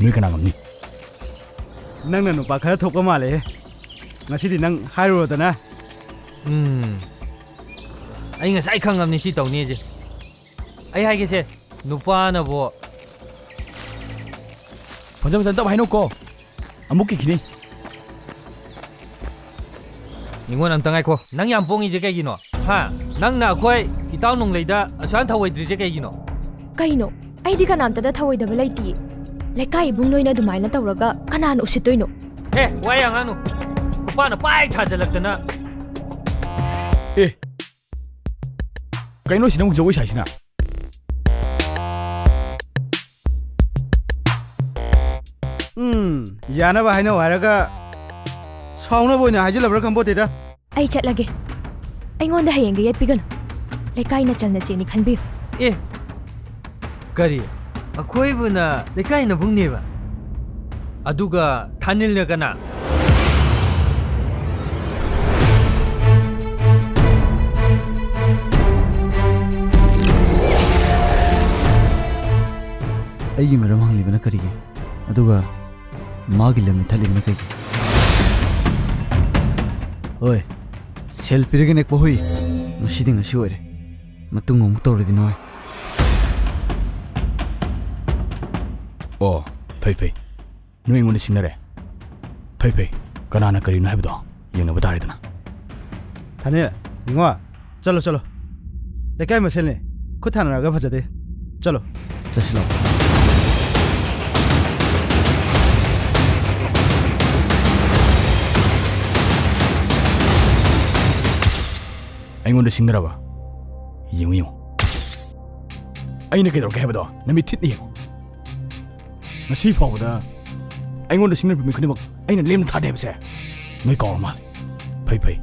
ꯅꯣꯏ ꯀꯅꯥ ꯉꯝꯅꯤ? ꯅꯪꯅ ꯅꯨꯄꯥ ꯈꯔ ꯊꯣꯛꯄ ꯃꯥꯜꯂꯦꯍꯦ꯫ ꯉꯁꯤꯗꯤ ꯅꯪ ꯍꯥꯏꯔꯨꯔꯣꯗꯅ꯫ ꯎꯝ꯫ ꯑꯩ ꯉꯁꯥꯏ ꯈꯪꯉꯕꯅꯤ ꯁꯤ ꯇꯧꯅꯤꯁꯦ꯫ ꯑꯩ ꯍꯥꯏꯒꯦꯁꯦ, ꯅꯨꯄꯥꯅꯕꯨ ꯐꯖ ꯐꯖꯅ ꯇꯞ ꯍꯥꯏꯅꯧꯀꯣ꯫ ꯑꯃꯨꯛ ꯀꯤꯈꯤꯅꯤ꯫ ꯅꯤꯉꯣꯜ, ꯑꯝꯇ ꯉꯥꯏꯈꯣ꯫ ꯅꯪ ꯌꯥꯝ ꯄꯣꯡꯉꯤꯁꯦ ꯀꯩꯒꯤꯅꯣ? ꯍꯥ? ꯅꯪꯅ ꯑꯩꯈꯣꯏ ꯏꯇꯥꯎ ꯅꯣꯡꯂꯩꯗ ꯑꯁꯨꯛ ꯌꯥꯝ ꯊꯧꯑꯣꯏꯗ꯭ꯔꯤꯁꯦ ꯀꯩꯒꯤꯅꯣ? ꯀꯩꯅꯣ? ꯑꯩꯗꯤ ꯀꯅꯥꯝꯇꯗ ꯊꯧꯑꯣꯏꯗꯕ ꯂꯩꯇꯤꯌꯦ꯫ ꯂꯩꯀꯥꯏ ꯏꯕꯨꯡ ꯅꯣꯏꯅ ꯑꯗꯨꯃꯥꯏꯅ ꯇꯧꯔꯒ ꯀꯅꯥꯅ ꯎꯁꯤꯠꯇꯣꯏꯅꯣ? ꯑꯦ, ꯋꯥ ꯌꯥꯝ ꯉꯥꯡꯅꯨ꯫ ꯈꯨꯄꯥꯛꯅ ꯄꯥꯏ ꯊꯥꯖꯤꯜꯂꯛꯇꯅ꯫ ꯑꯦ, ꯀꯩꯅꯣ ꯁꯤꯗ ꯑꯃꯨꯛ ꯖꯒꯣꯏ ꯁꯥꯏꯁꯤꯅ? ꯎꯝ, ꯌꯥꯅꯕ ꯍꯥꯏꯅꯧ ꯍꯥꯏꯔꯒ ꯁꯥꯎꯅꯕ ꯑꯣꯏꯅ ꯍꯥꯏꯖꯤꯜꯂꯕ꯭ꯔꯥ ꯈꯪꯄꯣꯠꯇꯦꯗ꯫ ꯑꯩ ꯆꯠꯂꯒꯦ꯫ ꯑꯩꯉꯣꯟꯗ ꯍꯌꯦꯡꯒ ꯌꯦꯠꯄꯤꯒꯅꯨ꯫ ꯂꯩꯀꯥꯏ ꯅꯆꯜ ꯅꯆꯦꯅꯤ ꯈꯟꯕꯤꯌꯨ꯫ ꯑꯦ, ꯀꯔꯤ? ꯑꯩꯈꯣꯏꯕꯨꯅ ꯂꯩꯀꯥꯏ ꯅꯕꯨꯡꯅꯦꯕ꯫ ꯑꯗꯨꯒ ꯊꯥꯅꯤꯜꯅ ꯀꯅꯥ? ꯑꯩꯒꯤ ꯃꯔꯝ ꯍꯪꯂꯤꯕꯅ ꯀꯔꯤꯒꯤ? ꯑꯗꯨꯒ ꯃꯥꯒꯤ ꯂꯝ ꯏꯊꯠꯂꯤꯕꯅ ꯀꯩꯒꯤ? ꯍꯣꯏ, ꯁꯦꯜ ꯄꯤꯔꯒ ꯅꯦꯛꯄ ꯍꯨꯏ꯫ ꯉꯁꯤꯗꯤ ꯉꯁꯤ ꯑꯣꯏꯔꯦ꯫ ꯃꯇꯨꯡ ꯑꯃꯨꯛ ꯇꯧꯔꯗꯤ ꯅꯣꯏ꯫ ꯑꯣ, ꯐꯩ ꯐꯩ꯫ ꯅꯣꯏ ꯑꯩꯉꯣꯟꯗ ꯁꯤꯡꯅꯔꯦ꯫ ꯐꯩ ꯐꯩ꯫ ꯀꯅꯥꯅ ꯀꯔꯤꯅꯣ ꯍꯥꯏꯕꯗꯣ ꯌꯦꯡꯅꯕ ꯇꯥꯔꯦꯗꯅ꯫ ꯊꯥꯅꯤꯜ, ꯅꯤꯡꯉꯣ, ꯆꯠꯂꯣ, ꯆꯠꯂꯣ꯫ ꯂꯩꯀꯥꯏ ꯃꯁꯦꯜꯅꯦ꯫ ꯈꯨꯠ ꯊꯥꯅꯔꯒ ꯐꯖꯗꯦ꯫ ꯆꯠꯂꯣ꯫ ꯆꯠꯁꯤ ꯂꯥꯛꯑꯣ꯫ ꯑꯩꯉꯣꯟꯗ ꯁꯤꯡꯅꯔꯕ? ꯌꯦꯡꯉꯨ, ꯌꯦꯡꯉꯨ꯫ ꯑꯩꯅ ꯀꯩꯗꯧꯔꯛꯀꯦ ꯍꯥꯏꯕꯗꯣ ꯅꯃꯤꯠ ꯊꯤꯠꯅ ꯌꯦꯡꯉꯨ꯫ ꯉꯁꯤ ꯐꯥꯎꯕꯗ ꯑꯩꯉꯣꯟꯗ ꯁꯤꯡꯅꯔꯛꯄ ꯃꯤ ꯈꯨꯗꯤꯡꯃꯛ ꯑꯩꯅ ꯂꯦꯝꯅ ꯊꯥꯗꯦ ꯍꯥꯏꯕꯁꯦ ꯅꯣꯏ ꯀꯥꯎꯔ ꯃꯥꯜꯂꯦ꯫ ꯐꯩ, ꯐꯩ꯫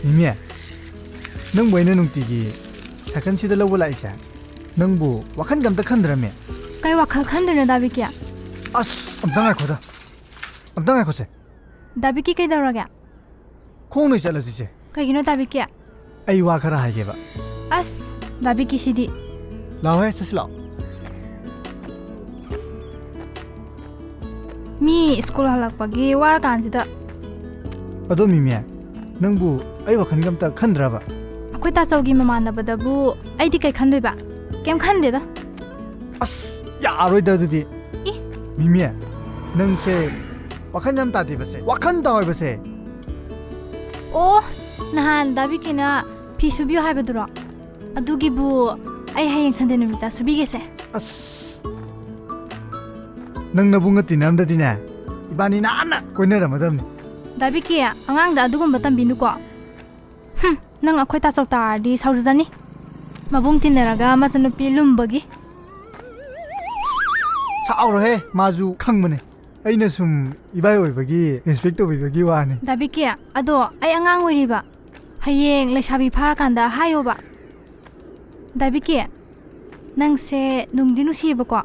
ꯃꯤꯃꯤ, ꯅꯪꯕꯨ ꯑꯩꯅ ꯅꯨꯡꯇꯤꯒꯤ ꯁꯥꯏꯀꯜꯁꯤꯗ ꯂꯧꯕ ꯂꯥꯛꯏꯁꯦ, ꯅꯪꯕꯨ ꯋꯥꯈꯜꯒ ꯑꯝꯇ ꯈꯟꯗ꯭ꯔꯃꯤ? ꯀꯩ ꯋꯥꯈꯜ ꯈꯟꯗꯣꯏꯅꯣ, ꯗꯥ ꯕꯤꯀꯤ? ꯑꯁ, ꯑꯝꯇ ꯉꯥꯏꯈꯣꯗ꯫ ꯑꯝꯇ ꯉꯥꯏꯈꯣꯁꯦ꯫ ꯗꯥ ꯕꯤꯀꯤ ꯀꯩꯗꯧꯔꯒꯦ? ꯈꯣꯡꯅ ꯆꯠꯂꯁꯤꯁꯦ꯫ ꯀꯩꯒꯤꯅꯣ, ꯗꯥ ꯕꯤꯀꯤ? ꯑꯩ ꯋꯥ ꯈꯔ ꯍꯥꯏꯒꯦꯕ꯫ ꯑꯁ, ꯗꯥ ꯕꯤꯀꯤꯁꯤꯗꯤ꯫ ꯂꯥꯛꯑꯣꯍꯦ, ꯆꯠꯁꯤ ꯂꯥꯛꯑꯣ꯫ ꯃꯤ ꯁ꯭ꯀꯨꯜ ꯍꯜꯂꯛꯄꯒꯤ ꯋꯥꯔꯀꯥꯟꯁꯤꯗ꯫ ꯑꯗꯣ ꯃꯤꯃꯤ, ꯅꯪꯕꯨ ꯑꯩ ꯋꯥꯈꯜꯒ ꯑꯝꯇ ꯈꯟꯗ꯭ꯔꯕ? ꯑꯩꯈꯣꯏ ꯇꯥꯆꯧꯒꯤ ꯃꯃꯥꯟꯅꯕꯗꯕꯨ ꯑꯩꯗꯤ ꯀꯩ ꯈꯟꯗꯣꯏꯕ? ꯀꯩꯝ ꯈꯟꯗꯦꯗ꯫ ꯑꯁ, ꯌꯥꯔꯣꯏꯗ ꯑꯗꯨꯗꯤ꯫ ꯏ꯫ ꯃꯤꯃꯤ, ꯅꯪꯁꯦ ꯋꯥꯈꯜ ꯌꯥꯝ ꯇꯥꯗꯦꯕꯁꯦ, ꯋꯥꯈꯜ ꯇꯥꯎꯍꯥꯏꯕꯁꯦ꯫ ꯑꯣ, ꯅꯍꯥꯟ ꯗꯥ ꯕꯤꯀꯤꯅ ꯐꯤ ꯁꯨꯕꯤꯌꯨ ꯍꯥꯏꯕꯗꯨꯔꯣ? ꯑꯗꯨꯒꯤꯕꯨ ꯑꯩ ꯍꯌꯦꯡ ꯁꯟꯗꯦ ꯅꯨꯃꯤꯠꯇ ꯁꯨꯕꯤꯒꯦꯁꯦ꯫ ꯑꯁ꯫ ꯅꯪ ꯅꯕꯨꯡꯒ ꯇꯤꯟꯅꯔꯝꯗꯗꯤꯅꯦ, ꯏꯕꯥꯅꯤ ꯅꯍꯥꯟꯅ ꯀꯣꯏꯅꯔꯝꯃꯗꯕꯅꯤ꯫ ꯗꯥ ꯕꯤꯀꯤ, ꯑꯉꯥꯡꯗ ꯑꯗꯨꯒꯨꯝꯕ ꯇꯝꯕꯤꯅꯨꯀꯣ꯫ ꯍꯨꯝ, ꯅꯪ ꯑꯩꯈꯣꯏ ꯇꯥꯆꯧ ꯇꯥꯔꯗꯤ ꯁꯥꯎꯖꯖꯅꯤ꯫ ꯃꯕꯨꯡ ꯇꯤꯟꯅꯔꯒ ꯃꯆꯟꯅꯨꯄꯤ ꯂꯨꯝꯕꯒꯤ꯫ ꯁꯥꯎꯔꯣꯍꯦ, ꯃꯥꯁꯨ ꯈꯪꯕꯅꯦ꯫ ꯑꯩꯅ ꯁꯨꯝ ꯏꯕꯥꯏ ꯑꯣꯏꯕꯒꯤ respect ꯇꯧꯕꯤꯕꯒꯤ ꯋꯥꯅꯤ꯫ ꯗꯥ ꯕꯤꯀꯤ, ꯑꯗꯣ ꯑꯩ ꯑꯉꯥꯡ ꯑꯣꯏꯔꯤꯕ꯫ ꯍꯌꯦꯡ ꯂꯩꯁꯥꯕꯤ ꯐꯥꯔꯀꯥꯟꯗ ꯍꯥꯏꯌꯣꯕ꯫ ꯗꯥ ꯕꯤꯀꯤ, ꯅꯪꯁꯦ ꯅꯨꯡꯗꯤ ꯅꯨꯡꯁꯤꯌꯦꯕꯀꯣ,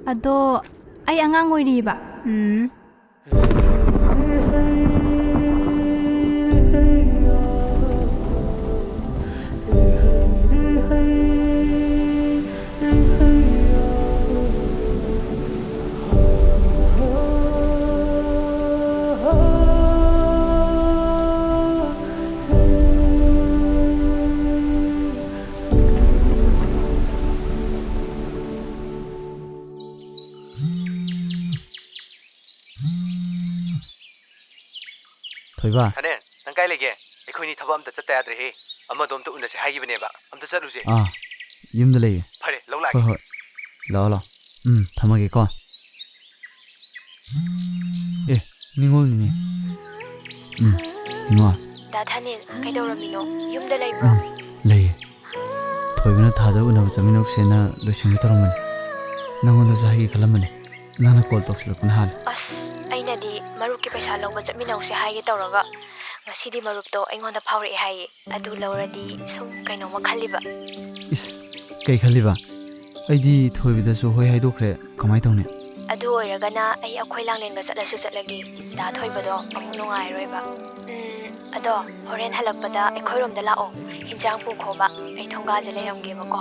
ꯑꯗꯣ ꯑꯩ ꯑꯉꯥꯡ ꯑꯣꯏꯔꯤꯕ꯫ ꯎꯝ꯫ ꯊꯣꯏꯕ꯫ ꯊꯥꯅꯦꯜ, ꯅꯪ ꯀꯥꯏ ꯂꯩꯒꯦ? ꯑꯩꯈꯣꯏꯅꯤ ꯊꯕꯛ ꯑꯝꯇ ꯆꯠꯇ ꯌꯥꯗ꯭ꯔꯦꯍꯦ꯫ ꯑꯃꯗꯣ ꯑꯝꯇ ꯎꯅꯁꯦ ꯍꯥꯏꯈꯤꯕꯅꯦꯕ꯫ ꯑꯝꯇ ꯆꯠꯂꯨꯁꯦ꯫ ꯑꯥ, ꯌꯨꯝꯗ ꯂꯩꯌꯦ꯫ ꯐꯔꯦ, ꯂꯧ ꯂꯥꯛꯑꯒꯦ꯫ ꯍꯣꯏ, ꯍꯣꯏ꯫ ꯂꯥꯛꯑꯣ, ꯂꯥꯛꯑꯣ꯫ ꯎꯝ, ꯊꯝꯃꯒꯦꯀꯣ꯫ ꯑꯦ, ꯅꯤꯉꯣꯜꯅꯤꯅꯦ꯫ ꯎꯝ, ꯅꯤꯉꯣꯜ꯫ ꯗꯥ ꯊꯥꯅꯦꯜ, ꯀꯩꯗꯧꯔꯝꯃꯤꯅꯣ? ꯌꯨꯝꯗ ꯂꯩꯕ꯭ꯔꯣ? ꯎꯝ, ꯂꯩꯌꯦ꯫ ꯊꯣꯏꯕꯅ ꯊꯥꯖ ꯎꯅꯕ ꯆꯠꯃꯤꯟꯅꯧꯁꯦꯅ ꯂꯣꯏꯁꯤꯟꯒꯦ ꯇꯧꯔꯝꯕꯅꯤ꯫ ꯅꯪꯉꯣꯟꯗꯁꯨ ꯍꯥꯏꯒꯦ ꯈꯜꯂꯝꯕꯅꯤ꯫ ꯅꯪꯅ call ꯇꯧꯁꯤꯜꯂꯛꯄꯅ ꯍꯥꯜꯂꯦ꯫ ꯑꯁ, ꯑꯩꯅꯗꯤ ꯃꯔꯨꯞꯀꯤ ꯄꯩꯁꯥ ꯂꯧꯕ ꯆꯠꯃꯤꯟꯅꯧꯁꯦ ꯍꯥꯏꯒꯦ ꯇꯧꯔꯒ, ꯉꯁꯤꯗꯤ ꯃꯔꯨꯞꯇꯣ ꯑꯩꯉꯣꯟꯗ ꯐꯥꯎꯔꯛꯑꯦ ꯍꯥꯏꯌꯦ꯫ ꯑꯗꯨ ꯂꯧꯔꯗꯤ ꯁꯨꯝ ꯀꯩꯅꯣꯝꯃ ꯈꯜꯂꯤꯕ꯫ ꯏꯁ, ꯀꯩ ꯈꯜꯂꯤꯕ? ꯑꯩꯗꯤ ꯊꯣꯏꯕꯗꯁꯨ ꯍꯣꯏ ꯍꯥꯏꯗꯣꯛꯈ꯭ꯔꯦ, ꯀꯃꯥꯏ ꯇꯧꯅꯤ? ꯑꯗꯨ ꯑꯣꯏꯔꯒꯅ ꯑꯩ ꯑꯩꯈꯣꯏ ꯂꯥꯡꯂꯦꯟꯒ ꯆꯠꯂꯁꯨ ꯆꯠꯂꯒꯦ, ꯗꯥ ꯊꯣꯏꯕꯗꯣ ꯑꯃꯨꯛ ꯅꯨꯡꯉꯥꯏꯔꯣꯏꯕ꯫ ꯎꯝ, ꯑꯗꯣ ꯍꯣꯔꯦꯟ ꯍꯜꯂꯛꯄꯗ ꯑꯩꯈꯣꯏꯔꯣꯝꯗ ꯂꯥꯛꯑꯣ, ꯍꯤꯟꯖꯥꯡ ꯄꯨꯈꯣꯕ, ꯑꯩ ꯊꯣꯡꯒꯥꯜꯗ ꯂꯩꯔꯝꯒꯦꯕꯀꯣ꯫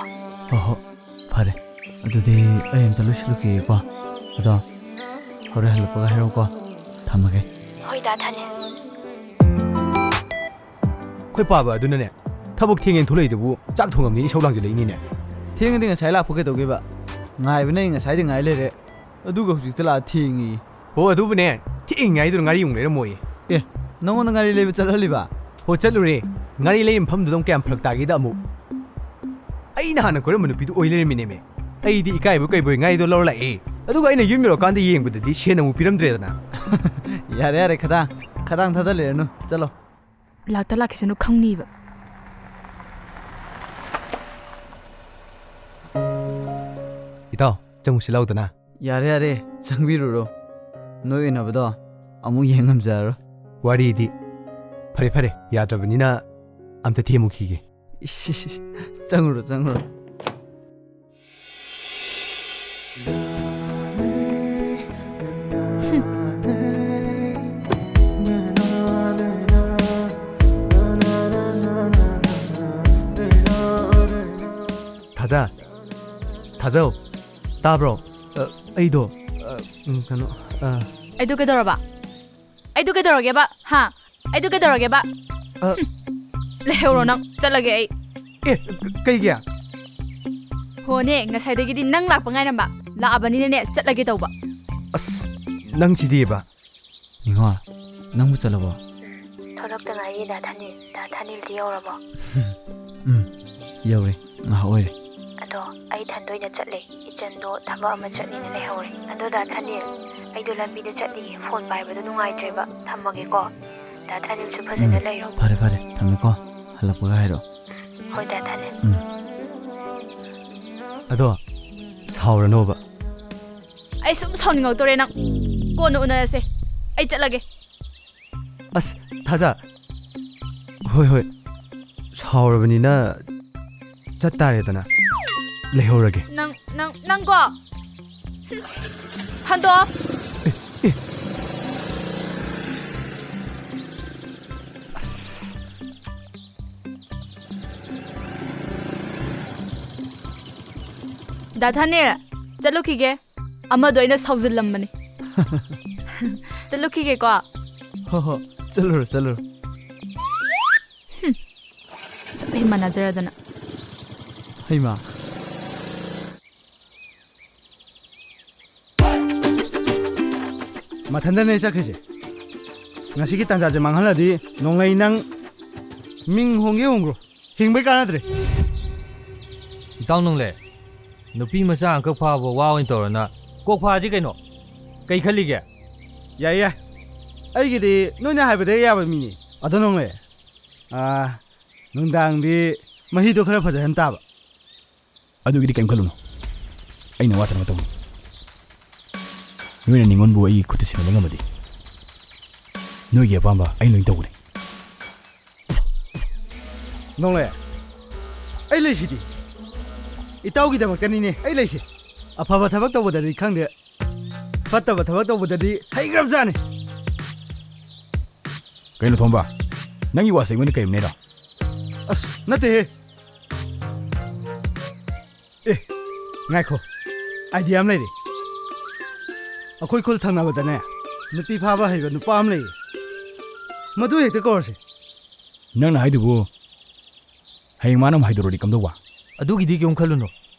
ꯍꯣ ꯍꯣ, ꯐꯔꯦ꯫ ꯑꯗꯨꯗꯤ ꯑꯩ ꯑꯝꯇ ꯂꯣꯏꯁꯤꯜꯂꯨꯈꯤꯒꯦꯀꯣ꯫ ꯑꯗꯣ ꯍꯣꯔꯦꯟ ꯍꯜꯂꯛꯄꯒ ꯍꯥꯏꯔꯛꯎꯀꯣ꯫ ꯊꯝꯃꯒꯦ꯫ ꯍꯣꯏ ꯗꯥ ꯊꯥꯅꯦꯜ꯫ ꯑꯩꯈꯣꯏ ꯄꯥꯕ ꯑꯗꯨꯅꯅꯦ, ꯊꯕꯛ ꯊꯦꯡꯉꯦꯅ ꯊꯣꯛꯂꯛꯏꯗꯨꯕꯨ ꯆꯥꯛ ꯊꯣꯡꯉꯝꯅꯤ ꯏꯁꯧ ꯂꯥꯡꯁꯤꯜꯂꯛꯏꯅꯤꯅꯦ꯫ ꯊꯦꯡꯉꯗꯤ ꯉꯁꯥꯏ ꯂꯥꯛꯄ ꯀꯩꯗꯧꯒꯦꯕ? ꯉꯥꯏꯕꯅ ꯑꯩ ꯉꯁꯥꯏꯗꯤ ꯉꯥꯏ ꯂꯩꯔꯦ, ꯑꯗꯨꯒ ꯍꯧꯖꯤꯛꯇ ꯂꯥꯛꯑ ꯊꯦꯡꯉꯤ꯫ ꯍꯣ, ꯑꯗꯨꯕꯨꯅꯦ, ꯊꯦꯡꯉꯤꯉꯩꯗꯨꯗ ꯉꯥꯔꯤ ꯑꯃꯨꯛ ꯂꯩꯔꯝꯃꯣꯏꯌꯦ꯫ ꯑꯦ, ꯅꯉꯣꯟꯗ ꯉꯥꯔꯤ ꯂꯩꯕ ꯆꯠꯍꯜꯂꯤꯕ? ꯍꯣ, ꯆꯠꯂꯨꯔꯦ꯫ ꯉꯥꯔꯤ ꯂꯩꯔꯤ ꯃꯐꯝꯗꯨꯗ ꯑꯃꯨꯛ ꯀꯌꯥꯝ ꯐꯔꯛ ꯇꯥꯒꯦꯗ ꯑꯃꯨꯛ꯫ ꯑꯩꯅ ꯍꯥꯟꯅ ꯀꯣꯏꯔꯝꯕ ꯅꯨꯄꯤꯗꯨ ꯑꯣꯏ ꯂꯩꯔꯝꯃꯤꯅꯦꯃꯦ꯫ ꯑꯩꯗꯤ ꯏꯀꯥꯏꯕꯣꯏ ꯀꯩꯕꯣꯏ ꯉꯥꯔꯤꯗꯣ ꯂꯧꯔ ꯂꯥꯛꯑꯦ꯫ ꯑꯗꯨꯒ ꯑꯩꯅ ꯌꯨꯝ ꯌꯧꯔꯀꯥꯟꯗ ꯌꯦꯡꯕꯗꯗꯤ ꯁꯦꯟ ꯑꯃꯨꯛ ꯄꯤꯔꯝꯗ꯭ꯔꯦꯗꯅ꯫ ꯌꯥꯔꯦ, ꯌꯥꯔꯦ, ꯈꯗꯥꯡ, ꯈꯗꯥꯡ ꯊꯥꯗ ꯂꯩꯔꯅꯨ꯫ ꯆꯠꯂꯣ꯫ ꯂꯥꯛꯇ ꯂꯥꯛꯈꯤꯁꯅꯨ, ꯈꯪꯅꯤꯕ꯫ ꯏꯇꯥꯎ, ꯆꯪꯉꯨꯁꯤ ꯂꯥꯎꯗꯅ꯫ ꯌꯥꯔꯦ, ꯌꯥꯔꯦ, ꯆꯪꯕꯤꯔꯨꯔꯣ꯫ ꯅꯣꯏ ꯎꯅꯕꯗꯣ ꯑꯃꯨꯛ ꯌꯦꯡ ꯉꯝꯖꯔꯔꯣꯏ꯫ ꯋꯥꯔꯤꯗꯤ꯫ ꯐꯔꯦ, ꯐꯔꯦ, ꯌꯥꯗ꯭ꯔꯕꯅꯤꯅ ꯑꯝꯇ ꯊꯦꯝꯃꯨꯈꯤꯒꯦ꯫ ꯏꯁ, ꯏꯁ, ꯏꯁ, ꯆꯪꯉꯨꯔꯣ, ꯆꯪꯉꯨꯔꯣ꯫ ꯊꯥꯖ, ꯊꯥꯖꯧ, ꯇꯥꯕ꯭ꯔꯣ? ꯑ, ꯑꯩꯗꯣ, ꯑ, ꯎꯝ, ꯀꯩꯅꯣ, ꯑ꯫ ꯑꯩꯗꯣ ꯀꯩꯗꯧꯔꯕ? ꯑꯩꯗꯣ ꯀꯩꯗꯧꯔꯒꯦꯕ? ꯍꯥ? ꯑꯩꯗꯣ ꯀꯩꯗꯧꯔꯒꯦꯕ? ꯑ꯫ ꯍꯨꯝ꯫ ꯂꯩꯍꯧꯔꯣ ꯅꯪ, ꯆꯠꯂꯒꯦ ꯑꯩ꯫ ꯑꯦ, ꯀ-, ꯀꯩꯒꯤ? ꯍꯣꯅꯦ, ꯉꯁꯥꯏꯗꯒꯤꯗꯤ ꯅꯪ ꯂꯥꯛꯄ ꯉꯥꯏꯔꯝꯕ꯫ ꯂꯥꯛꯑꯕꯅꯤꯅꯅꯦ, ꯆꯠꯂꯒꯦ ꯇꯧꯕ꯫ ꯑꯁ, ꯅꯪꯁꯤꯗꯤꯕ꯫ ꯅꯤꯉꯣꯜ, ꯅꯪꯕꯨ ꯆꯠꯂꯕꯣ? ꯎꯝ, ꯊꯣꯛꯂꯛꯇ ꯉꯥꯏꯔꯤ, ꯗꯥ ꯊꯥꯅꯤꯜ꯫ ꯗꯥ ꯊꯥꯅꯤꯜꯗꯤ ꯌꯧꯔꯕꯣ? ꯎꯝ, ꯌꯧꯔꯦ꯫ ꯉꯥꯏꯍꯥꯛ ꯑꯣꯏꯔꯦ꯫ ꯑꯗꯣ ꯑꯩ ꯏꯊꯟꯗ ꯑꯣꯏꯅ ꯆꯠꯂꯦ꯫ ꯏꯆꯟꯗꯣ ꯊꯕꯛ ꯑꯃ ꯆꯠꯅꯤꯅ ꯂꯩꯍꯧꯔꯦ꯫ ꯑꯗꯣ ꯗꯥ ꯊꯥꯅꯤꯜ, ꯑꯩꯗꯣ ꯂꯝꯕꯤꯗ ꯆꯠꯂꯤꯌꯦ, ꯐꯣꯟ ꯄꯥꯏꯕꯗꯣ ꯅꯨꯡꯉꯥꯏꯇ꯭ꯔꯦꯕ꯫ ꯊꯝꯃꯒꯦꯀꯣ꯫ ꯗꯥ ꯊꯥꯅꯤꯜꯁꯨ ꯐꯖꯅ ꯎꯝ, ꯂꯩꯔꯣ꯫ ꯐꯔꯦ, ꯐꯔꯦ, ꯊꯝꯃꯦꯀꯣ꯫ ꯍꯜꯂꯛꯄꯒ ꯍꯥꯏꯔꯛꯑꯣ꯫ ꯎꯝ, ꯍꯣꯏ, ꯗꯥ ꯊꯥꯅꯤꯜ꯫ ꯎꯝ꯫ ꯑꯗꯣ ꯁꯥꯎꯔꯅꯣꯕ꯫ ꯑꯩ ꯁꯨꯝ ꯁꯥꯎꯅꯤꯡꯉꯛꯇꯣꯔꯦ ꯅꯪ꯫ ꯀꯣꯟꯅ ꯎꯅꯔꯁꯦ꯫ ꯑꯩ ꯆꯠꯂꯒꯦ꯫ ꯑꯁ, ꯊꯥꯖ꯫ ꯍꯣꯏ, ꯍꯣꯏ꯫ ꯁꯥꯎꯔꯕꯅꯤꯅ ꯆꯠꯇꯥꯔꯦꯗꯅ꯫ ꯂꯩꯍꯧꯔꯒꯦ꯫ ꯅꯪ, ꯅꯪ, ꯅꯪꯀꯣ꯫ ꯍꯟꯗꯣꯛꯑꯣ꯫ ꯑꯦ, ꯑꯦ꯫ ꯑꯁ꯫ ꯗꯥ ꯊꯥꯅꯤꯜ, ꯆꯠꯂꯨꯈꯤꯒꯦ꯫ ꯑꯃꯗꯣ ꯑꯩꯅ ꯁꯥꯎꯖꯤꯜꯂꯝꯕꯅꯤ꯫ ꯆꯠꯂꯨꯈꯤꯒꯦꯀꯣ꯫ ꯍꯣ ꯍꯣ, ꯆꯠꯂꯨꯔꯣ, ꯆꯠꯂꯨꯔꯣ꯫ ꯍꯨꯝ, ꯆꯠꯄ ꯍꯦꯛ ꯃꯥꯟꯅꯖꯔꯗꯅ꯫ ꯍꯩꯃꯥ꯫ ꯃꯊꯟꯗꯅꯦ ꯆꯠꯈ꯭ꯔꯤꯁꯦ꯫ ꯉꯁꯤꯒꯤ ꯇꯥꯟꯖꯥꯁꯦ ꯃꯥꯡꯍꯜꯂꯗꯤ ꯅꯣꯡꯂꯩ ꯅꯪ ꯃꯤꯡ ꯍꯣꯡꯒꯦ ꯍꯣꯡꯈ꯭ꯔꯣ꯫ ꯍꯤꯡꯕꯩ ꯀꯥꯟꯅꯗ꯭ꯔꯦ꯫ ꯏꯇꯥꯎ ꯅꯣꯡꯂꯩ, ꯅꯨꯄꯤ ꯃꯆꯥ ꯑꯃꯈꯛ ꯐꯥꯕ ꯋꯥ ꯑꯣꯏꯅ ꯇꯧꯔꯅ ꯀꯣꯛ ꯐꯥꯁꯤ ꯀꯩꯅꯣ꯫ ꯀꯩ ꯈꯜꯂꯤꯒꯦ? ꯌꯥꯏ, ꯌꯥꯏ꯫ ꯑꯩꯒꯤꯗꯤ ꯅꯣꯏꯅ ꯍꯥꯏꯕꯗ ꯌꯥꯕ ꯃꯤꯅꯤ꯫ ꯑꯗꯣ ꯅꯣꯡꯂꯩ, ꯑꯥ, ꯅꯨꯡꯗꯥꯡꯗꯤ ꯃꯍꯤꯗꯣ ꯈꯔ ꯐꯖꯍꯟ ꯇꯥꯕ꯫ ꯑꯗꯨꯒꯤꯗꯤ ꯀꯩꯝ ꯈꯜꯂꯨꯅꯨ꯫ ꯑꯩꯅ ꯋꯥꯠꯇꯅꯕ ꯇꯧꯅꯤ꯫ ꯅꯣꯏꯅ ꯅꯤꯉꯣꯟꯕꯨ ꯑꯩꯒꯤ ꯈꯨꯠꯇ ꯁꯤꯟꯅꯕ ꯉꯝꯃꯗꯤ, ꯅꯣꯏꯒꯤ ꯑꯄꯥꯝꯕ ꯑꯩ ꯂꯣꯏ ꯇꯧꯒꯅꯤ꯫ ꯅꯣꯡꯂꯩ, ꯑꯩ ꯂꯩꯁꯤꯗꯤ꯫ ꯏꯇꯥꯎꯒꯤꯗꯃꯛꯇꯅꯤꯅꯦ ꯑꯩ ꯂꯩꯁꯤ꯫ ꯑꯐꯕ ꯊꯕꯛ ꯇꯧꯕꯗꯗꯤ ꯈꯪꯗꯦ, ꯐꯠꯇꯕ ꯊꯕꯛ ꯇꯧꯕꯗꯗꯤ ꯍꯩꯈ꯭ꯔꯕꯖꯥꯠꯅꯤ꯫ ꯀꯩꯅꯣ ꯊꯣꯝꯕ, ꯅꯪꯒꯤ ꯋꯥꯁꯦ ꯑꯩꯉꯣꯟꯗ ꯀꯔꯦꯝꯅꯩꯔꯣ? ꯑꯁ, ꯅꯠꯇꯦꯍꯦ꯫ ꯑꯦ, ꯉꯥꯏꯈꯣ, idea ꯑꯃ ꯂꯩꯔꯦ꯫ ꯑꯩꯈꯣꯏ ꯈꯨꯜ ꯊꯪꯅꯕꯗꯅꯦ, ꯅꯨꯄꯤ ꯐꯥꯕ ꯍꯩꯕ ꯅꯨꯄꯥ ꯑꯃ ꯂꯩꯌꯦ꯫ ꯃꯗꯨ ꯍꯦꯛꯇ ꯀꯧꯔꯁꯦ꯫ ꯅꯪꯅ ꯍꯥꯏꯗꯨꯕꯨ ꯍꯌꯦꯡ ꯃꯥꯅ ꯑꯃꯨꯛ ꯍꯥꯏꯗꯣꯔꯛꯑꯗꯤ ꯀꯝꯗꯧꯕ? ꯑꯗꯨꯒꯤꯗꯤ ꯀꯩꯝ ꯈꯜꯂꯨꯅꯨ,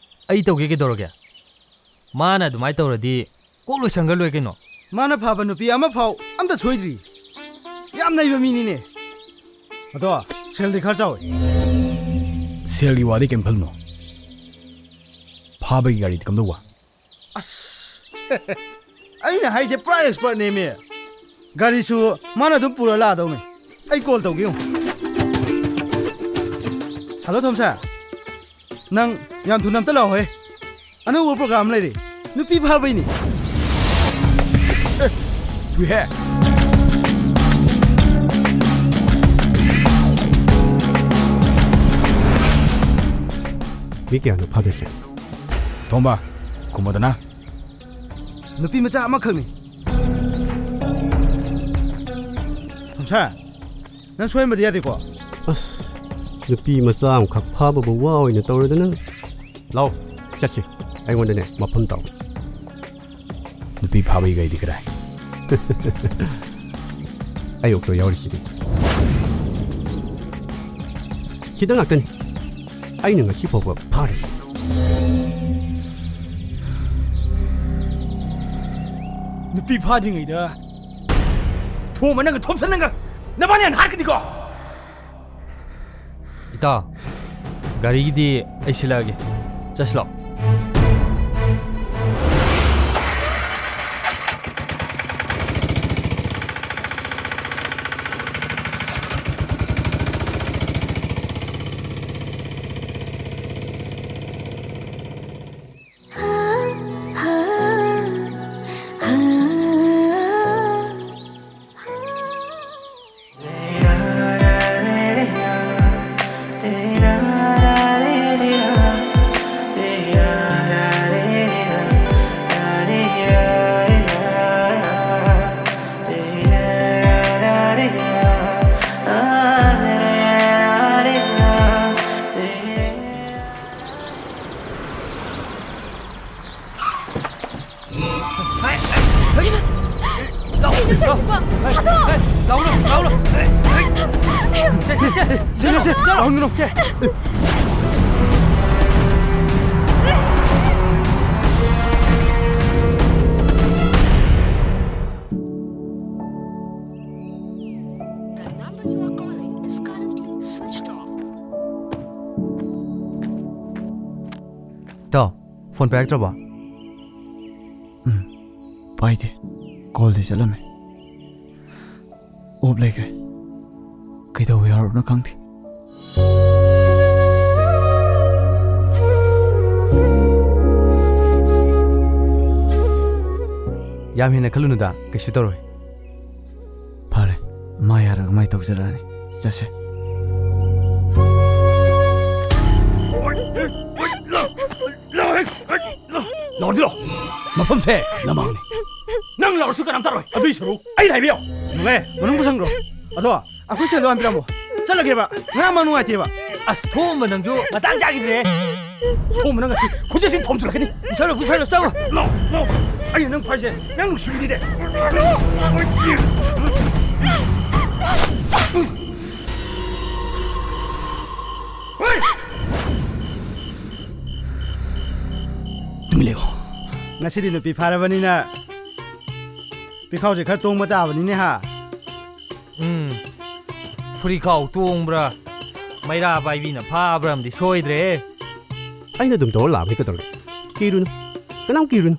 ꯑꯩ ꯇꯧꯒꯦ ꯀꯩꯗꯧꯔꯒꯦ꯫ ꯃꯥꯅ ꯑꯗꯨꯃꯥꯏꯅ ꯇꯧꯔꯗꯤ ꯀꯣꯛ ꯂꯣꯏꯁꯟꯈ꯭ꯔ ꯂꯣꯏ ꯀꯩꯅꯣ꯫ ꯃꯥꯅ ꯐꯥꯕ ꯅꯨꯄꯤ ꯑꯃ ꯐꯥꯎ ꯑꯝꯇ ꯁꯣꯏꯗ꯭ꯔꯤ꯫ ꯌꯥꯝ ꯅꯩꯕ ꯃꯤꯅꯤꯅꯦ꯫ ꯑꯗꯣ ꯁꯦꯜꯗꯤ ꯈꯔ ꯆꯥꯎꯋꯤ꯫ ꯁꯦꯜꯒꯤ ꯋꯥꯗꯤ ꯀꯩꯝ ꯈꯜꯂꯨꯅꯨ꯫ ꯐꯥꯕꯒꯤ ꯒꯥꯔꯤꯗꯤ ꯀꯝꯗꯧꯕ? ꯑꯁ, ꯑꯩꯅ ꯍꯥꯏꯁꯦ ꯄꯨꯔꯥ expert ꯅꯦꯃꯤ꯫ ꯒꯥꯔꯤꯁꯨ ꯃꯥꯅ ꯑꯗꯨꯝ ꯄꯨꯔ ꯂꯥꯛꯑꯗꯧꯅꯦ꯫ ꯑꯩ call ꯇꯧꯒꯦ ꯌꯦꯡꯉꯨ꯫ Hello, ꯊꯣꯝꯁꯥ꯫ ꯅꯪ ꯌꯥꯝ ꯊꯨꯅ ꯑꯝꯇ ꯂꯥꯛꯑꯣꯍꯦ꯫ ꯑꯅꯧꯕ program ꯑꯃ ꯂꯩꯔꯦ꯫ ꯅꯨꯄꯤ ꯐꯥꯕꯩꯅꯦ꯫ ꯑꯦ, ꯊꯨꯏꯍꯦ꯫ ꯃꯤ ꯀꯌꯥꯅꯣ ꯐꯥꯗꯣꯏꯁꯦ? ꯊꯣꯝꯕ, ꯈꯨꯝꯃꯣꯗꯅ꯫ ꯅꯨꯄꯤ ꯃꯆꯥ ꯑꯃꯈꯛꯅꯤ꯫ ꯊꯣꯝꯁꯥ, ꯅꯪ ꯁꯣꯏꯍꯟꯕꯗꯤ ꯌꯥꯗꯦꯀꯣ꯫ ꯑꯁ, ꯅꯨꯄꯤ ꯃꯆꯥ ꯑꯃꯈꯛ ꯐꯥꯕꯕꯨ ꯋꯥ ꯑꯣꯏꯅ ꯇꯧꯔꯗꯅ꯫ ꯂꯥꯎ, ꯆꯠꯁꯤ꯫ ꯑꯩꯉꯣꯟꯗꯅꯦ ꯃꯐꯝ ꯇꯥꯎ꯫ ꯅꯨꯄꯤ ꯐꯥꯕꯒꯤ ꯒꯥꯔꯤꯗꯤ ꯀꯗꯥꯏ? ꯑꯩ ꯑꯣꯛꯇꯣ ꯌꯥꯎꯔꯤꯁꯤꯗꯤ꯫ ꯁꯤꯗ ꯉꯥꯛꯇꯅꯤ꯫ ꯑꯩꯅ ꯉꯁꯤ ꯐꯥꯎꯕ ꯐꯥꯔꯤꯁꯤ꯫ ꯅꯨꯄꯤ ꯐꯥꯗ꯭ꯔꯤꯉꯩꯗ ꯊꯣꯝꯕ ꯅꯪꯒ ꯊꯣꯝꯁꯟ ꯅꯪꯒ ꯅꯕꯥꯅꯤ ꯍꯥꯟꯅ ꯍꯥꯠꯀꯅꯤꯀꯣ꯫ ꯏꯇꯥꯎ, ꯒꯥꯔꯤꯒꯤꯗꯤ ꯑꯩ ꯁꯤꯜꯂꯛꯑꯒꯦ꯫ ꯆꯠꯁꯤ ꯂꯥꯎ꯫ ꯂꯥꯛꯑꯣ, ꯂꯥꯛꯑꯣ꯫ ꯂꯥꯛꯑꯣ, ꯂꯥꯛꯑꯣ, ꯂꯥꯛꯑꯣ꯫ ꯁꯦ, ꯁꯦ, ꯁꯦ꯫ ꯁꯦ, ꯁꯦ, ꯁꯦ꯫ ꯂꯥꯛꯑꯣ, ꯂꯥꯛꯑꯣ꯫ ꯁꯦ꯫ The number you are calling is currently switched off. ꯏꯇꯥꯎ, ꯐꯣꯟ ꯄꯥꯏꯔꯛꯇ꯭ꯔꯕꯣ? ꯎꯝ, ꯄꯥꯏꯗꯦ꯫ ꯀꯣꯜꯗꯤ ꯆꯠꯂꯝꯃꯦ꯫ ꯑꯣꯞ ꯂꯩꯈ꯭ꯔꯦ꯫ ꯀꯩꯗꯧꯕ ꯌꯥꯎꯔꯕꯅꯣ ꯈꯪꯗꯦ꯫ ꯌꯥꯝ ꯍꯦꯟꯅ ꯈꯜꯂꯨꯅꯨꯗ, ꯀꯩꯁꯨ ꯇꯧꯔꯣꯏ꯫ ꯐꯔꯦ, ꯃꯥ ꯌꯥꯔꯒ ꯃꯥꯏ ꯇꯧꯖꯔꯛꯑꯅꯤ꯫ ꯆꯠꯁꯦ꯫ ꯂꯥꯛꯑꯣꯗꯤ ꯂꯥꯛꯑꯣ꯫ ꯃꯐꯝꯁꯦ ꯅꯃꯥꯡꯅꯤ꯫ ꯅꯪ ꯂꯥꯎꯔꯁꯨ ꯀꯅꯥꯝ ꯇꯥꯔꯣꯏ꯫ ꯑꯗꯨꯏ ꯁꯔꯨꯛ ꯑꯩꯅ ꯍꯥꯏꯕꯤꯌꯣ꯫ ꯅꯨꯡꯉꯥꯏ, ꯃꯅꯨꯡ ꯄꯨꯁꯟꯈ꯭ꯔꯣ꯫ ꯑꯗꯣ ꯑꯩꯈꯣꯏ ꯁꯦꯜꯗꯣ ꯍꯥꯟ ꯄꯤꯔꯝꯃꯣ꯫ ꯆꯠꯂꯒꯦꯕ꯫ ꯉꯔꯥꯡ ꯃꯥ ꯅꯨꯡꯉꯥꯏꯇꯦꯕ꯫ ꯑꯁ, ꯊꯣꯛꯑꯝꯕ ꯅꯪꯁꯨ ꯃꯇꯥꯡ ꯆꯥꯈꯤꯗ꯭ꯔꯦ꯫ ꯊꯣꯛꯑꯝꯕ ꯅꯪ ꯉꯁꯤ ꯈꯨꯖꯦꯛꯁꯤ ꯊꯣꯝꯖꯤꯜꯂꯛꯀꯅꯤ꯫ ꯄꯨꯁꯜꯂꯣ, ꯄꯨꯁꯜꯂꯣ, ꯆꯪꯉꯣ꯫ ꯂꯥꯎ, ꯂꯥꯎ꯫ ꯑꯩꯅ ꯅꯪ ꯐꯥꯏꯁꯦ ꯅꯪ ꯅꯨꯡꯁꯤꯕꯒꯤꯅꯦ꯫ ꯍꯣꯏ! ꯇꯨꯃꯤꯟ ꯂꯩꯌꯣ꯫ ꯉꯁꯤꯗꯤ ꯅꯨꯄꯤ ꯐꯥꯔꯕꯅꯤꯅ ꯄꯤꯈꯥꯎꯁꯦ ꯈꯔ ꯇꯣꯡꯕ ꯇꯥꯕꯅꯤꯅꯦ ꯍꯥ? ꯎꯝ꯫ ꯐꯨꯔꯤꯈꯥꯎ ꯇꯣꯡꯕ꯭ꯔꯥ, ꯃꯩꯔꯥ ꯄꯥꯏꯕꯤꯅ ꯐꯥꯕ꯭ꯔꯥ ꯑꯃꯗꯤ ꯁꯣꯏꯗ꯭ꯔꯦꯍꯦ꯫ ꯑꯩꯅ ꯑꯗꯨꯝ ꯇꯧꯔ ꯂꯥꯛꯑꯕꯅꯤ ꯀꯩꯗꯧꯔꯒꯦ? ꯀꯤꯔꯨꯅꯨ꯫ ꯀꯅꯥꯝ ꯀꯤꯔꯨꯅꯨ꯫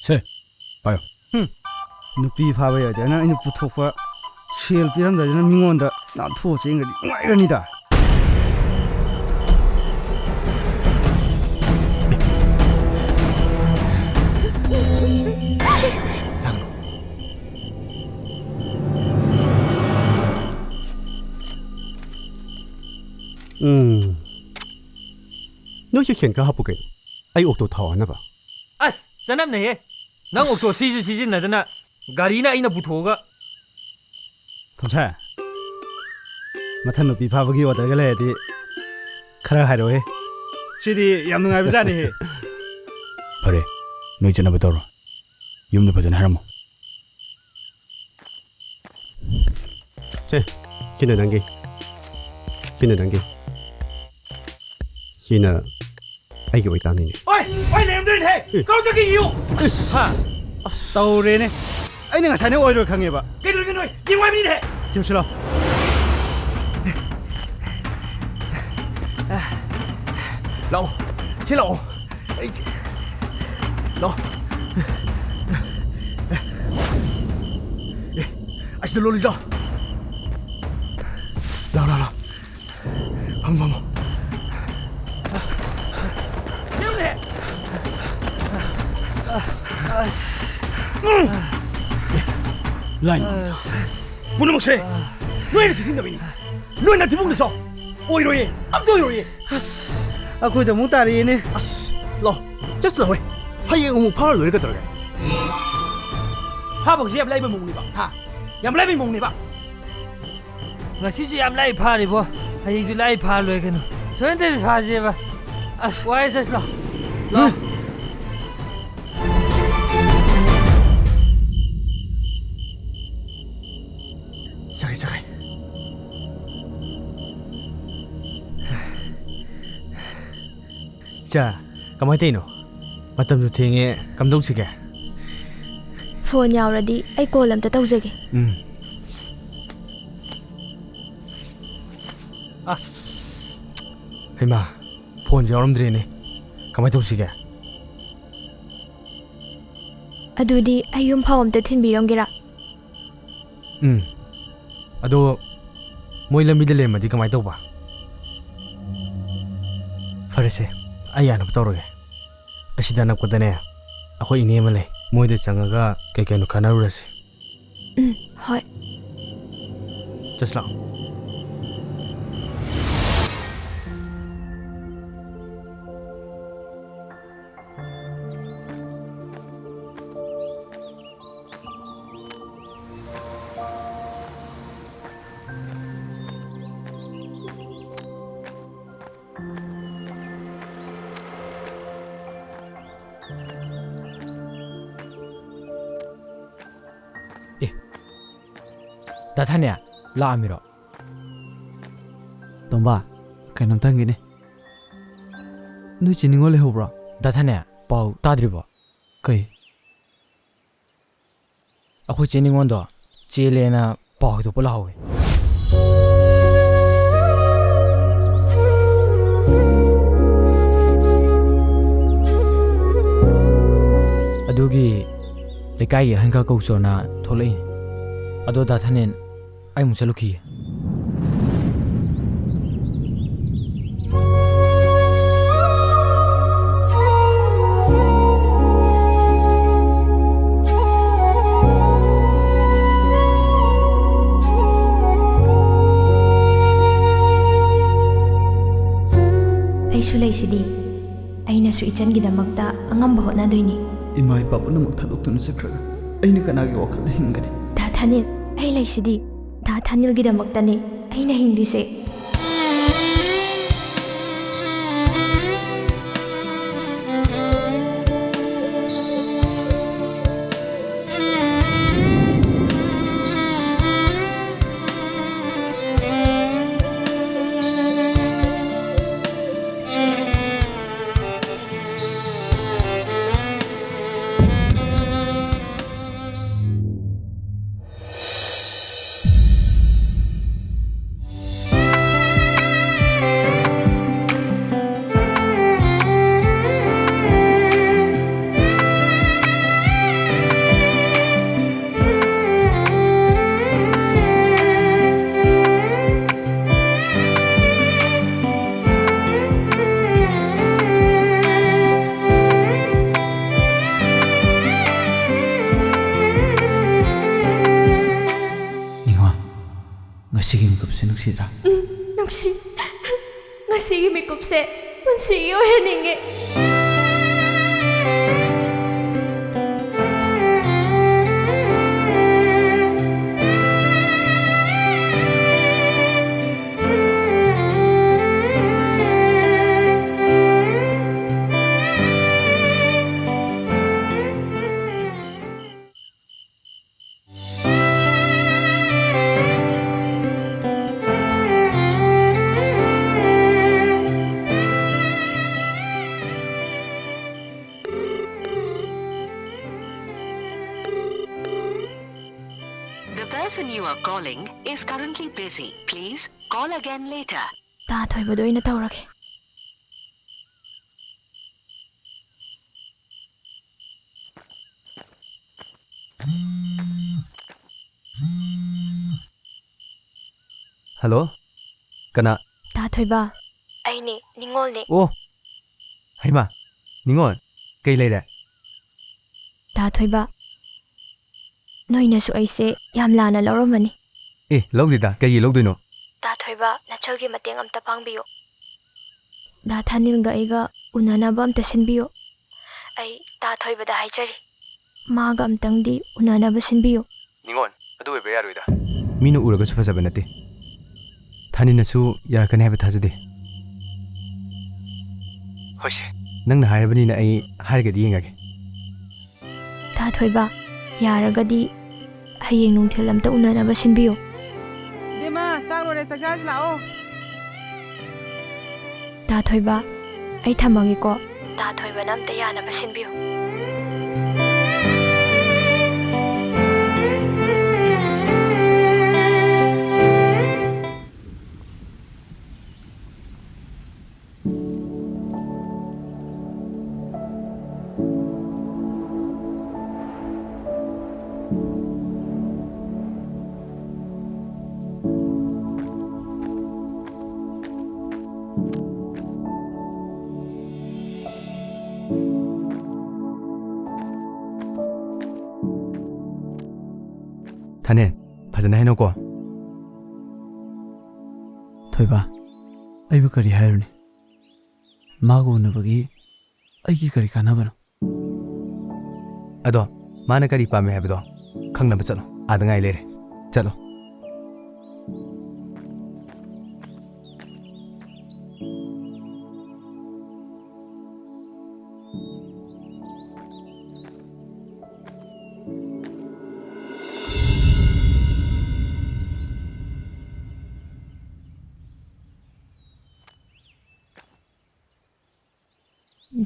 ꯁꯦ, ꯄꯥꯏꯌꯣ꯫ ꯍꯨꯝ, ꯅꯨꯄꯤ ꯐꯥꯕ ꯌꯥꯗꯦ ꯍꯥꯏꯅ ꯑꯩꯅ ꯄꯨꯊꯣꯛꯄ ꯁꯦꯜ ꯄꯤꯔꯝꯗꯥꯏꯗꯅ ꯃꯤꯉꯣꯟꯗ ꯅꯥꯟꯊꯣꯛꯑ ꯆꯦꯟꯈ꯭ꯔꯗꯤ ꯅꯨꯡꯉꯥꯏꯒꯅꯤꯗ꯫ ꯎꯝ꯫ ꯅꯣꯏꯁꯨ ꯁꯦꯟ ꯈꯔ ꯍꯥꯞꯄꯨ ꯀꯩꯅꯣ, ꯑꯩ ꯑꯣꯛꯇꯣ ꯊꯥꯎ ꯍꯥꯟꯅꯕ꯫ ꯑꯁ, ꯆꯅꯝꯅꯦꯍꯦ꯫ ꯅꯪ ꯑꯣꯛꯇꯣ ꯁꯤꯁꯨ ꯁꯤꯖꯤꯟꯅꯗꯅ ꯒꯥꯔꯤꯅ ꯑꯩꯅ ꯄꯨꯊꯣꯛꯑꯒ꯫ ꯊꯣꯝꯁꯥ, ꯃꯊꯪ ꯅꯨꯄꯤ ꯐꯥꯕꯒꯤ ꯑꯣꯔꯗꯔꯒ ꯂꯩꯔꯗꯤ ꯈꯔ ꯍꯥꯏꯔꯛꯑꯣꯍꯦ꯫ ꯁꯤꯗꯤ ꯌꯥꯝ ꯅꯨꯡꯉꯥꯏꯕꯖꯥꯠꯅꯤꯍꯦ꯫ ꯐꯔꯦ, ꯅꯣꯏ ꯆꯠꯅꯕ ꯇꯧꯔꯣ꯫ ꯌꯨꯝꯗ ꯐꯖꯅ ꯍꯥꯏꯔꯝꯃꯣ꯫ ꯁꯦ, ꯁꯤꯅ ꯅꯪꯒꯤ꯫ ꯁꯤꯅ ꯅꯪꯒꯤ꯫ ꯁꯤꯅ ꯑꯩꯒꯤ ꯑꯣꯏꯇꯥꯅꯤꯅꯦ꯫ ꯑꯣꯏ! ꯑꯣꯏ, ꯂꯩꯔꯝꯗ꯭ꯔꯦꯅꯦꯍꯦ! ꯑꯦ꯫ ꯀꯔꯥꯏ ꯆꯠꯈꯤꯒꯦꯌꯨ? ꯑꯁ! ꯍꯥ? ꯑꯁ! ꯇꯧꯔꯦꯅꯦ꯫ ꯑꯩꯅ ꯉꯁꯥꯏꯅ ꯑꯣꯏꯔꯣꯏ ꯈꯪꯉꯦꯕ꯫ ꯀꯩꯗꯧꯔꯤꯒꯦ ꯅꯣꯏ? ꯌꯦꯡꯉꯨ ꯍꯥꯏꯕꯅꯤꯅꯦꯍꯦ! ꯊꯤꯔꯨꯁꯤ ꯂꯥꯎ꯫ ꯂꯥꯛꯑꯣ꯫ ꯁꯤ ꯂꯥꯛꯑꯣ꯫ ꯑꯩ, ꯂꯥꯛꯑꯣ꯫ ꯑꯦ, ꯑꯁꯤꯗ ꯂꯣꯜꯂꯨꯁꯤ ꯂꯥꯛꯑꯣ꯫ ꯂꯥꯛꯑꯣ, ꯂꯥꯛꯑꯣ, ꯂꯥꯛꯑꯣ꯫ ꯐꯝꯃꯣ, ꯐꯝꯃꯣ꯫ ꯂꯥꯏꯟ ꯄꯨꯝꯅꯃꯛꯁꯦ ꯅꯣꯏꯅ ꯆꯦꯛꯁꯤꯟꯗꯕꯩꯅꯤ꯫ ꯅꯣꯏ ꯅꯊꯤꯕꯣꯡꯗ ꯁꯣ꯫ ꯑꯣꯏꯔꯣꯏꯌꯦ, ꯑꯝꯇ ꯑꯣꯏꯔꯣꯏꯌꯦ꯫ ꯑꯁ, ꯑꯩꯈꯣꯏꯗ ꯑꯃꯨꯛ ꯇꯥꯔꯛꯑꯦꯅꯦ꯫ ꯑꯁ, ꯂꯥꯛꯑꯣ, just ꯂꯥꯛꯑꯣ꯫ ꯍꯌꯦꯡ ꯑꯃꯨꯛ ꯐꯥꯔ ꯂꯣꯏꯔꯦ ꯀꯩꯗꯧꯔꯒꯦ? ꯐꯥꯕ ꯍꯧꯖꯤꯛ ꯌꯥꯝ ꯂꯥꯏꯕ ꯃꯑꯣꯡꯅꯦꯕ, ꯍꯥ? ꯌꯥꯝ ꯂꯥꯏꯕ ꯃꯑꯣꯡꯅꯦꯕ꯫ ꯉꯁꯤꯁꯨ ꯌꯥꯝ ꯂꯥꯏ ꯐꯥꯔꯤꯕꯣ, ꯍꯌꯦꯡꯁꯨ ꯂꯥꯏ ꯐꯥꯔ ꯂꯣꯏꯔꯦ ꯀꯩꯅꯣ꯫ ꯁꯣꯏꯍꯟꯗꯕꯤ ꯐꯥꯁꯦꯕ꯫ ꯑꯁ, ꯋꯥꯏ ꯆꯠꯁꯤ ꯂꯥꯎ꯫ ꯂꯥꯎ꯫ ꯆꯠꯈ꯭ꯔꯦ, ꯆꯠꯈ꯭ꯔꯦ꯫ ꯏꯆꯥ, ꯀꯃꯥꯏ ꯇꯧꯔꯤꯅꯣ? ꯃꯇꯝꯁꯨ ꯊꯦꯡꯉꯦ, ꯀꯝꯗꯧꯁꯤꯒꯦ? ꯐꯣꯟ ꯌꯥꯎꯔꯗꯤ ꯑꯩ ꯀꯣꯜ ꯑꯝꯇ ꯇꯧꯖꯒꯦ꯫ ꯎꯝ꯫ ꯑꯁ! ꯍꯩꯃꯥ, ꯐꯣꯟꯁꯦ ꯌꯥꯎꯔꯝꯗ꯭ꯔꯦꯅꯦ꯫ ꯀꯃꯥꯏ ꯇꯧꯁꯤꯒꯦ? ꯑꯗꯨꯗꯤ ꯑꯩ ꯌꯨꯝ ꯐꯥꯎ ꯑꯝꯇ ꯊꯤꯟꯕꯤꯔꯝꯒꯦꯔꯥ? ꯎꯝ꯫ ꯑꯗꯣ ꯃꯣꯏ ꯂꯝꯕꯤꯗ ꯂꯩꯔꯝꯃꯗꯤ ꯀꯃꯥꯏ ꯇꯧꯕ? ꯐꯔꯦꯁꯦ, ꯑꯩ ꯌꯥꯅꯕ ꯇꯧꯔꯒꯦ꯫ ꯑꯁꯤꯗ ꯑꯅꯛꯄꯗꯅꯦ, ꯑꯩꯈꯣꯏ ꯏꯅꯦ ꯑꯃ ꯂꯩ꯫ ꯃꯣꯏꯗ ꯆꯪꯉꯒ ꯀꯩ ꯀꯩꯅꯣ ꯈꯟꯅꯔꯨꯔꯁꯤ꯫ ꯎꯝ, ꯍꯣꯏ꯫ ꯆꯠꯁꯤ ꯂꯥꯛꯑꯣ꯫ ꯗꯥ ꯊꯥꯅꯦꯜ, ꯂꯥꯛꯑꯝꯃꯤꯔꯣ? ꯇꯣꯝꯕ, ꯀꯩꯅꯣꯝꯇ ꯍꯪꯒꯦꯅꯦ꯫ ꯅꯣꯏ ꯆꯦ ꯅꯤꯉꯣꯜ ꯂꯩꯍꯧꯕ꯭ꯔꯣ? ꯗꯥ ꯊꯥꯅꯦꯜ, ꯄꯥꯎ ꯇꯥꯗ꯭ꯔꯤꯕꯣ? ꯀꯩ? ꯑꯩꯈꯣꯏ ꯆꯦ ꯅꯤꯉꯣꯜꯗꯣ ꯆꯦꯜꯂꯦꯅ ꯄꯥꯎ ꯍꯥꯏꯗꯣꯛꯄ ꯂꯥꯛꯍꯧꯋꯦ꯫ ꯑꯗꯨꯒꯤ ꯂꯩꯀꯥꯏꯒꯤ ꯑꯍꯟ ꯈꯔ ꯀꯧꯆꯣꯅ ꯊꯣꯛꯂꯛꯏꯅꯦ꯫ ꯑꯗꯣ ꯗꯥ ꯊꯥꯅꯦꯜ, ꯑꯩ ꯑꯃꯨꯛ ꯆꯠꯂꯨꯈꯤꯒꯦ꯫ ꯑꯩꯁꯨ ꯂꯩꯁꯤꯗꯤ꯫ ꯑꯩꯅꯁꯨ ꯏꯆꯟꯒꯤꯗꯃꯛꯇ ꯑꯉꯝꯕ ꯍꯣꯠꯅꯗꯣꯏꯅꯤ꯫ ꯏꯃꯥ ꯏꯄꯥ ꯄꯨꯝꯅꯃꯛ ꯊꯥꯗꯣꯛꯇꯨꯅ ꯆꯠꯈ꯭ꯔꯒ ꯑꯩꯅ ꯀꯅꯥꯒꯤ ꯋꯥꯈꯜꯗ ꯍꯤꯡꯒꯅꯤ? ꯗꯥ ꯊꯥꯅꯦꯜ, ꯑꯩ ꯂꯩꯁꯤꯗꯤ꯫ ꯗꯥ ꯊꯥꯅꯦꯜꯒꯤꯗꯃꯛꯇꯅꯦ ꯑꯩꯅ ꯍꯤꯡꯂꯤꯁꯦ꯫ ꯅꯤꯉꯣꯜ, ꯉꯁꯤꯒꯤ ꯃꯤꯀꯨꯞꯁꯦ ꯅꯨꯡꯁꯤꯗ꯭ꯔꯥ? ꯎꯝ, ꯅꯨꯡꯁꯤ꯫ ꯉꯁꯤꯒꯤ ꯃꯤꯀꯨꯞꯁꯦ ꯄꯨꯟꯁꯤꯒꯤ ꯑꯣꯏꯍꯟꯅꯤꯡꯉꯦ꯫ Person you are calling is currently busy. Please call again later. ꯇꯥ ꯊꯣꯏꯕꯗ ꯑꯣꯏꯅ ꯇꯧꯔꯒꯦ꯫ ꯍꯜꯂꯣ? ꯀꯅꯥ? ꯇꯥ ꯊꯣꯏꯕ, ꯑꯩꯅꯦ, ꯅꯤꯉꯣꯜꯅꯦ꯫ ꯑꯣ, ꯍꯩꯃꯥ, ꯅꯤꯉꯣꯜ, ꯀꯩ ꯂꯩꯔꯦ? ꯇꯥ ꯊꯣꯏꯕ, ꯅꯣꯏꯅꯁꯨ ꯑꯩꯁꯦ ꯌꯥꯝ ꯂꯥꯟꯅ ꯂꯧꯔꯝꯃꯅꯤ꯫ ꯑꯦ, ꯂꯧꯗꯦꯗ, ꯀꯩꯒꯤ ꯂꯧꯗꯣꯏꯅꯣ? ꯇꯥ ꯊꯣꯏꯕ, ꯅꯆꯜꯒꯤ ꯃꯇꯦꯡ ꯑꯝꯇ ꯄꯥꯡꯕꯤꯌꯨ꯫ ꯗꯥ ꯊꯥꯅꯤꯜꯒ ꯑꯩꯒ ꯎꯅꯅꯕ ꯑꯝꯇ ꯁꯤꯟꯕꯤꯌꯨ꯫ ꯑꯩ ꯇꯥ ꯊꯣꯏꯕꯗ ꯍꯥꯏꯖꯔꯤ꯫ ꯃꯥꯒ ꯑꯝꯇꯪꯗꯤ ꯎꯅꯅꯕ ꯁꯤꯟꯕꯤꯌꯨ꯫ ꯅꯤꯉꯣꯜ, ꯑꯗꯨ ꯑꯣꯏꯕ ꯌꯥꯔꯣꯏꯗ꯫ ꯃꯤꯅ ꯎꯔꯒꯁꯨ ꯐꯖꯕ ꯅꯠꯇꯦ꯫ ꯊꯥꯅꯤꯜꯅꯁꯨ ꯌꯥꯔꯛꯀꯅꯤ ꯍꯥꯏꯕ ꯊꯥꯖꯗꯦ꯫ ꯍꯣꯏꯁꯦ, ꯅꯪꯅ ꯍꯥꯏꯔꯕꯅꯤꯅ ꯑꯩ ꯍꯥꯏꯔꯒꯗꯤ ꯌꯦꯡꯉꯒꯦ꯫ ꯇꯥ ꯊꯣꯏꯕ, ꯌꯥꯔꯒꯗꯤ ꯍꯌꯦꯡ ꯅꯨꯡꯊꯤꯜ ꯑꯝꯇ ꯎꯅꯅꯕ ꯁꯤꯟꯕꯤꯌꯨ꯫ ꯏꯕꯦꯝꯃ, ꯆꯥꯛ ꯂꯣꯏꯔꯦ, ꯆꯥꯛ ꯆꯥꯔꯁꯤ ꯂꯥꯛꯑꯣ꯫ ꯇꯥ ꯊꯣꯏꯕ, ꯑꯩ ꯊꯝꯃꯒꯦꯀꯣ꯫ ꯇꯥ ꯊꯣꯏꯕꯅ ꯑꯝꯇ ꯌꯥꯅꯕ ꯁꯤꯟꯕꯤꯌꯨ꯫ ꯊꯥꯅꯦꯜ, ꯐꯖꯅ ꯍꯥꯏꯅꯧꯀꯣ꯫ ꯊꯣꯏꯕ, ꯑꯩꯕꯨ ꯀꯔꯤ ꯍꯥꯏꯔꯨꯅꯤ? ꯃꯥꯒ ꯎꯅꯕꯒꯤ ꯑꯩꯒꯤ ꯀꯔꯤ ꯀꯥꯟꯅꯕꯅꯣ? ꯑꯗꯣ ꯃꯥꯅ ꯀꯔꯤ ꯄꯥꯝꯃꯦ ꯍꯥꯏꯕꯗꯣ ꯈꯪꯅꯕ ꯆꯠꯂꯣ꯫ ꯑꯥꯗ ꯉꯥꯏ ꯂꯩꯔꯦ꯫ ꯆꯠꯂꯣ꯫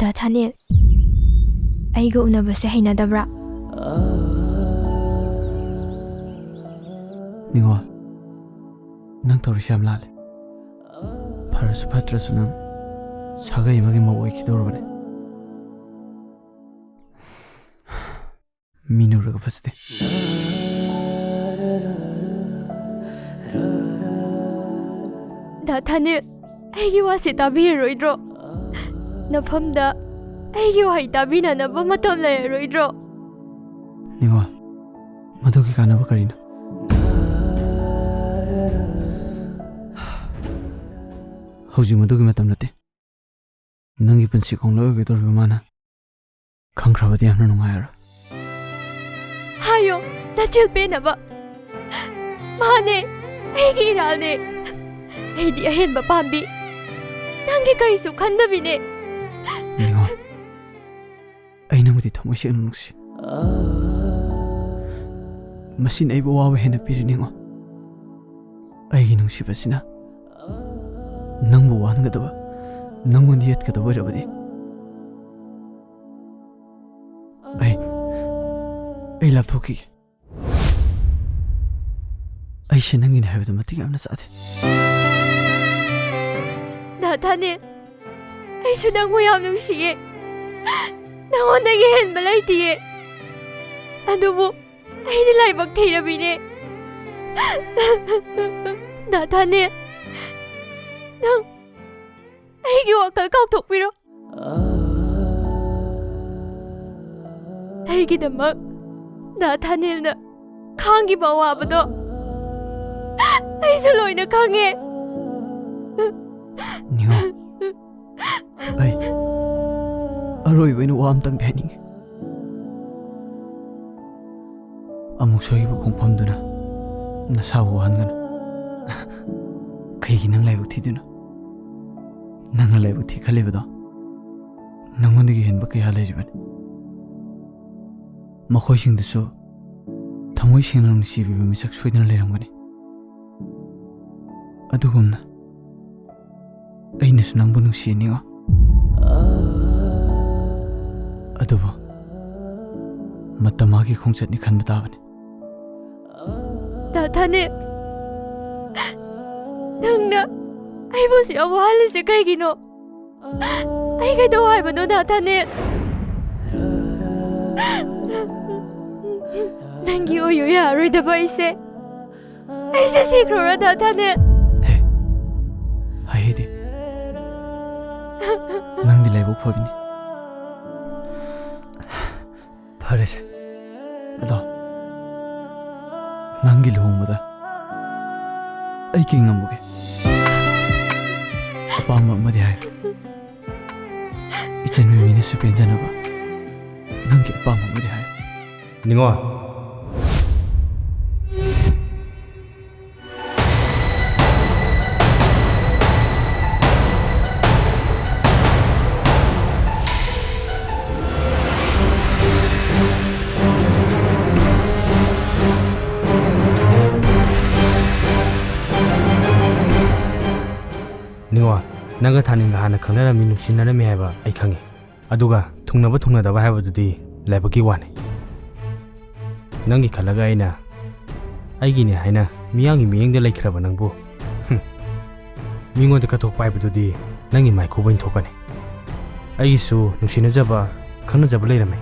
ꯗꯥ ꯊꯥꯅꯦꯜ, ꯑꯩꯒ ꯎꯅꯕꯁꯦ ꯍꯩꯅꯗꯕ꯭ꯔꯥ? ꯅꯤꯉꯣꯜ, ꯅꯪ ꯇꯧꯔꯤꯁꯤ ꯌꯥꯝ ꯂꯥꯜꯂꯦ꯫ ꯐꯔꯁꯨ ꯐꯠꯇ꯭ꯔꯁꯨ ꯅꯪ ꯁꯥꯒꯩ ꯑꯃꯒꯤ ꯃꯧ ꯑꯣꯏꯈꯤꯗꯧꯔꯕꯅꯦ꯫ ꯃꯤꯅ ꯎꯔꯒ ꯐꯖꯗꯦ꯫ ꯗꯥ ꯊꯥꯅꯤꯜ, ꯑꯩꯒꯤ ꯋꯥꯁꯤ ꯇꯥꯕꯤꯔꯔꯣꯏꯗ꯭ꯔꯣ? ꯅꯐꯝꯗ ꯑꯩꯒꯤ ꯋꯥꯍꯩ ꯇꯥꯕꯤꯅꯅꯕ ꯃꯇꯝ ꯂꯩꯔꯔꯣꯏꯗ꯭ꯔꯣ? ꯅꯤꯉꯣꯜ, ꯃꯗꯨꯒꯤ ꯀꯥꯟꯅꯕ ꯀꯔꯤꯅꯣ? ꯍꯧꯖꯤꯛ ꯃꯗꯨꯒꯤ ꯃꯇꯝ ꯅꯠꯇꯦ꯫ ꯅꯪꯒꯤ ꯄꯨꯟꯁꯤ ꯈꯣꯡꯂꯣꯏ ꯑꯣꯏꯒꯗꯧꯔꯤꯕ ꯃꯥꯅ ꯈꯪꯈ꯭ꯔꯕꯗꯤ ꯌꯥꯝꯅ ꯅꯨꯡꯉꯥꯏꯔꯣꯏ꯫ ꯍꯥꯏꯌꯣ, ꯅꯆꯤꯜ ꯄꯦꯟꯅꯕ꯫ ꯃꯥꯅꯦ, ꯑꯩꯒꯤ ꯏꯔꯥꯜꯅꯦ꯫ ꯑꯩꯗꯤ ꯑꯍꯦꯟꯕ ꯄꯥꯝꯕꯤ꯫ ꯅꯪꯒꯤ ꯀꯔꯤꯁꯨ ꯈꯟꯗꯕꯤꯅꯦ꯫ ꯅꯤꯉꯣꯜ, ꯑꯩ ꯅꯪꯕꯨꯗꯤ ꯊꯃꯣꯏ ꯁꯦꯡꯅ ꯅꯨꯡꯁꯤ꯫ ꯃꯁꯤꯅ ꯑꯩꯕꯨ ꯑꯋꯥꯕ ꯍꯦꯟꯅ ꯄꯤꯔꯤ ꯅꯤꯉꯣꯜ꯫ ꯑꯩꯒꯤ ꯅꯨꯡꯁꯤꯕꯁꯤꯅ ꯅꯪꯕꯨ ꯋꯥꯍꯟꯒꯗꯕ, ꯅꯪꯉꯣꯟꯗ ꯌꯦꯠꯀꯗꯕ ꯑꯣꯏꯔꯕꯗꯤ ꯑꯩ, ꯑꯩ ꯂꯥꯞꯊꯣꯛꯈꯤꯒꯦ꯫ ꯑꯩꯁꯦ ꯅꯪꯒꯤꯅꯦ ꯍꯥꯏꯕꯗꯨ ꯃꯇꯤꯛ ꯌꯥꯝꯅ ꯆꯥꯗꯦ꯫ ꯗꯥ ꯊꯥꯅꯤꯜ, ꯑꯩꯁꯨ ꯅꯪꯕꯨ ꯌꯥꯝ ꯅꯨꯡꯁꯤꯌꯦ꯫ ꯅꯉꯣꯟꯗꯒꯤ ꯍꯦꯟꯕ ꯂꯩꯇꯤꯌꯦ꯫ ꯑꯗꯨꯕꯨ ꯑꯩꯗꯤ ꯂꯥꯏꯕꯛ ꯊꯤꯔꯕꯤꯅꯦ꯫ ꯗꯥ ꯊꯥꯅꯤꯜ, ꯅꯪ ꯑꯩꯒꯤ ꯋꯥꯈꯜ ꯀꯥꯎꯊꯣꯛꯄꯤꯔꯣ꯫ ꯑꯩꯒꯤꯗꯃꯛ ꯗꯥ ꯊꯥꯅꯤꯜꯅ ꯈꯥꯡꯈꯤꯕ ꯑꯋꯥꯕꯗꯣ ꯑꯩꯁꯨ ꯂꯣꯏꯅ ꯈꯪꯉꯦ꯫ ꯅꯤꯉꯣꯜ, ꯑꯩ ꯑꯔꯣꯏꯕ ꯑꯣꯏꯅ ꯋꯥ ꯑꯝꯇꯪꯗꯤ ꯍꯥꯏꯅꯤꯡꯉꯤ꯫ ꯑꯃꯨꯛ ꯁꯣꯏꯈꯤꯕ ꯈꯣꯡꯐꯝꯗꯨꯅ ꯅꯁꯥꯕꯨ ꯋꯥꯍꯟꯒꯅꯨ꯫ ꯀꯩꯒꯤ ꯅꯪ ꯂꯥꯏꯕꯛ ꯊꯤꯗꯣꯏꯅꯣ? ꯅꯪꯅ ꯂꯥꯏꯕꯛ ꯊꯤ ꯈꯜꯂꯤꯕꯗꯣ ꯅꯪꯉꯣꯟꯗꯒꯤ ꯍꯦꯟꯕ ꯀꯌꯥ ꯂꯩꯔꯤꯕꯅꯤ꯫ ꯃꯈꯣꯏꯁꯤꯡꯗꯨꯁꯨ ꯊꯃꯣꯏ ꯁꯦꯡꯅ ꯅꯨꯡꯁꯤꯕꯤꯕ ꯃꯤꯁꯛ ꯁꯣꯏꯗꯅ ꯂꯩꯔꯝꯒꯅꯤ꯫ ꯑꯗꯨꯒꯨꯝꯅ ꯑꯩꯅꯁꯨ ꯅꯪꯕꯨ ꯅꯨꯡꯁꯤꯅꯤꯉꯣ꯫ ꯑꯗꯨꯕꯨ ꯃꯇꯝ ꯃꯥꯒꯤ ꯈꯣꯡꯆꯠꯅꯤ ꯈꯟꯕ ꯇꯥꯕꯅꯤ꯫ ꯗꯥ ꯊꯥꯅꯦ, ꯅꯪꯅ ꯑꯩꯕꯨ ꯁꯤ ꯌꯥꯝ ꯋꯥꯍꯜꯂꯤꯁꯦ ꯀꯩꯒꯤꯅꯣ? ꯑꯩ ꯀꯩꯗꯧ ꯍꯥꯏꯕꯅꯣ, ꯗꯥ ꯊꯥꯅꯦ? ꯅꯪꯒꯤ ꯑꯣꯏꯌꯨ ꯌꯥꯔꯣꯏꯗꯕ ꯑꯩꯁꯦ, ꯑꯩꯁꯦ ꯁꯤꯈ꯭ꯔꯣꯔ, ꯗꯥ ꯊꯥꯅꯦ? ꯍꯦ, ꯍꯥꯏꯍꯩꯗꯦ꯫ ꯅꯪꯗꯤ ꯂꯥꯏꯕꯛ ꯐꯕꯤꯅꯤ꯫ ꯐꯔꯦꯁꯦ꯫ ꯑꯗꯣ, ꯅꯪꯒꯤ ꯂꯨꯍꯣꯡꯕꯗ ꯑꯩ ꯀꯩ ꯉꯝꯃꯨꯒꯦ? ꯑꯄꯥꯝꯕ ꯑꯃꯗꯤ ꯍꯥꯏꯌꯨ꯫ ꯏꯆꯟ ꯃꯤꯃꯤꯅꯁꯨ ꯄꯦꯟꯖꯅꯕ ꯅꯪꯒꯤ ꯑꯄꯥꯝꯕ ꯑꯃꯗꯤ ꯍꯥꯏꯌꯨ꯫ ꯅꯤꯉꯣꯜ꯫ ꯅꯤꯉꯣꯜ, ꯅꯪꯒ ꯊꯥꯅꯤꯟꯒ ꯍꯥꯟꯅ ꯈꯪꯅꯔꯝꯃꯤ, ꯅꯨꯡꯁꯤꯅꯔꯝꯃꯤ ꯍꯥꯏꯕ ꯑꯩ ꯈꯪꯉꯤ꯫ ꯑꯗꯨꯒ ꯊꯨꯡꯅꯕ ꯊꯨꯡꯅꯗꯕ ꯍꯥꯏꯕꯗꯨꯗꯤ ꯂꯥꯏꯕꯛꯀꯤ ꯋꯥꯅꯤ꯫ ꯅꯪꯒꯤ ꯈꯜꯂꯒ ꯑꯩꯅ ꯑꯩꯒꯤꯅꯦ ꯍꯥꯏꯅ ꯃꯤꯌꯥꯝꯒꯤ ꯃꯤꯠꯌꯦꯡꯗ ꯂꯩꯈ꯭ꯔꯕ ꯅꯪꯕꯨ, ꯍꯨꯝ, ꯃꯤꯉꯣꯟꯗ ꯀꯠꯊꯣꯛꯄ ꯍꯥꯏꯕꯗꯨꯗꯤ ꯅꯪꯒꯤ ꯃꯥꯏꯈꯨꯕ ꯑꯣꯏꯅ ꯊꯣꯛꯀꯅꯤ꯫ ꯑꯩꯒꯤꯁꯨ ꯅꯨꯡꯁꯤꯅꯖꯕ, ꯈꯪꯅꯖꯕ ꯂꯩꯔꯝꯃꯤ꯫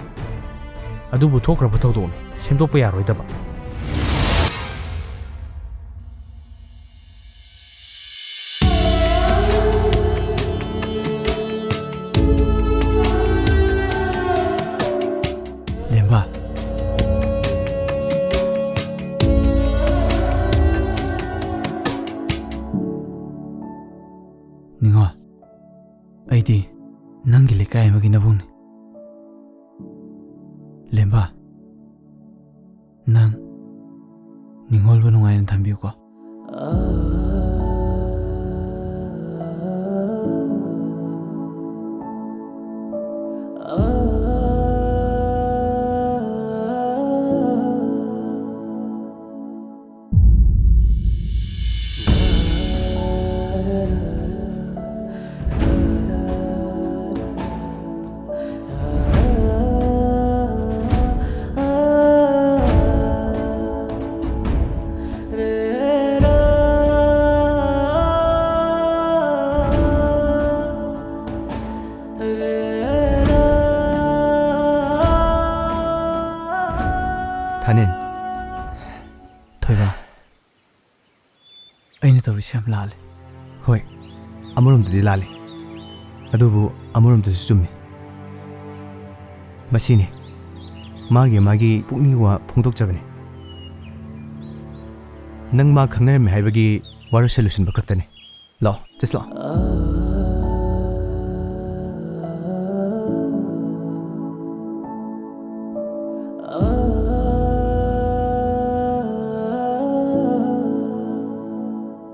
ꯑꯗꯨꯕꯨ ꯊꯣꯛꯈ꯭ꯔꯕ ꯊꯧꯗꯣꯛꯅꯤ, ꯁꯦꯝꯗꯣꯛꯄ ꯌꯥꯔꯣꯏꯗꯕ꯫ ꯂꯦꯝꯕ꯫ ꯅꯤꯉꯣꯜ, ꯑꯩꯗꯤ ꯅꯪꯒꯤ ꯂꯩꯀꯥꯏ ꯑꯃꯒꯤ ꯅꯕꯨꯡꯅꯤ꯫ ꯂꯦꯝꯕ, ꯅꯪ ꯅꯤꯉꯣꯜꯕꯨ ꯅꯨꯡꯉꯥꯏꯅ ꯊꯝꯕꯤꯌꯨꯀꯣ꯫ ꯊꯥꯅꯤꯜ, ꯊꯣꯏꯕ, ꯑꯩꯅ ꯇꯧꯔꯤꯁꯦ ꯌꯥꯝ ꯂꯥꯜꯂꯦ꯫ ꯍꯣꯏ, ꯑꯃꯔꯣꯝꯗꯗꯤ ꯂꯥꯜꯂꯦ, ꯑꯗꯨꯕꯨ ꯑꯃꯔꯣꯝꯗꯁꯨ ꯆꯨꯝꯃꯤ꯫ ꯃꯁꯤꯅꯤ ꯃꯥꯒꯤ ꯃꯥꯒꯤ ꯄꯨꯛꯅꯤꯡꯒꯤ ꯋꯥ ꯐꯣꯡꯗꯣꯛꯆꯕꯅꯤ꯫ ꯅꯪ ꯃꯥ ꯈꯪꯅꯔꯝꯃꯦ ꯍꯥꯏꯕꯒꯤ ꯋꯥꯔꯣꯏꯁꯤꯟ ꯂꯣꯏꯁꯤꯟꯕ ꯈꯛꯇꯅꯤ꯫ ꯂꯥꯛꯑꯣ, ꯆꯠꯁꯤ ꯂꯥꯛꯑꯣ꯫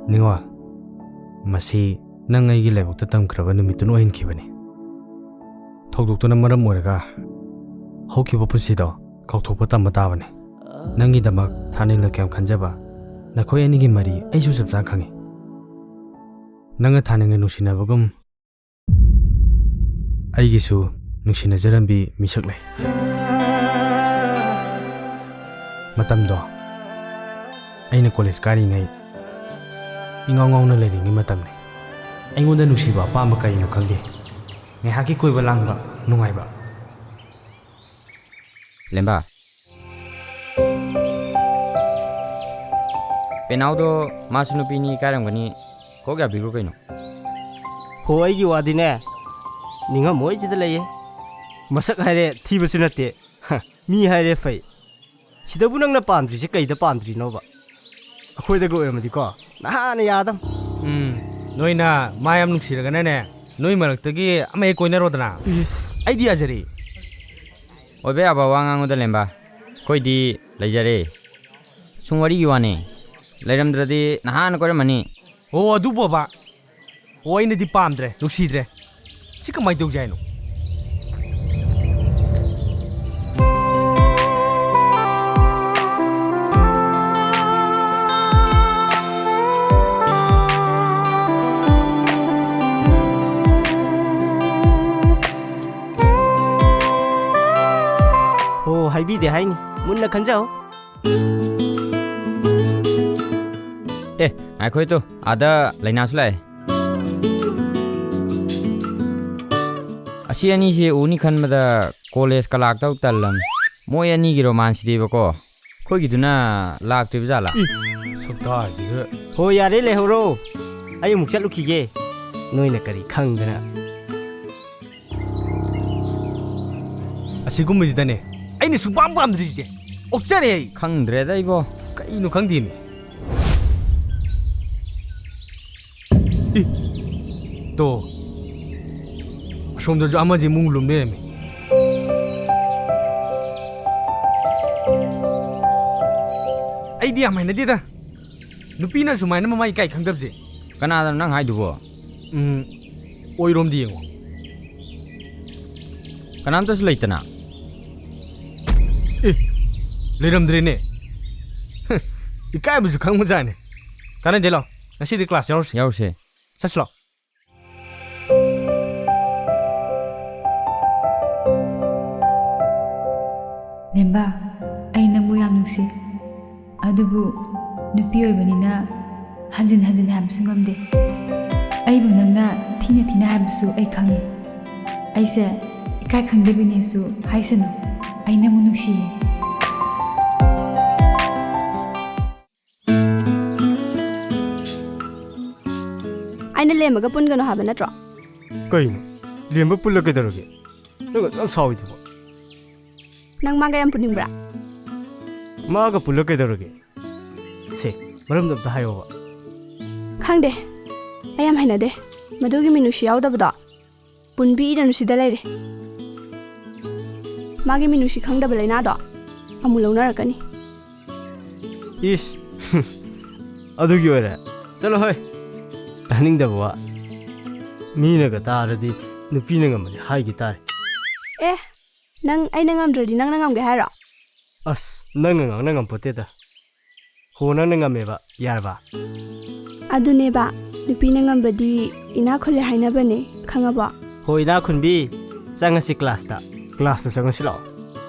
ꯅꯤꯉꯣꯜ, ꯃꯁꯤ ꯅꯪ ꯑꯩꯒꯤ ꯂꯥꯏꯕꯛꯇ ꯇꯝꯈ꯭ꯔꯕ ꯅꯨꯃꯤꯠꯇꯨꯅ ꯑꯣꯏꯍꯟꯈꯤꯕꯅꯤ꯫ ꯊꯧꯗꯣꯛꯇꯨꯅ ꯃꯔꯝ ꯑꯣꯏꯔꯒ ꯍꯧꯈꯤꯕ ꯄꯨꯟꯁꯤꯗꯣ ꯀꯥꯎꯊꯣꯛꯄ ꯇꯝꯕ ꯇꯥꯕꯅꯤ꯫ ꯅꯪꯒꯤꯗꯃꯛ ꯊꯥꯅꯤꯜꯅ ꯀꯌꯥꯝ ꯈꯟꯖꯕ, ꯅꯈꯣꯏ ꯑꯅꯤꯒꯤ ꯃꯔꯤ ꯑꯩꯁꯨ ꯆꯞ ꯆꯥꯅ ꯈꯪꯏ꯫ ꯅꯪꯒ ꯊꯥꯅꯤꯜꯒ ꯅꯨꯡꯁꯤꯅꯕꯒꯨꯝ ꯑꯩꯒꯤꯁꯨ ꯅꯨꯡꯁꯤꯅꯖꯔꯝꯕꯤ ꯃꯤꯁꯛ ꯂꯩ꯫ ꯃꯇꯝꯗꯣ ꯑꯩꯅ ꯀꯣꯂꯦꯖ ꯀꯥꯔꯤꯉꯩ, ꯏꯉꯥꯎ ꯉꯥꯎꯅ ꯂꯩꯔꯤꯉꯩ ꯃꯇꯝꯅꯤ꯫ ꯑꯩꯉꯣꯟꯗ ꯅꯨꯡꯁꯤꯕ ꯑꯄꯥꯝꯕ ꯀꯔꯤꯅꯣ ꯈꯪꯗꯦ꯫ ꯉꯥꯏꯍꯥꯛꯀꯤ ꯀꯣꯏꯕ ꯂꯥꯡꯕ ꯅꯨꯡꯉꯥꯏꯕ꯫ ꯂꯦꯝꯕ꯫ ꯄꯦꯅꯥꯎꯗꯣ ꯃꯥꯁꯨ ꯅꯨꯄꯤꯅꯤ ꯏꯀꯥꯏꯔꯝꯒꯅꯤ꯫ ꯀꯣꯛ ꯌꯥꯕꯤꯈ꯭ꯔꯣ ꯀꯩꯅꯣ꯫ ꯍꯣ, ꯑꯩꯒꯤ ꯋꯥꯗꯤꯅꯦ, ꯅꯤꯡꯉꯝꯃꯣꯏꯁꯤꯗ ꯂꯩꯌꯦ꯫ ꯃꯁꯛ ꯍꯥꯏꯔꯦ ꯊꯤꯕꯁꯨ ꯅꯠꯇꯦ꯫ ꯍ, ꯃꯤ ꯍꯥꯏꯔꯦ ꯐꯩ꯫ ꯁꯤꯗꯕꯨ ꯅꯪꯅ ꯄꯥꯝꯗ꯭ꯔꯤꯁꯦ ꯀꯩꯗ ꯄꯥꯝꯗ꯭ꯔꯤꯅꯣꯕ? ꯑꯩꯈꯣꯏꯗꯒ ꯑꯣꯏꯔꯝꯃꯗꯤꯀꯣ, ꯅꯍꯥꯟꯅ ꯌꯥꯗꯝ꯫ ꯎꯝ, ꯅꯣꯏꯅ ꯃꯥ ꯌꯥꯝ ꯅꯨꯡꯁꯤꯔꯒꯅꯅꯦ, ꯅꯣꯏ ꯃꯔꯛꯇꯒꯤ ꯑꯃ ꯍꯦꯛ ꯀꯣꯏꯅꯔꯣꯗꯅ꯫ ꯏꯁ꯫ ꯑꯩꯗꯤ ꯌꯥꯖꯔꯦ꯫ ꯑꯣꯏꯕ ꯌꯥꯕ ꯋꯥ ꯉꯥꯡꯉꯨꯗ, ꯂꯦꯝꯕ꯫ ꯑꯩꯈꯣꯏꯗꯤ ꯂꯩꯖꯔꯦ꯫ ꯁꯨꯝ ꯋꯥꯔꯤꯒꯤ ꯋꯥꯅꯤ꯫ ꯂꯩꯔꯝꯗ꯭ꯔꯗꯤ ꯅꯍꯥꯟꯅ ꯀꯣꯏꯔꯝꯃꯅꯤ꯫ ꯑꯣ, ꯑꯗꯨꯕꯣꯕ꯫ ꯑꯣ, ꯑꯩꯅꯗꯤ ꯄꯥꯝꯗ꯭ꯔꯦ, ꯅꯨꯡꯁꯤꯗ꯭ꯔꯦ꯫ ꯁꯤ ꯀꯃꯥꯏꯅ ꯇꯧꯁꯦ ꯍꯥꯏꯅꯣ? ꯑꯣ, ꯍꯥꯏꯕꯤꯗꯦ ꯍꯥꯏꯅꯤ꯫ ꯃꯨꯟꯅ ꯈꯟꯖꯧ꯫ ꯑꯦ, ꯉꯥꯏꯈꯣ ꯇꯨ, ꯑꯥꯗ ꯂꯩꯅꯥꯁꯨ ꯂꯥꯛꯑꯦ꯫ ꯑꯁꯤ ꯑꯅꯤꯁꯦ ꯎꯅꯤ ꯈꯟꯕꯗ ꯀꯣꯂꯦꯖꯀ ꯂꯥꯛꯇꯧ ꯇꯜꯂꯝ꯫ ꯃꯣꯏ ꯑꯅꯤꯒꯤ ꯔꯣꯃꯥꯟꯁꯤꯗꯤꯕꯀꯣ, ꯑꯩꯈꯣꯏꯒꯤꯗꯨꯅ ꯂꯥꯛꯇꯣꯏꯕ ꯖꯥꯠꯂꯥ? ꯏ, ꯁꯛꯇꯥꯁꯤꯒ꯫ ꯍꯣ, ꯌꯥꯔꯦ, ꯂꯩꯍꯧꯔꯣ꯫ ꯑꯩ ꯑꯃꯨꯛ ꯆꯠꯂꯨꯈꯤꯒꯦ꯫ ꯅꯣꯏꯅ ꯀꯔꯤ ꯈꯪꯗꯅ꯫ ꯑꯁꯤꯒꯨꯝꯕꯁꯤꯗꯅꯦ ꯑꯩꯅ ꯁꯨꯡꯄꯥꯝ ꯄꯥꯝꯗ꯭ꯔꯤꯁꯦ꯫ ꯑꯣꯛꯆꯔꯦ ꯑꯩ꯫ ꯈꯪꯗ꯭ꯔꯦꯗ ꯏꯕꯣ꯫ ꯀꯩꯅꯣ ꯈꯪꯗꯦꯅꯦ꯫ ꯏ, ꯇꯣ꯫ ꯑꯁꯣꯝꯗꯁꯨ ꯑꯃꯁꯦ ꯃꯨꯡ ꯂꯨꯝ ꯂꯩꯔꯝꯃꯤ꯫ ꯑꯩꯗꯤ ꯌꯥꯝ ꯍꯩꯅꯗꯦꯗ꯫ ꯅꯨꯄꯤꯅ ꯁꯨꯃꯥꯏꯅ ꯃꯃꯥ ꯏꯀꯥꯏ ꯈꯪꯗꯕꯁꯦ꯫ ꯀꯅꯥꯗꯅꯣ ꯅꯪ ꯍꯥꯏꯗꯨꯕꯣ? ꯎꯝ, ꯑꯣꯏꯔꯣꯝꯗ ꯌꯦꯡꯉꯣ꯫ ꯀꯅꯥꯝꯇꯁꯨ ꯂꯩꯇꯅ꯫ ꯑꯦ, ꯂꯩꯔꯝꯗ꯭ꯔꯦꯅꯦ꯫ ꯍ, ꯏꯀꯥꯏꯕꯁꯨ ꯈꯪꯕꯖꯥꯠꯅꯦ꯫ ꯀꯥꯟꯅꯗꯦ, ꯂꯥꯎ꯫ ꯉꯁꯤꯗꯤ class ꯌꯥꯎꯔꯁꯤ꯫ ꯌꯥꯎꯔꯁꯦ꯫ ꯆꯠꯁꯤ ꯂꯥꯎ꯫ ꯂꯦꯝꯕ, ꯑꯩ ꯅꯪꯕꯨ ꯌꯥꯝ ꯅꯨꯡꯁꯤ꯫ ꯑꯗꯨꯕꯨ ꯅꯨꯄꯤ ꯑꯣꯏꯕꯅꯤꯅ ꯍꯟꯖꯤꯟ ꯍꯟꯖꯤꯟ ꯍꯥꯏꯕꯁꯨ ꯉꯝꯗꯦ꯫ ꯑꯩꯕꯨ ꯅꯪꯅ ꯊꯤꯅ ꯊꯤꯅ ꯍꯥꯏꯕꯁꯨ ꯑꯩ ꯈꯪꯉꯤ꯫ ꯑꯩꯁꯦ ꯏꯀꯥꯏ ꯈꯪꯗꯕꯤꯅꯦꯁꯨ ꯍꯥꯏꯁꯅꯨ꯫ ꯑꯩ ꯅꯪꯕꯨ ꯅꯨꯡꯁꯤꯌꯦ꯫ ꯑꯩꯅ ꯂꯦꯝꯕꯒ ꯄꯨꯟꯒꯅꯨ ꯍꯥꯏꯕ ꯅꯠꯇ꯭ꯔꯣ? ꯀꯩꯅꯣ? ꯂꯦꯝꯕ ꯄꯨꯜꯂ ꯀꯩꯗꯧꯔꯒꯦ? ꯅꯪ ꯑꯗꯨꯛ ꯌꯥꯝ ꯁꯥꯎꯔꯤꯗꯨꯕꯣ? ꯅꯪ ꯃꯥꯒ ꯌꯥꯝ ꯄꯨꯅꯤꯡꯕ꯭ꯔꯥ? ꯃꯥꯒ ꯄꯨꯜꯂ ꯀꯩꯗꯧꯔꯒꯦ? ꯁꯦ, ꯃꯔꯝꯗꯣ ꯑꯝꯇ ꯍꯥꯏꯌꯣꯕ꯫ ꯈꯪꯗꯦ꯫ ꯑꯩ ꯌꯥꯝ ꯍꯩꯅꯗꯦ꯫ ꯃꯗꯨꯒꯤ ꯃꯤꯅꯨꯡꯁꯤ ꯌꯥꯎꯗꯕꯗꯣ꯫ ꯄꯨꯟꯕꯤꯗꯅꯨ ꯁꯤꯗ ꯂꯩꯔꯦ꯫ ꯃꯥꯒꯤ ꯃꯤꯅꯨꯡꯁꯤ ꯈꯪꯗꯕ ꯂꯩꯅꯥꯗꯣ ꯑꯃꯨꯛ ꯂꯧꯅꯔꯛꯀꯅꯤ꯫ ꯏꯁ, ꯑꯗꯨꯒꯤ ꯑꯣꯏꯔꯦ? ꯆꯠꯂꯣ ꯍꯣꯏ, ꯇꯥꯅꯤꯡꯗꯕ ꯋꯥ꯫ ꯃꯤꯅꯒ ꯇꯥꯔꯗꯤ ꯅꯨꯄꯤꯅ ꯉꯝꯃꯗꯤ ꯍꯥꯏꯈꯤ ꯇꯥꯔꯦ꯫ ꯑꯦ, ꯅꯪ ꯑꯩꯅ ꯉꯝꯗ꯭ꯔꯗꯤ ꯅꯪꯅ ꯉꯝꯒꯦ ꯍꯥꯏꯔꯣ? ꯑꯁ, ꯅꯪꯅ ꯉꯥꯡꯅ ꯉꯝꯄꯣꯠꯇꯦꯗ꯫ ꯍꯣ, ꯅꯪꯅ ꯉꯝꯃꯦꯕ, ꯌꯥꯔꯕ? ꯑꯗꯨꯅꯦꯕ, ꯅꯨꯄꯤꯅ ꯉꯝꯕꯗꯤ ꯏꯅꯥꯛ ꯈꯨꯜꯂꯦ ꯍꯥꯏꯅꯕꯅꯦ, ꯈꯪꯉꯕꯣ? ꯍꯣ, ꯏꯅꯥꯛ ꯈꯨꯟꯕꯤ, ꯆꯪꯉꯁꯤ classꯇ꯫ Classꯇ ꯆꯪꯉꯁꯤ ꯂꯥꯛꯑꯣ꯫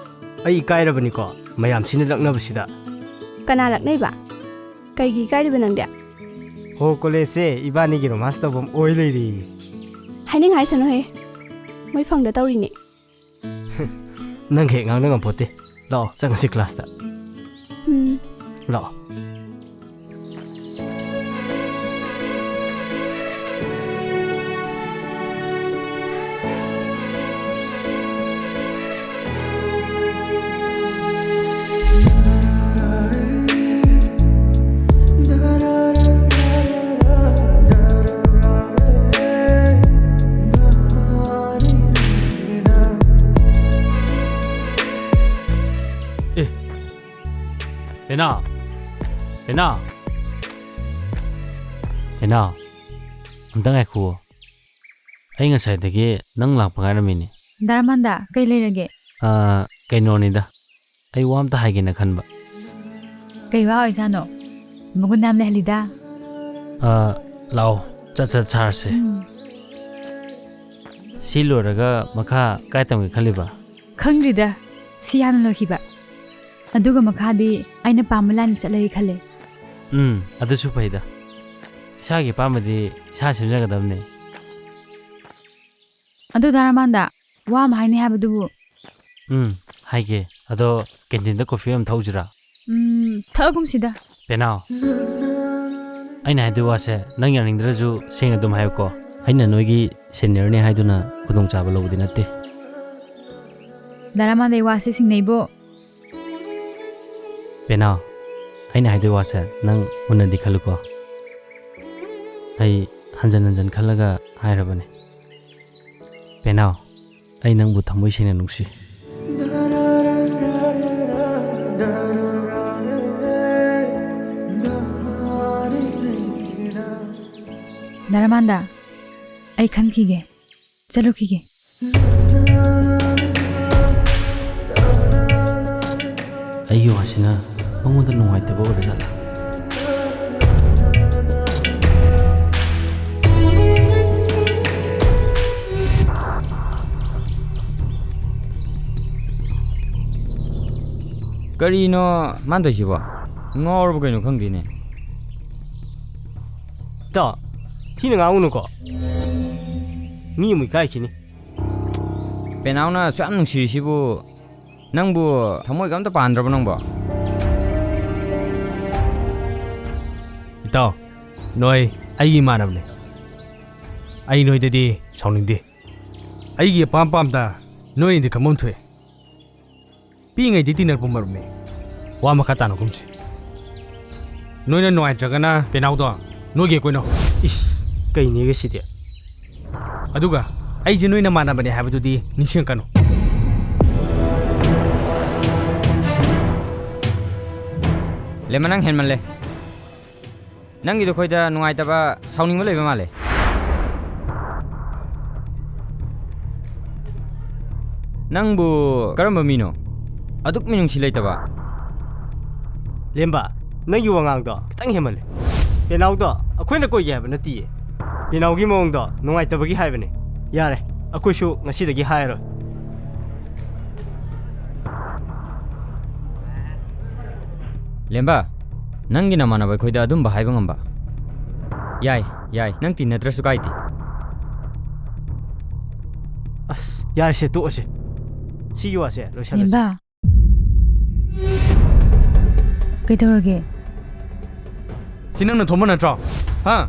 ꯑꯩ ꯏꯀꯥꯏꯔꯕꯅꯤꯀꯣ, ꯃꯌꯥꯝꯁꯤꯅ ꯂꯛꯅꯕꯁꯤꯗ꯫ ꯀꯅꯥ ꯂꯛꯅꯩꯕ? ꯀꯩꯒꯤ ꯏꯀꯥꯏꯔꯤꯕ ꯅꯪꯗꯤ? ꯍꯣ, collegeꯁꯦ ꯏꯕꯥꯅꯤꯒꯤ romance ꯇꯧꯐꯝ ꯑꯣꯏ ꯂꯩꯔꯦ꯫ ꯍꯥꯏꯅꯤꯡ ꯍꯥꯏꯁꯅꯨꯍꯦ, ꯃꯣꯏ ꯐꯪꯗ ꯇꯧꯔꯤꯅꯦ꯫ ꯅꯪ ꯍꯦꯛ ꯉꯥꯡꯅ ꯉꯝꯄꯣꯠꯇꯦ꯫ ꯂꯥꯛꯑꯣ, ꯆꯪꯉꯁꯤ ꯀ꯭ꯂꯥꯁꯇ꯫ ꯎꯝ꯫ ꯂꯥꯛꯑꯣ꯫ ꯑꯦ, ꯄꯦꯅꯥꯎ, ꯄꯦꯅꯥꯎ, ꯄꯦꯅꯥꯎ, ꯑꯝꯇ ꯉꯥꯏꯈꯨꯑꯣ꯫ ꯑꯩ ꯉꯁꯥꯏꯗꯒꯤ ꯅꯪ ꯂꯥꯛꯄ ꯉꯥꯏꯔꯝꯃꯤꯅꯦ꯫ ꯗꯥꯔꯥꯃꯥꯟꯗ, ꯀꯩ ꯂꯩꯔꯒꯦ? ꯑꯥ, ꯀꯩꯅꯣꯅꯤꯗ, ꯑꯩ ꯋꯥ ꯑꯝꯇ ꯍꯥꯏꯒꯦꯅ ꯈꯟꯕ꯫ ꯀꯩ ꯋꯥ ꯑꯣꯏꯖꯥꯠꯅꯣ? ꯃꯒꯨꯟ ꯌꯥꯝ ꯂꯩꯍꯜꯂꯤꯗ꯫ ꯑꯥ, ꯂꯥꯛꯑꯣ, ꯆꯠ ꯆꯠ ꯁꯥꯔꯁꯦ꯫ ꯎꯝ꯫ ꯁꯤ ꯂꯣꯏꯔꯒ ꯃꯈꯥ ꯀꯥꯏ ꯇꯝꯒꯦ ꯈꯜꯂꯤꯕ? ꯈꯪꯗ꯭ꯔꯤꯗ, ꯁꯤ ꯍꯥꯟꯅ ꯂꯣꯏꯈꯤꯕ꯫ ꯑꯗꯨꯒ ꯃꯈꯥꯗꯤ ꯑꯩꯅ ꯄꯥꯝꯕ ꯂꯥꯏꯟꯗ ꯆꯠꯂꯒꯦ ꯈꯜꯂꯦ꯫ ꯎꯝ, ꯑꯗꯨꯁꯨ ꯐꯩꯗ꯫ ꯏꯁꯥꯒꯤ ꯑꯄꯥꯝꯕꯗꯤ ꯏꯁꯥ ꯁꯦꯝꯖꯒꯗꯕꯅꯦ꯫ ꯑꯗꯣ ꯗꯥꯔꯥꯃꯥꯟꯗ, ꯋꯥ ꯑꯃ ꯍꯥꯏꯅꯤ ꯍꯥꯏꯕꯗꯨꯕꯨ꯫ ꯎꯝ, ꯍꯥꯏꯒꯦ꯫ ꯑꯗꯣ ꯀꯦꯟꯇꯤꯟꯗ ꯀꯣꯐꯤ ꯑꯃ ꯊꯛꯎꯁꯤꯔꯥ? ꯎꯝ, ꯊꯛꯑꯒꯨꯝꯁꯤꯗ꯫ ꯄꯦꯅꯥꯎ, ꯑꯩꯅ ꯍꯥꯏꯗꯣꯏ ꯋꯥꯁꯦ ꯅꯪ ꯌꯥꯅꯤꯡꯗ꯭ꯔꯁꯨ ꯁꯦꯡꯅ ꯑꯗꯨꯝ ꯍꯥꯏꯌꯨꯀꯣ꯫ ꯑꯩꯅ ꯅꯣꯏꯒꯤ ꯁꯦꯅꯤꯌꯔꯅꯤ ꯍꯥꯏꯗꯨꯅ ꯈꯨꯗꯣꯡꯆꯥꯕ ꯂꯧꯕꯗꯤ ꯅꯠꯇꯦ꯫ ꯗꯥꯔꯥꯃꯥꯟꯗ, ꯑꯩ ꯋꯥꯁꯦ ꯁꯤꯡꯅꯩꯕꯣ꯫ ꯄꯦꯅꯥꯎ, ꯑꯩꯅ ꯍꯥꯏꯗꯣꯏ ꯋꯥꯁꯦ ꯅꯪ ꯃꯨꯟꯅꯗꯤ ꯈꯜꯂꯨꯀꯣ꯫ ꯑꯩ ꯍꯟꯖꯟ ꯍꯟꯖꯟ ꯈꯜꯂꯒ ꯍꯥꯏꯔꯕꯅꯦ꯫ ꯄꯦꯅꯥꯎ, ꯑꯩ ꯅꯪꯕꯨ ꯊꯃꯣꯏ ꯁꯦꯡꯅ ꯅꯨꯡꯁꯤ꯫ ꯗꯥꯔꯥꯃꯥꯟꯗ, ꯑꯩ ꯈꯟꯈꯤꯒꯦ꯫ ꯆꯠꯂꯨꯈꯤꯒꯦ꯫ ꯑꯩꯒꯤ ꯋꯥꯁꯤꯅ ꯃꯉꯣꯟꯗ ꯅꯨꯡꯉꯥꯏꯇꯕ ꯑꯣꯏꯔꯖꯥꯠꯂꯥ? ꯀꯔꯤꯅꯣ ꯃꯥꯅ ꯇꯧꯏꯁꯤꯕꯣ? ꯉꯥꯎꯔꯕ ꯀꯩꯅꯣ ꯈꯪꯗꯦꯅꯦ꯫ ꯇꯥ, ꯊꯤꯅ ꯉꯥꯡꯉꯨꯅꯨꯀꯣ꯫ ꯃꯤ ꯑꯃꯨꯛ ꯏꯀꯥꯏꯈꯤꯅꯤ꯫ ꯄꯦꯅꯥꯎꯅ ꯑꯁꯨꯛ ꯌꯥꯝ ꯅꯨꯡꯁꯤꯔꯤꯁꯤꯕꯨ ꯅꯪꯕꯨ ꯊꯃꯣꯏꯒ ꯑꯝꯇ ꯄꯥꯟꯗ꯭ꯔꯕꯣ ꯅꯪꯕꯣ? ꯏꯇꯥꯎ, ꯅꯣꯏ ꯑꯩꯒꯤ ꯏꯃꯥꯟꯅꯕꯅꯦ꯫ ꯑꯩ ꯅꯣꯏꯗꯗꯤ ꯁꯥꯎꯅꯤꯡꯗꯦ꯫ ꯑꯩꯒꯤ ꯑꯄꯥꯝ ꯄꯥꯝꯗ ꯅꯣꯏꯅꯗꯤ ꯈꯪꯐꯝ ꯊꯣꯛꯑꯦ꯫ ꯄꯤꯛꯏꯉꯩꯗꯤ ꯇꯤꯟꯅꯔꯛꯄ ꯃꯔꯨꯞꯅꯤ꯫ ꯋꯥ ꯃꯈꯥ ꯇꯥꯅ ꯀꯨꯝꯁꯤ꯫ ꯅꯣꯏꯅ ꯅꯨꯡꯉꯥꯏꯇ꯭ꯔꯒꯅ ꯄꯦꯅꯥꯎꯗꯣ ꯅꯣꯏꯒꯤ ꯀꯣꯏꯅꯧ꯫ ꯏꯁ, ꯀꯩꯅꯦꯒ ꯁꯤꯗꯤ? ꯑꯗꯨꯒ ꯑꯩꯁꯦ ꯅꯣꯏ ꯅꯃꯥꯟꯅꯕꯅꯦ ꯍꯥꯏꯕꯗꯨꯗꯤ ꯅꯤꯡꯁꯤꯡꯉꯛꯀꯅꯨ꯫ ꯂꯦꯃ, ꯅꯪ ꯍꯦꯟꯃꯜꯂꯦ꯫ ꯅꯪꯒꯤꯗꯣ ꯑꯩꯈꯣꯏꯗ ꯅꯨꯡꯉꯥꯏꯇꯕ, ꯁꯥꯎꯅꯤꯡꯕ ꯂꯩꯕ ꯃꯥꯜꯂꯦ꯫ ꯅꯪꯕꯨ ꯀꯔꯝꯕ ꯃꯤꯅꯣ? ꯑꯗꯨꯛ ꯃꯤꯅꯨꯡꯁꯤ ꯂꯩꯇꯕ꯫ ꯂꯦꯝꯕ, ꯅꯪꯒꯤ ꯋꯥꯉꯥꯡꯗꯣ ꯈꯤꯇꯪ ꯍꯦꯟꯃꯜꯂꯦ꯫ ꯄꯦꯅꯥꯎꯗꯣ ꯑꯩꯈꯣꯏꯅ ꯀꯣꯏꯒꯦ ꯍꯥꯏꯕ ꯅꯠꯇꯤꯌꯦ꯫ ꯄꯦꯅꯥꯎꯒꯤ ꯃꯑꯣꯡꯗꯣ ꯅꯨꯡꯉꯥꯏꯇꯕꯒꯤ ꯍꯥꯏꯕꯅꯦ꯫ ꯌꯥꯔꯦ, ꯑꯩꯈꯣꯏꯁꯨ ꯉꯁꯤꯗꯒꯤ ꯍꯥꯏꯔꯔꯣꯏ꯫ ꯂꯦꯝꯕ, ꯅꯪꯒꯤ ꯅꯃꯥꯟꯅꯕ ꯑꯩꯈꯣꯏꯗ ꯑꯗꯨꯝꯕ ꯍꯥꯏꯕ ꯉꯝꯕ? ꯌꯥꯏ, ꯌꯥꯏ, ꯅꯪ ꯇꯤꯟꯅꯗ꯭ꯔꯁꯨ ꯀꯥꯏꯗꯦ꯫ ꯑꯁ, ꯌꯥꯔꯦꯁꯦ, ꯇꯣꯛꯑꯁꯦ꯫ ꯁꯤꯒꯤ ꯋꯥꯁꯦ ꯂꯣꯏꯁꯜꯂꯁꯦ꯫ ꯂꯦꯝꯕ, ꯀꯩꯗꯧꯔꯒꯦ? ꯁꯤ ꯅꯪꯅ ꯊꯣꯝꯕ ꯅꯠꯇ꯭ꯔꯣ? ꯍꯥ?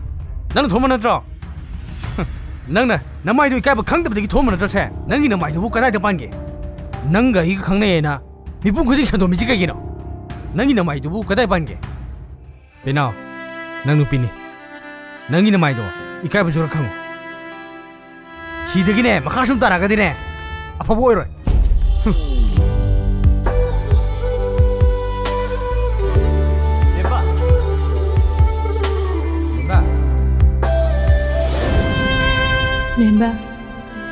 ꯅꯪꯅ ꯊꯣꯝꯕ ꯅꯠꯇ꯭ꯔꯣ? ꯅꯪꯅ ꯅꯃꯥꯏꯗꯨ ꯏꯀꯥꯏꯕ ꯈꯪꯗꯕꯗꯒꯤ ꯊꯣꯝꯕ ꯅꯠꯇ꯭ꯔꯣ ꯁꯦ? ꯅꯪꯒꯤ ꯅꯃꯥꯏꯗꯨꯕꯨ ꯀꯗꯥꯏꯗ ꯄꯥꯟꯒꯦ? ꯅꯪꯒ ꯑꯩꯒ ꯈꯪꯅꯩꯌꯦꯅ ꯃꯤꯄꯨꯝ ꯈꯨꯗꯤꯡ ꯁꯟꯗꯣꯛꯂꯤꯁꯤ ꯀꯩꯒꯤꯅꯣ? ꯅꯪꯒꯤ ꯅꯃꯥꯏꯗꯨꯕꯨ ꯀꯗꯥꯏ ꯄꯥꯟꯒꯦ? ꯄꯦꯅꯥꯎ, ꯅꯪ ꯅꯨꯄꯤꯅꯤ꯫ ꯅꯪꯒꯤ ꯅꯃꯥꯏꯗꯣ ꯏꯀꯥꯏꯕꯁꯨ ꯈꯔ ꯈꯪꯉꯨ꯫ ꯁꯤꯗꯒꯤꯅꯦ ꯃꯈꯥ ꯁꯨꯝ ꯇꯥꯔꯛꯑꯒꯗꯤꯅꯦ ꯑꯐꯕ ꯑꯣꯏꯔꯣꯏ꯫ ꯍꯨꯝ꯫ ꯂꯦꯝꯕ꯫ ꯂꯦꯝꯕ꯫ ꯂꯦꯝꯕ,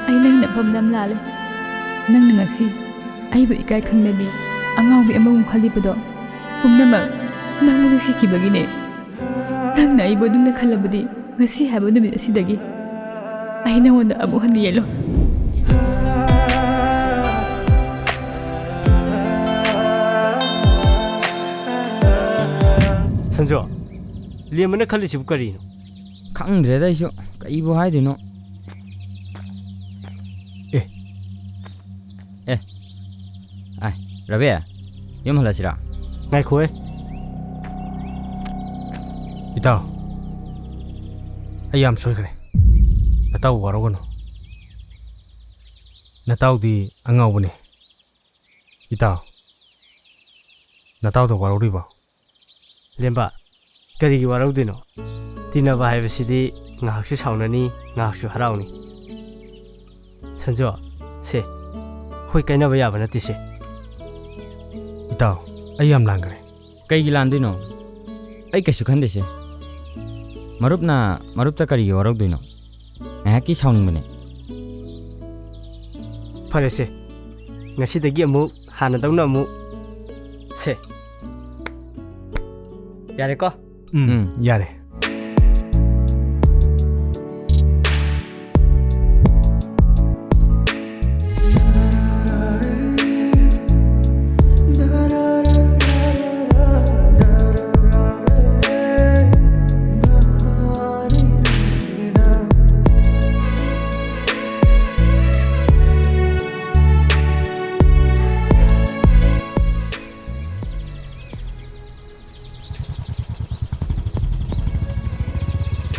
ꯑꯩ ꯅꯪꯅ ꯐꯕ ꯌꯥꯝ ꯂꯥꯜꯂꯦ꯫ ꯅꯪꯅ ꯉꯁꯤ ꯑꯩꯕꯨ ꯏꯀꯥꯏ ꯈꯪꯗꯕꯤ ꯑꯉꯥꯎꯕꯤ ꯑꯃꯒꯨꯝ ꯈꯜꯂꯤꯕꯗꯣ ꯄꯨꯝꯅꯃꯛ ꯅꯪꯕꯨ ꯅꯨꯡꯁꯤꯈꯤꯕꯒꯤꯅꯦ꯫ ꯅꯪꯅ ꯑꯩꯕꯨ ꯑꯗꯨꯝꯅ ꯈꯜꯂꯕꯗꯤ ꯉꯁꯤ ꯍꯥꯏꯕ ꯅꯨꯃꯤꯠ ꯑꯁꯤꯗꯒꯤ ꯑꯩ ꯅꯉꯣꯟꯗ ꯑꯃꯨꯛ ꯍꯟꯅ ꯌꯦꯠꯂꯣꯏ꯫ ꯁꯟꯖꯨ, ꯂꯦꯝꯕꯅ ꯈꯜꯂꯤꯁꯤꯕꯨ ꯀꯔꯤꯅꯣ? ꯈꯪꯗ꯭ꯔꯦꯗ ꯑꯩꯁꯨ ꯀꯩꯕꯨ ꯍꯥꯏꯗꯣꯏꯅꯣ꯫ ꯑꯦ꯫ ꯑꯦ꯫ ꯑ, ꯔꯕꯤ, ꯌꯨꯝ ꯍꯜꯂꯁꯤꯔꯥ? ꯉꯥꯏꯈꯣꯍꯦ꯫ ꯏꯇꯥꯎ, ꯑꯩ ꯌꯥꯝ ꯁꯣꯏꯈ꯭ꯔꯦ꯫ ꯅꯇꯥꯎ ꯋꯥꯔꯧꯒꯅꯨ꯫ ꯅꯇꯥꯎꯗꯤ ꯑꯉꯥꯎꯕꯅꯦ꯫ ꯏꯇꯥꯎ, ꯅꯇꯥꯎꯗ ꯋꯥꯔꯧꯔꯤꯕꯣ? ꯂꯦꯝꯕ, ꯀꯔꯤꯒꯤ ꯋꯥꯔꯧꯗꯣꯏꯅꯣ? ꯇꯤꯟꯅꯕ ꯍꯥꯏꯕꯁꯤꯗꯤ ꯉꯥꯏꯍꯥꯛꯁꯨ ꯁꯥꯎꯅꯅꯤ, ꯉꯥꯏꯍꯥꯛꯁꯨ ꯍꯔꯥꯎꯅꯤ꯫ ꯁꯟꯖꯨ, ꯁꯦ, ꯑꯩꯈꯣꯏ ꯀꯥꯏꯅꯕ ꯌꯥꯕ ꯅꯠꯇꯦꯁꯦ꯫ ꯏꯇꯥꯎ, ꯑꯩ ꯌꯥꯝ ꯂꯥꯟꯈ꯭ꯔꯦ꯫ ꯀꯩꯒꯤ ꯂꯥꯟꯗꯣꯏꯅꯣ? ꯑꯩ ꯀꯩꯁꯨ ꯈꯟꯗꯦꯁꯦ꯫ ꯃꯔꯨꯞꯅ ꯃꯔꯨꯞꯇ ꯀꯔꯤꯒꯤ ꯋꯥꯔꯧꯗꯣꯏꯅꯣ? ꯉꯥꯏꯍꯥꯛꯀꯤ ꯁꯥꯎꯅꯤꯡꯕꯅꯦ꯫ ꯐꯔꯦꯁꯦ, ꯉꯁꯤꯗꯒꯤ ꯑꯃꯨꯛ ꯍꯥꯟꯅꯗꯧꯅ ꯑꯃꯨꯛ ꯁꯦ꯫ ꯌꯥꯔꯦꯀꯣ? ꯎꯝ, ꯎꯝ꯫ ꯌꯥꯔꯦ꯫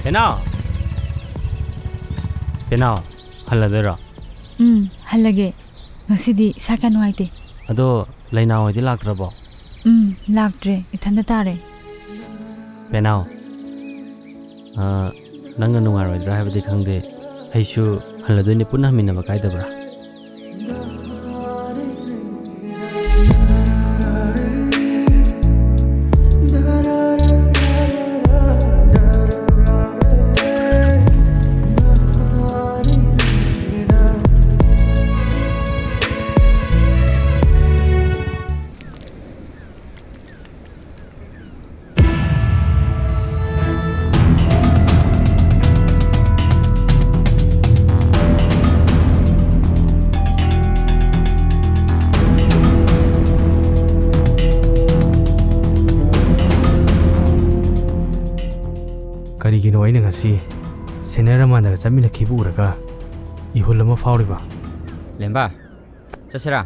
ꯄꯦꯅꯥꯎ! ꯄꯦꯅꯥꯎ, ꯍꯜꯂꯗꯣꯏꯔꯣ? ꯎꯝ, ꯍꯜꯂꯒꯦ꯫ ꯉꯁꯤꯗꯤ ꯏꯁꯥ ꯀꯌꯥ ꯅꯨꯡꯉꯥꯏꯇꯦ꯫ ꯑꯗꯣ ꯂꯩꯅꯥ ꯍꯣꯏꯗꯤ ꯂꯥꯛꯇ꯭ꯔꯕꯣ? ꯎꯝ, ꯂꯥꯛꯇ꯭ꯔꯦ꯫ ꯏꯊꯟꯗ ꯇꯥꯔꯦ꯫ ꯄꯦꯅꯥꯎ, ꯑ, ꯅꯪꯅ ꯅꯨꯡꯉꯥꯏꯔꯣꯏꯗ꯭ꯔꯥ ꯍꯥꯏꯕꯗꯤ ꯈꯪꯗꯦ꯫ ꯑꯩꯁꯨ ꯍꯜꯂꯗꯣꯏꯅꯦ, ꯄꯨꯟꯅ ꯍꯟꯃꯤꯟꯅꯕ ꯀꯥꯏꯗꯕ꯭ꯔꯥ? ꯀꯔꯤꯒꯤꯅꯣ ꯑꯩꯅ ꯉꯁꯤ ꯁꯦꯅꯤꯌꯔ ꯑꯃꯥꯟꯗꯒ ꯆꯠꯃꯤꯟꯅꯈꯤꯕ ꯎꯔꯒ ꯏꯍꯨꯜ ꯑꯃ ꯐꯥꯎꯔꯤꯕ? ꯂꯦꯝꯕ, ꯆꯠꯁꯤꯔꯥ?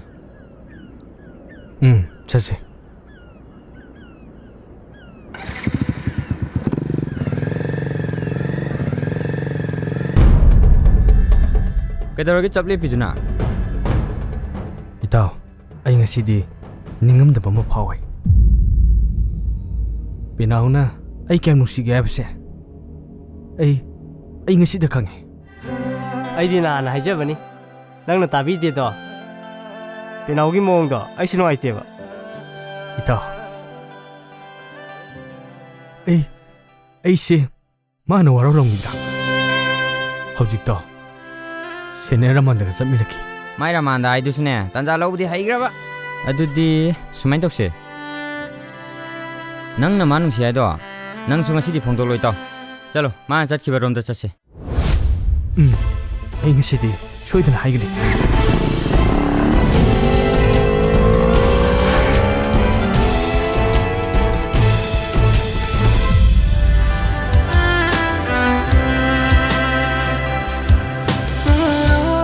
ꯎꯝ, ꯆꯠꯁꯦ꯫ ꯀꯩꯗꯧꯔꯒꯦ ꯆꯞ ꯂꯦꯞꯄꯤꯗꯨꯅ? ꯏꯇꯥꯎ, ꯑꯩ ꯉꯁꯤꯗꯤ ꯅꯤꯡꯉꯝꯗꯕ ꯑꯃ ꯐꯥꯎꯏ꯫ ꯄꯤꯅꯥꯎꯅ ꯑꯩ ꯀꯌꯥꯝ ꯅꯨꯡꯁꯤꯒꯦ ꯍꯥꯏꯕꯁꯦ ꯑꯩ, ꯑꯩ ꯉꯁꯤꯗ ꯈꯪꯉꯦ꯫ ꯑꯩꯗꯤ ꯅꯍꯥꯟꯅ ꯍꯥꯏꯖꯕꯅꯤ, ꯅꯪꯅ ꯇꯥꯕꯤꯗꯦꯗꯣ꯫ ꯄꯤꯅꯥꯎꯒꯤ ꯃꯑꯣꯡꯗꯣ ꯑꯩꯁꯨ ꯅꯨꯡꯉꯥꯏꯇꯦꯕ꯫ ꯏꯇꯥꯎ, ꯑꯩ, ꯑꯩꯁꯦ ꯃꯥꯅ ꯋꯥꯔꯧꯔꯝꯈꯤꯗ꯭ꯔꯥ? ꯍꯧꯖꯤꯛꯇꯣ ꯁꯦꯅꯤꯌꯔ ꯑꯃꯗꯒ ꯆꯠꯃꯤꯟꯅꯈꯤ꯫ ꯃꯥꯏ ꯔꯃꯥꯟꯗ ꯍꯥꯏꯗꯨꯁꯨꯅꯦ, ꯇꯟꯖꯥ ꯂꯧꯕꯗꯤ ꯍꯩꯈ꯭ꯔꯕ꯫ ꯑꯗꯨꯗꯤ ꯁꯨꯃꯥꯏꯅ ꯇꯧꯁꯦ, ꯅꯪꯅ ꯃꯥ ꯅꯨꯡꯁꯤ ꯍꯥꯏꯗꯣ ꯅꯪꯁꯨ ꯉꯁꯤꯗꯤ ꯐꯣꯡꯗꯣꯛꯂꯣꯏ ꯇꯥꯎ꯫ ꯆꯠꯂꯣ, ꯃꯥꯅ ꯆꯠꯈꯤꯕ ꯔꯣꯝꯗ ꯆꯠꯁꯦ꯫ ꯎꯝ, ꯑꯩ ꯉꯁꯤꯗꯤ ꯁꯣꯏꯗꯅ ꯍꯥꯏꯒꯅꯤ꯫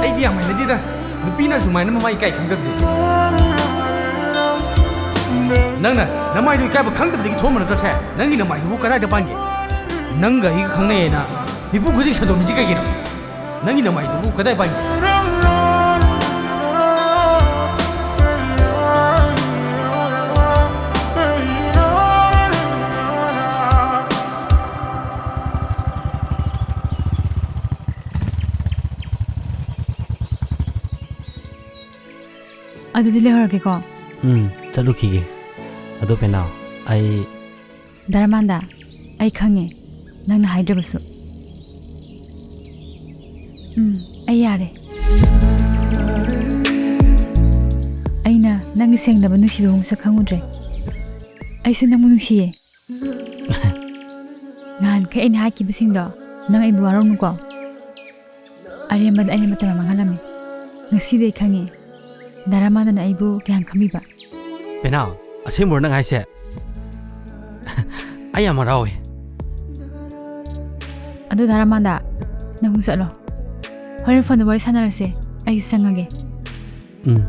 ꯑꯩꯗꯤ ꯌꯥꯝ ꯍꯩꯅꯗꯦꯗ ꯅꯨꯄꯤꯅ ꯁꯨꯃꯥꯏꯅ ꯃꯃꯥꯏ ꯏꯀꯥꯏ ꯈꯪꯗꯕꯁꯦ꯫ ꯅꯪꯅ ꯅꯃꯥꯏꯗꯨ ꯏꯀꯥꯏꯕ ꯈꯪꯗꯕꯗꯒꯤ ꯊꯣꯛꯑꯝꯕ ꯅꯠꯇ꯭ꯔꯣ ꯁꯦ? ꯅꯪꯒꯤ ꯅꯃꯥꯏꯗꯨꯕꯨ ꯀꯗꯥꯏꯗ ꯄꯥꯟꯒꯦ? ꯅꯪꯒ ꯑꯩꯒ ꯈꯪꯅꯩꯌꯦꯅ ꯃꯤꯄꯨꯝ ꯈꯨꯗꯤꯡ ꯁꯟꯗꯣꯛꯂꯤꯁꯤ ꯀꯩꯒꯤꯅꯣ? ꯅꯪꯒꯤ ꯅꯃꯥꯏꯗꯨꯕꯨ ꯀꯗꯥꯏ ꯄꯥꯟꯒꯦ? ꯑꯗꯨꯗꯤ ꯂꯩꯍꯧꯔꯒꯦꯀꯣ꯫ ꯎꯝ, ꯆꯠꯂꯨꯈꯤꯒꯦ꯫ ꯑꯗꯣ ꯄꯦꯅꯥꯎ, ꯑꯩ ꯗꯔꯃꯥꯟꯗ, ꯑꯩ ꯈꯪꯉꯦ, ꯅꯪꯅ ꯍꯥꯏꯗ꯭ꯔꯕꯁꯨ꯫ ꯎꯝ, ꯑꯩ ꯌꯥꯔꯦ꯫ ꯑꯩꯅ ꯅꯪꯒꯤ ꯁꯦꯡꯂꯕ ꯅꯨꯡꯁꯤꯕ ꯃꯁꯛ ꯈꯪꯉꯨꯗ꯭ꯔꯦ꯫ ꯑꯩꯁꯨ ꯅꯪꯕꯨ ꯅꯨꯡꯁꯤꯌꯦ꯫ ꯅꯍꯥꯟꯈꯩ ꯑꯩꯅ ꯍꯥꯏꯈꯤꯕꯁꯤꯡꯗꯣ ꯅꯪ ꯑꯩꯕꯨ ꯋꯥꯔꯧꯅꯨꯀꯣ꯫ ꯑꯔꯦꯝꯕꯗ ꯑꯩꯅ ꯃꯇꯝ ꯌꯥꯝ ꯃꯥꯡꯍꯜꯂꯝꯃꯤ꯫ ꯉꯁꯤꯗꯤ ꯑꯩ ꯈꯪꯉꯦ, ꯗꯥ ꯔꯃꯥꯟꯗꯅ ꯑꯩꯕꯨ ꯀꯌꯥꯝ ꯈꯪꯕꯤꯕ꯫ ꯄꯦꯅꯥꯎ, ꯑꯁꯦꯡꯕꯔꯣ ꯅꯪ ꯍꯥꯏꯁꯦ? ꯑꯩ ꯌꯥꯝ ꯍꯔꯥꯎꯋꯦ꯫ ꯑꯗꯨ ꯗꯥ ꯔꯃꯥꯟꯗ, ꯅꯪ ꯆꯠꯂꯣ꯫ ꯍꯣꯔꯦꯟ ꯐꯣꯟꯗ ꯋꯥꯔꯤ ꯁꯥꯟꯅꯔꯁꯦ, ꯑꯩꯁꯨ ꯆꯪꯉꯒꯦ꯫ ꯎꯝ꯫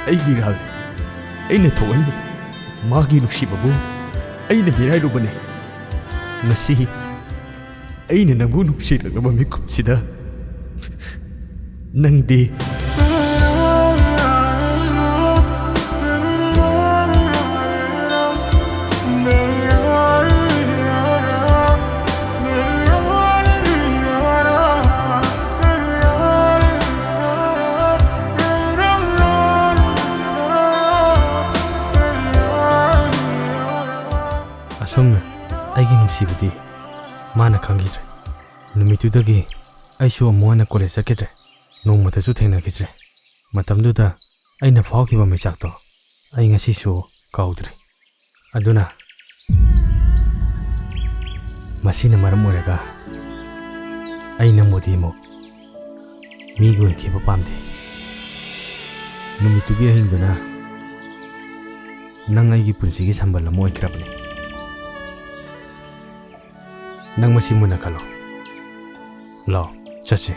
ꯑꯩꯒꯤ ꯏꯔꯥꯜ ꯑꯩꯅ ꯊꯣꯛꯍꯟꯕꯅꯤ꯫ ꯃꯥꯒꯤ ꯅꯨꯡꯁꯤꯕꯕꯨ ꯑꯩꯅ ꯃꯤꯔꯥꯏꯔꯨꯕꯅꯤ꯫ ꯉꯁꯤ ꯑꯩꯅ ꯅꯪꯕꯨ ꯅꯨꯡꯁꯤꯔꯛꯂꯕ ꯃꯤꯀꯨꯞꯁꯤꯗ ꯅꯪꯗꯤ꯫ ꯑꯁꯨꯝꯅ ꯑꯩꯒꯤ ꯅꯨꯡꯁꯤꯕꯗꯤ ꯃꯥꯅ ꯈꯪꯈꯤꯗ꯭ꯔꯦ꯫ ꯅꯨꯃꯤꯠꯇꯨꯗꯒꯤ ꯑꯩꯁꯨ ꯑꯃꯨꯛ ꯍꯟꯅ ꯀꯣꯂꯦꯖ ꯆꯠꯈꯤꯗ꯭ꯔꯦ꯫ ꯅꯣꯡꯃꯇꯁꯨ ꯊꯦꯡꯅꯈꯤꯗ꯭ꯔꯦ꯫ ꯃꯇꯝꯗꯨꯗ ꯑꯩꯅ ꯐꯥꯎꯈꯤꯕ ꯃꯩꯆꯥꯛꯇꯣ ꯑꯩ ꯉꯁꯤꯁꯨ ꯀꯥꯎꯗ꯭ꯔꯤ꯫ ꯑꯗꯨꯅ ꯃꯁꯤꯅ ꯃꯔꯝ ꯑꯣꯏꯔꯒ ꯑꯩ ꯅꯪꯕꯨꯗꯤ ꯑꯃꯨꯛ ꯃꯤꯒꯤ ꯑꯣꯏꯈꯤꯕ ꯄꯥꯝꯗꯦ꯫ ꯅꯨꯃꯤꯠꯇꯨꯒꯤ ꯑꯍꯤꯡꯗꯨꯅ ꯅꯪ ꯑꯩꯒꯤ ꯄꯨꯟꯁꯤꯒꯤ ꯁꯝꯕꯜ ꯑꯃ ꯑꯣꯏꯈ꯭ꯔꯕꯅꯤ꯫ ꯅꯪ ꯃꯁꯤ ꯃꯨꯟꯅ ꯈꯜꯂꯣ꯫ ꯂꯥꯛꯑꯣ, ꯆꯠꯁꯦ꯫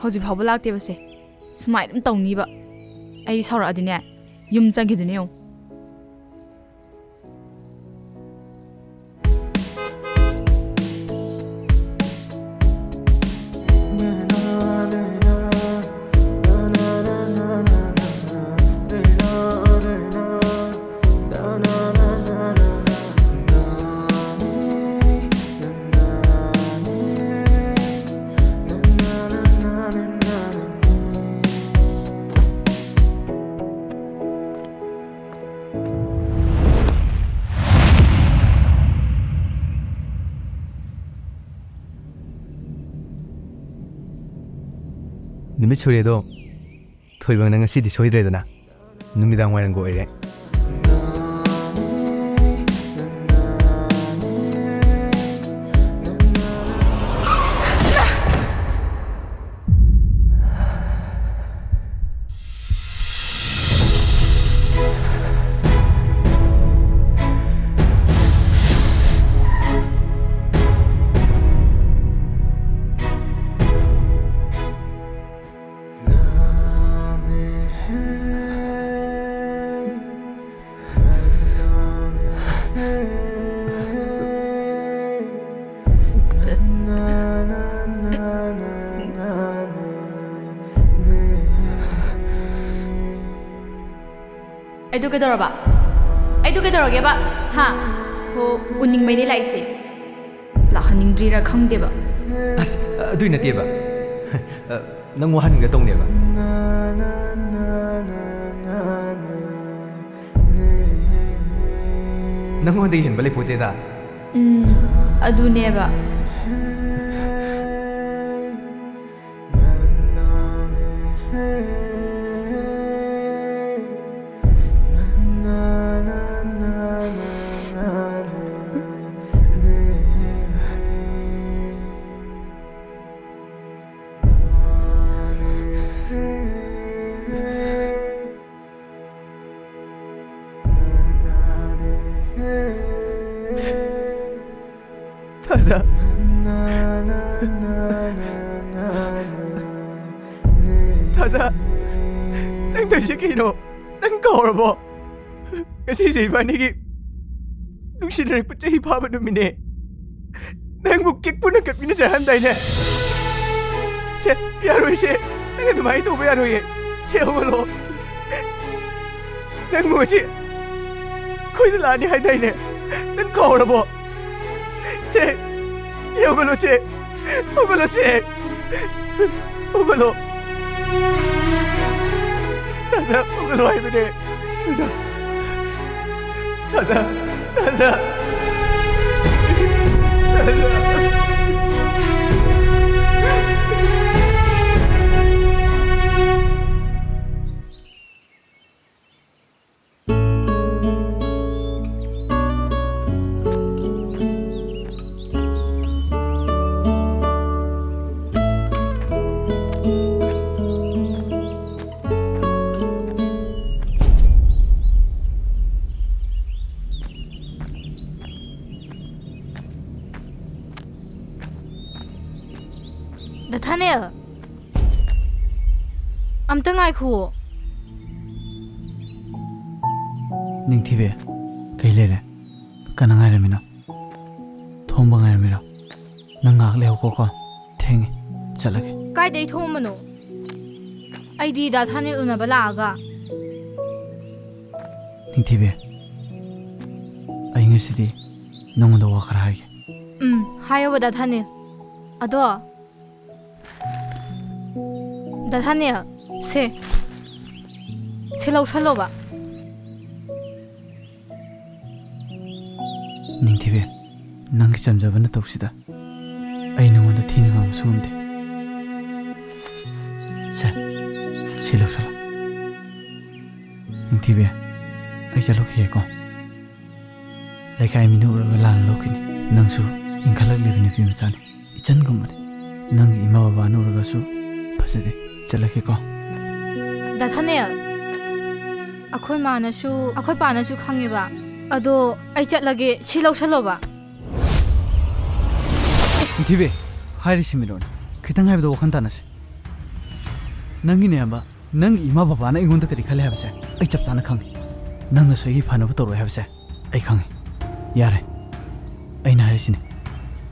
ꯍꯧꯖꯤꯛ ꯐꯥꯎꯕ ꯂꯥꯛꯇꯦꯕꯁꯦ꯫ ꯁꯨꯃꯥꯏꯅ ꯑꯗꯨꯝ ꯇꯧꯅꯤꯕ꯫ ꯑꯩ ꯁꯥꯎꯔꯛꯑꯗꯤꯅꯦ, ꯌꯨꯝ ꯆꯪꯈꯤꯗꯣꯏꯅꯦ ꯌꯦꯡꯉꯨ꯫ ꯁꯨꯔꯦ ꯑꯗꯣ, ꯊꯣꯏꯕ, ꯅꯪ ꯉꯁꯤꯗꯤ ꯁꯣꯏꯗ꯭ꯔꯦꯗꯅ, ꯅꯨꯃꯤꯗꯥꯡ ꯋꯥꯏꯔꯝꯒ ꯑꯣꯏꯔꯦ꯫ ꯑꯩꯗꯣ ꯀꯩꯗꯧꯔꯕ? ꯑꯩꯗꯣ ꯀꯩꯗꯧꯔꯒꯦꯕ? ꯍꯥ? ꯍꯣ, ꯎꯅꯤꯡꯕꯩꯅꯦ ꯂꯥꯛꯏꯁꯦ꯫ ꯂꯥꯛꯍꯟꯅꯤꯡꯗ꯭ꯔꯤꯔꯥ ꯈꯪꯗꯦꯕ꯫ ꯑꯁ, ꯑꯗꯨꯏ ꯅꯠꯇꯦꯕ꯫ ꯅꯪ ꯋꯥꯍꯟꯅꯤꯡꯗ ꯇꯧꯅꯦꯕ꯫ ꯅꯪꯉꯣꯟꯗꯒꯤ ꯍꯦꯟꯕ ꯂꯩꯄꯣꯠꯇꯦꯗ꯫ ꯎꯝ, ꯑꯗꯨꯅꯦꯕ꯫ ꯊꯥꯖ꯫ ꯊꯥꯖ꯫ ꯅꯪ ꯇꯧꯔꯤꯁꯦ ꯀꯩꯅꯣ? ꯅꯪ ꯀꯥꯎꯔꯕꯣ? ꯉꯁꯤꯁꯦ ꯏꯕꯥꯅꯤꯒꯤ ꯅꯨꯡꯁꯤꯅꯔꯛꯄ ꯆꯍꯤ ꯐꯥꯕ ꯅꯨꯃꯤꯠꯅꯦ꯫ ꯅꯪꯕꯨ ꯀꯦꯛ ꯄꯨꯟꯅ ꯀꯛꯃꯤꯟꯅꯁꯦ ꯍꯥꯏꯔꯝꯗꯥꯏꯅꯦ? ꯁꯦ, ꯌꯥꯔꯣꯏꯁꯦ꯫ ꯅꯪ ꯑꯗꯨꯃꯥꯏꯅ ꯇꯧꯕ ꯌꯥꯔꯣꯏꯌꯦ꯫ ꯁꯦ, ꯍꯧꯒꯠꯂꯣ꯫ ꯅꯪꯕꯨ ꯉꯁꯤ ꯑꯩꯈꯣꯏꯗ ꯂꯥꯛꯑꯅꯤ ꯍꯥꯏꯗꯥꯏꯅꯦ? ꯅꯪ ꯀꯥꯎꯔꯕꯣ? ꯁꯦ, ꯁꯦ, ꯍꯧꯒꯠꯂꯣ, ꯁꯦ꯫ ꯍꯧꯒꯠꯂꯣ, ꯁꯦ꯫ ꯍꯧꯒꯠꯂꯣ꯫ ꯊꯥꯖ, ꯍꯧꯒꯠꯂꯣ ꯍꯥꯏꯕꯅꯦ꯫ ꯊꯥꯖ꯫ ꯊꯥꯖ꯫ ꯊꯥꯖ꯫ ꯊꯥꯖ꯫ ꯅꯊꯥꯅꯦꯜ, ꯑꯝꯇ ꯉꯥꯏꯈꯨꯑꯣ꯫ ꯅꯤꯡꯊꯤꯕꯤ, ꯀꯩ ꯂꯩꯔꯦ? ꯀꯅꯥ ꯉꯥꯏꯔꯝꯃꯤꯅꯣ? ꯊꯣꯝꯕ ꯉꯥꯏꯔꯝꯃꯤꯔꯣ? ꯅꯪ ꯉꯥꯏꯍꯥꯛ ꯂꯩꯍꯧꯀꯣ ꯀꯣ꯫ ꯊꯦꯡꯉꯦ, ꯆꯠꯂꯒꯦ꯫ ꯀꯥꯏꯗꯩ ꯊꯣꯝꯕꯅꯣ? ꯑꯩꯗꯤ ꯗꯥ ꯊꯥꯅꯦꯜ ꯎꯅꯕ ꯂꯥꯛꯑꯒ꯫ ꯅꯤꯡꯊꯤꯕꯤ, ꯑꯩ ꯉꯁꯤꯗꯤ ꯅꯉꯣꯟꯗ ꯋꯥ ꯈꯔ ꯍꯥꯏꯒꯦ꯫ ꯎꯝ, ꯍꯥꯏꯌꯣꯕ ꯗꯥ ꯊꯥꯅꯦꯜ꯫ ꯑꯗꯣ, ꯗꯥ ꯊꯥꯅꯦꯜ, ꯁꯦ꯫ ꯁꯦ ꯂꯧꯁꯜꯂꯣꯕ꯫ ꯅꯤꯡꯊꯤꯕꯤ, ꯅꯪꯒꯤ ꯆꯝꯖꯕ ꯅꯇꯧꯁꯤꯗ ꯑꯩ ꯅꯉꯣꯟꯗ ꯊꯤꯅ ꯉꯥꯡꯕꯁꯨ ꯉꯝꯗꯦ꯫ ꯁꯦ, ꯁꯤ ꯂꯧꯁꯜꯂꯣ꯫ ꯅꯤꯡꯊꯤꯕꯤ, ꯑꯩ ꯆꯠꯂꯨꯈꯤꯒꯦꯀꯣ꯫ ꯂꯩꯀꯥꯏ ꯃꯤꯅ ꯎꯔꯒ ꯂꯥꯟꯅ ꯂꯧꯈꯤꯅꯤ꯫ ꯅꯪꯁꯨ ꯏꯟꯈꯠꯂꯛꯂꯤꯕ ꯅꯨꯄꯤ ꯃꯆꯥꯅꯤ꯫ ꯏꯆꯟꯒꯨꯝꯕꯅꯤ꯫ ꯅꯪꯒꯤ ꯏꯃꯥ ꯕꯕꯥꯅ ꯎꯔꯒꯁꯨ ꯐꯖꯗꯦ꯫ ꯆꯠꯂꯒꯦꯀꯣ꯫ ꯗꯥ ꯊꯥꯅꯦꯜ, ꯑꯩꯈꯣꯏ ꯃꯥꯅꯁꯨ, ꯑꯩꯈꯣꯏ ꯄꯥꯅꯁꯨ ꯈꯪꯉꯦꯕ꯫ ꯑꯗꯣ ꯑꯩ ꯆꯠꯂꯒꯦ, ꯁꯤ ꯂꯧꯁꯜꯂꯣꯕ꯫ ꯅꯤꯡꯊꯤꯕꯤ, ꯍꯥꯏꯔꯤꯁꯤ ꯃꯤꯔꯣꯅꯤ꯫ ꯈꯤꯇꯪ ꯍꯥꯏꯕꯗꯣ ꯋꯥꯈꯜ ꯇꯥꯅꯁꯤ꯫ ꯅꯪꯒꯤꯅꯦ ꯍꯥꯏꯕ, ꯅꯪꯒꯤ ꯏꯃꯥ ꯕꯕꯥꯅ ꯑꯩꯉꯣꯟꯗ ꯀꯔꯤ ꯈꯜꯂꯦ ꯍꯥꯏꯕꯁꯦ ꯑꯩ ꯆꯞ ꯆꯥꯅ ꯈꯪꯉꯤ꯫ ꯅꯪꯅꯁꯨ ꯑꯩꯒꯤ ꯐꯅꯕ ꯇꯧꯔꯣꯏ ꯍꯥꯏꯕꯁꯦ ꯑꯩ ꯈꯪꯉꯤ꯫ ꯌꯥꯔꯦ, ꯑꯩꯅ ꯍꯥꯏꯔꯤꯁꯤꯅꯤ,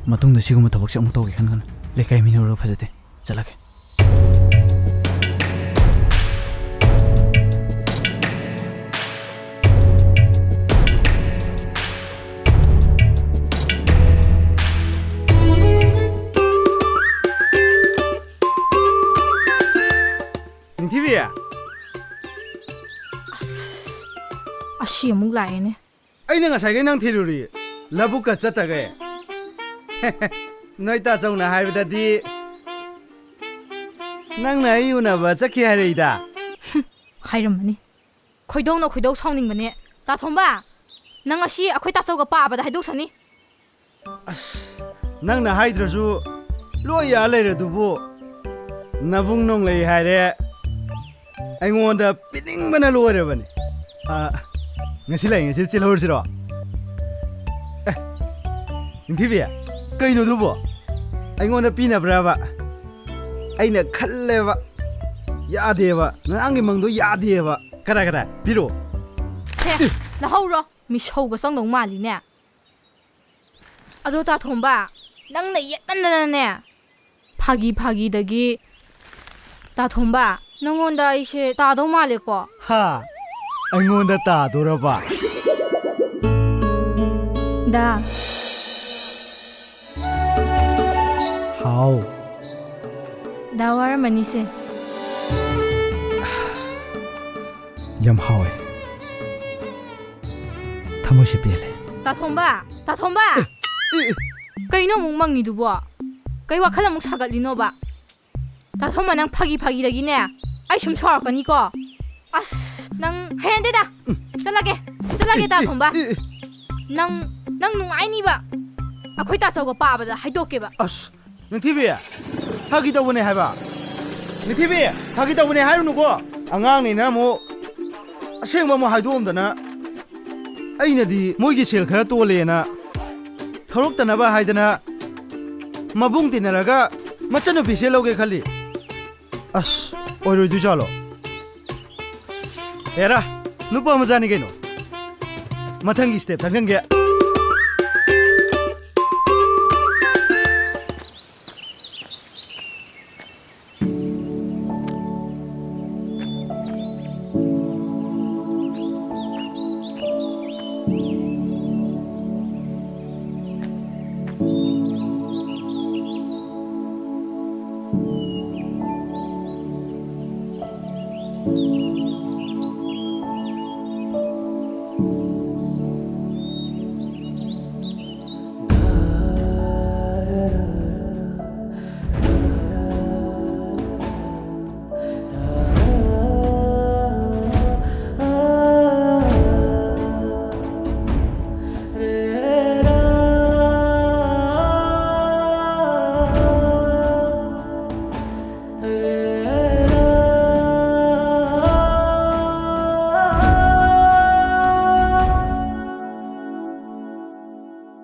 ꯃꯇꯨꯡꯗ ꯁꯤꯒꯨꯝꯕ ꯊꯕꯛꯁꯦ ꯑꯃꯨꯛ ꯇꯧꯒꯦ ꯈꯟꯒꯅꯨ꯫ ꯂꯩꯀꯥꯏ ꯃꯤꯅ ꯎꯔꯒ ꯐꯖꯗꯦ꯫ ꯆꯠꯂꯒꯦ꯫ ꯅꯤꯡꯊꯤꯕꯤ! ꯑꯁ, ꯑꯁꯤ ꯑꯃꯨꯛ ꯂꯥꯛꯑꯦꯅꯦ꯫ ꯑꯩꯅ ꯉꯁꯥꯏꯈꯩ ꯅꯪ ꯊꯤꯔꯨꯔꯤ, ꯂꯧꯕꯨꯛꯀ ꯆꯠꯇꯈꯩ꯫ ꯅꯣꯏ ꯇꯥꯆꯧꯅ ꯍꯥꯏꯕꯗꯗꯤ ꯅꯪꯅ ꯑꯩ ꯎꯅꯕ ꯆꯠꯈꯤ ꯍꯥꯏꯔꯛꯏꯗ꯫ ꯍꯥꯏꯔꯝꯃꯅꯤ꯫ ꯈꯣꯏꯗꯧꯅ ꯈꯣꯏꯗꯧ ꯁꯥꯎꯅꯤꯡꯕꯅꯦ꯫ ꯇꯥꯊꯣꯝꯕ, ꯅꯪ ꯉꯁꯤ ꯑꯩꯈꯣꯏ ꯇꯥꯆꯧꯒ ꯄꯥꯕꯗ ꯍꯥꯏꯗꯣꯛꯁꯅꯤ꯫ ꯑꯁ, ꯅꯪꯅ ꯍꯥꯏꯗ꯭ꯔꯁꯨ ꯂꯣꯏ ꯌꯥ ꯂꯩꯔꯗꯨꯕꯨ꯫ ꯅꯕꯨꯡ ꯅꯣꯡꯂꯩ ꯍꯥꯏꯔꯦ꯫ ꯑꯩꯉꯣꯟꯗ ꯄꯤꯅꯤꯡꯕꯅ ꯂꯣꯏꯔꯕꯅꯤ꯫ ꯑ, ꯉꯁꯤ ꯂꯩ, ꯉꯁꯤ ꯆꯦꯜꯍꯧꯔꯁꯤꯔꯣ? ꯑꯦ, ꯅꯤꯡꯊꯤꯕꯤ, ꯀꯩꯅꯣꯗꯨꯕꯣ? ꯑꯩꯉꯣꯟꯗ ꯄꯤꯅꯕ꯭ꯔꯕ? ꯑꯩꯅ ꯈꯜꯂꯦꯕ꯫ ꯌꯥꯗꯦꯕ꯫ ꯉꯔꯥꯡꯒꯤ ꯃꯪꯗꯣ ꯌꯥꯗꯦꯕ꯫ ꯀꯗꯥꯏ, ꯀꯗꯥꯏ? ꯄꯤꯔꯛꯑꯣ꯫ ꯁꯦ, ꯂꯧꯍꯧꯔꯣ꯫ ꯃꯤꯁꯧꯒ ꯆꯪꯗꯧ ꯃꯥꯜꯂꯤꯅꯦ꯫ ꯑꯗꯣ ꯇꯥꯊꯣꯝꯕ, ꯅꯪꯅ ꯌꯦꯠꯃꯟꯗꯅꯅꯦ꯫ ꯐꯥꯒꯤ ꯐꯥꯒꯤꯗꯒꯤ, ꯇꯥꯊꯣꯝꯕ, ꯅꯪꯉꯣꯟꯗ ꯑꯩꯁꯦ ꯇꯥꯗꯧ ꯃꯥꯜꯂꯦꯀꯣ? ꯍꯥ? ꯑꯩꯉꯣꯟꯗ ꯇꯥꯗꯣꯔꯕ? ꯗꯥ꯫ ꯍꯥꯎ꯫ ꯗꯥ ꯋꯥꯔꯝꯃꯅꯤꯁꯦ꯫ ꯌꯥꯝ ꯍꯥꯎꯋꯦ꯫ ꯊꯃꯣꯏꯁꯦ ꯄꯦꯜꯂꯦ꯫ ꯇꯥꯊꯣꯝꯕ! ꯇꯥꯊꯣꯝꯕ! ꯑꯦ, ꯑꯦ꯫ ꯀꯩꯅꯣ ꯑꯃꯨꯛ ꯃꯪꯉꯤꯗꯨꯕꯣ? ꯀꯩ ꯋꯥꯈꯜ ꯑꯃꯨꯛ ꯁꯥꯒꯠꯂꯤꯅꯣꯕ? ꯇꯥꯊꯣꯝꯕ, ꯅꯪ ꯐꯥꯒꯤ ꯐꯥꯒꯤꯗꯒꯤꯅꯦ ꯑꯩ ꯁꯨꯝ ꯁꯥꯎꯔꯛꯀꯅꯤꯀꯣ꯫ ꯑꯁ, ꯅꯪ ꯍꯩꯅꯗꯦꯗ꯫ ꯆꯠꯂꯒꯦ, ꯆꯠꯂꯒꯦ, ꯑꯦ, ꯑꯦ, ꯇꯥꯊꯣꯝꯕ꯫ ꯑꯦ, ꯑꯦ꯫ ꯅꯪ, ꯅꯪ ꯅꯨꯡꯉꯥꯏꯅꯤꯕ꯫ ꯑꯩꯈꯣꯏ ꯇꯥꯆꯧꯒ ꯄꯥꯕꯗ ꯍꯥꯏꯗꯣꯛꯀꯦꯕ꯫ ꯑꯁ, ꯅꯤꯡꯊꯤꯕꯤ, ꯐꯥꯒꯤ ꯇꯧꯕꯅꯦ ꯍꯥꯏꯕ꯫ ꯅꯤꯡꯊꯤꯕꯤ, ꯐꯥꯒꯤ ꯇꯧꯕꯅꯦ ꯍꯥꯏꯔꯨꯅꯨꯀꯣ꯫ ꯑꯉꯥꯡꯅꯤꯅ ꯑꯃꯨꯛ ꯑꯁꯦꯡꯕ ꯑꯃꯨꯛ ꯍꯥꯏꯗꯣꯛꯑꯝꯗꯅ꯫ ꯑꯩꯅꯗꯤ ꯃꯣꯏꯒꯤ ꯁꯦꯜ ꯈꯔ ꯇꯣꯜꯂꯦꯅ ꯊꯧꯔꯛꯇꯅꯕ ꯍꯥꯏꯗꯅ ꯃꯕꯨꯡ ꯇꯤꯟꯅꯔꯒ ꯃꯆꯟꯅꯨꯄꯤ ꯁꯦꯜ ꯂꯧꯒꯦ ꯈꯜꯂꯤ꯫ ꯑꯁ, ꯑꯣꯏꯔꯣꯏꯗꯣꯏꯖꯥꯠꯂꯣ? ꯍꯦꯔꯥ, ꯅꯨꯄꯥ ꯃꯆꯥꯅꯤ ꯀꯩꯅꯣ꯫ ꯃꯊꯪꯒꯤ step ꯊꯪꯒꯟꯒꯦ꯫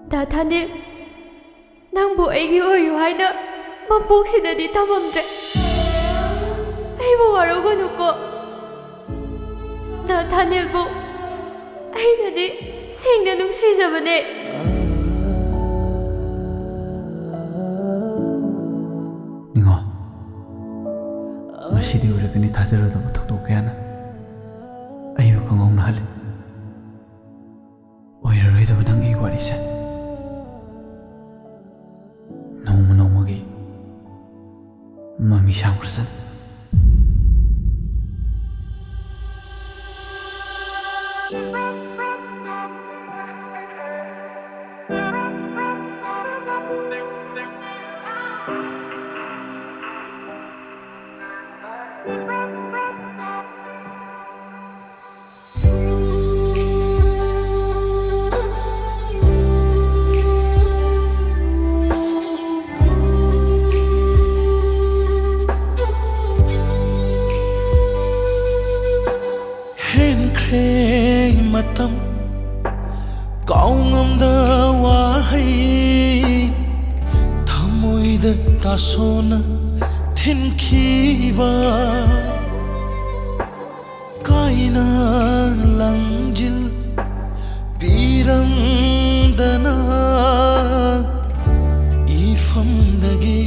ꯗꯥ ꯊꯥꯅꯤꯜ, ꯅꯪꯕꯨ ꯑꯩꯒꯤ ꯑꯣꯏꯌꯨ ꯍꯥꯏꯅ ꯃꯄꯣꯛꯁꯤꯗꯗꯤ ꯇꯝꯃꯝꯗ꯭ꯔꯦ꯫ ꯑꯩꯕꯨ ꯋꯥꯔꯧꯒꯅꯨꯀꯣ꯫ ꯗꯥ ꯊꯥꯅꯦꯜꯕꯨ ꯑꯩꯅꯗꯤ ꯁꯦꯡꯅ ꯅꯨꯡꯁꯤꯖꯕꯅꯦ꯫ ꯅꯤꯡꯉꯣ, ꯉꯁꯤꯗꯤ ꯑꯣꯏꯔꯛꯀꯅꯤ ꯊꯥꯖꯔꯨꯗꯕ ꯊꯧꯗꯣꯛ ꯀꯌꯥꯅ ꯑꯩꯕꯨ ꯈꯪꯍꯧꯅꯍꯜꯂꯤ꯫ ꯑꯣꯏꯔꯔꯣꯏꯗꯕ ꯅꯪ ꯑꯩ ꯋꯥꯔꯤꯁꯦ ꯅꯣꯡꯃ ꯅꯣꯡꯃꯒꯤ ꯃꯃꯤ ꯁꯥꯝꯈ꯭ꯔꯁꯅꯨ꯫ ꯍꯦꯟꯈ꯭ꯔꯦ ꯃꯇꯝ ꯀꯥꯎꯉꯝꯗ ꯋꯥꯍꯩ ꯊꯃꯣꯏꯗ ꯇꯥꯁꯣꯟꯅ ꯊꯤꯟꯈꯤꯕ꯫ ꯀꯥꯏꯅ ꯂꯪꯖꯤꯜ ꯄꯤꯔꯝꯗꯅ ꯏꯐꯝꯗꯒꯤ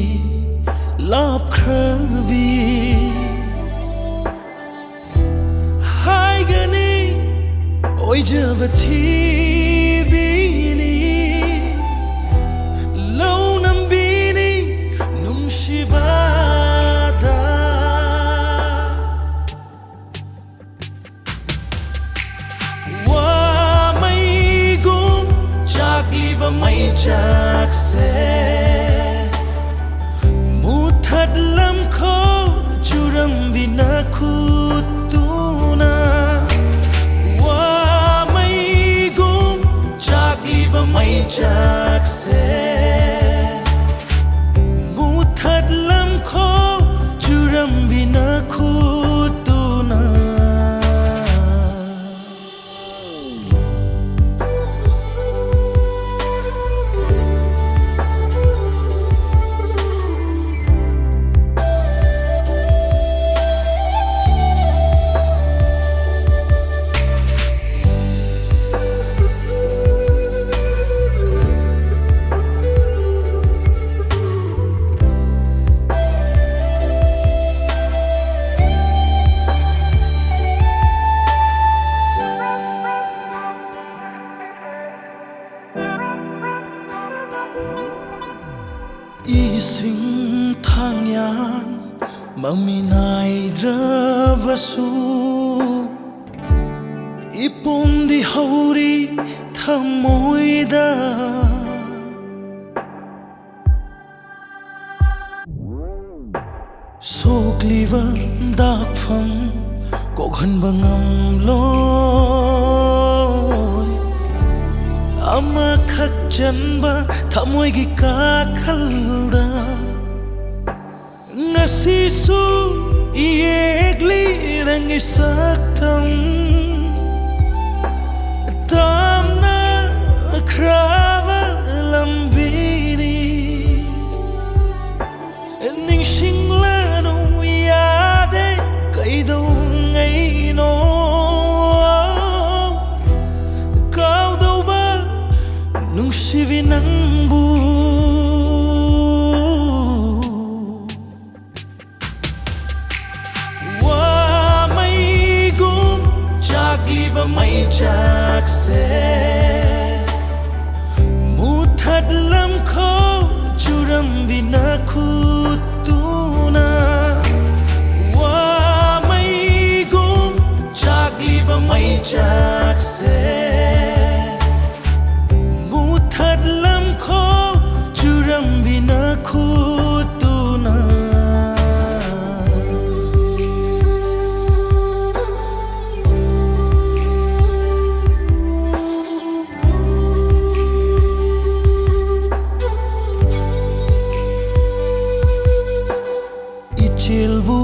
ꯂꯥꯞꯈ꯭ꯔꯕꯤ꯫ ꯍꯥꯏꯒꯅꯤ ꯑꯣꯏꯖꯕ ꯊꯤꯕꯤꯅꯤ ꯂꯧ ꯅꯝꯕꯤꯅꯤ ꯅꯨꯡꯁꯤꯕꯗ꯫ ꯋꯥꯃꯩꯒꯨꯝ ꯆꯥꯛꯂꯤꯕ ꯃꯩꯆꯥꯛꯁꯦ ꯃꯨꯊꯠꯂꯝꯈꯣ ꯆꯨꯔꯝꯕꯤꯅ ꯈꯨꯠꯇꯨꯅ꯫ ꯋꯥꯃꯩꯒꯨꯝ ꯆꯥꯛꯂꯤꯕ ꯃꯩꯆꯥꯛꯁꯦ ꯃꯨꯊꯠꯂꯝꯈꯣ ꯆꯨꯔꯝꯕꯤꯅ ꯈꯨꯠꯇꯨꯅ꯫ ꯏꯁꯤꯡ ꯊꯥꯡꯌꯥꯟ ꯃꯃꯤ ꯅꯥꯏꯗ꯭ꯔꯕꯁꯨ, ꯏꯄꯣꯝꯗꯤ ꯍꯧꯔꯤ ꯊꯃꯣꯏꯗ꯫ ꯁꯣꯛꯂꯤꯕ ꯗꯥꯛꯐꯝ ꯀꯣꯛꯍꯟꯕ ꯉꯝꯂꯣꯏ꯫ ꯑꯃꯈꯛ ꯆꯟꯕ ꯊꯃꯣꯏꯒꯤ ꯀꯥꯈꯜꯗ ꯉꯁꯤꯁꯨ ꯌꯦꯛꯂꯤ ꯅꯪꯒꯤ ꯁꯛꯇꯝ꯫ ꯇꯥꯝꯅꯈ꯭ꯔꯕ ꯂꯝꯕꯤꯅꯤ꯫ ꯅꯤꯡꯁꯤꯡꯂꯅꯨ ꯌꯥꯗꯦ ꯀꯩꯗꯧꯉꯩꯅꯣ꯫ ꯀꯥꯎꯗꯧꯕ ꯅꯨꯡꯁꯤꯕꯤ ꯅꯪꯕꯨ꯫ ꯋꯥꯃꯩꯒꯨꯝ ꯆꯥꯛꯂꯤꯕ ꯃꯩꯆꯥꯛꯁꯦ ꯃꯨꯊꯠꯂꯝꯈꯣ ꯆꯨꯔꯝꯕꯤꯅ ꯈꯨꯠꯇꯨꯅ꯫ ꯋꯥꯃꯩꯒꯨꯝ ꯆꯥꯛꯂꯤꯕ ꯃꯩꯆꯥꯛꯁꯦ ꯃꯨꯊꯠꯂꯝꯈꯣ ꯆꯨꯔꯝꯕꯤꯅ ꯈꯨꯠꯇꯨꯅ꯫ ꯏꯆꯦꯜꯕꯨ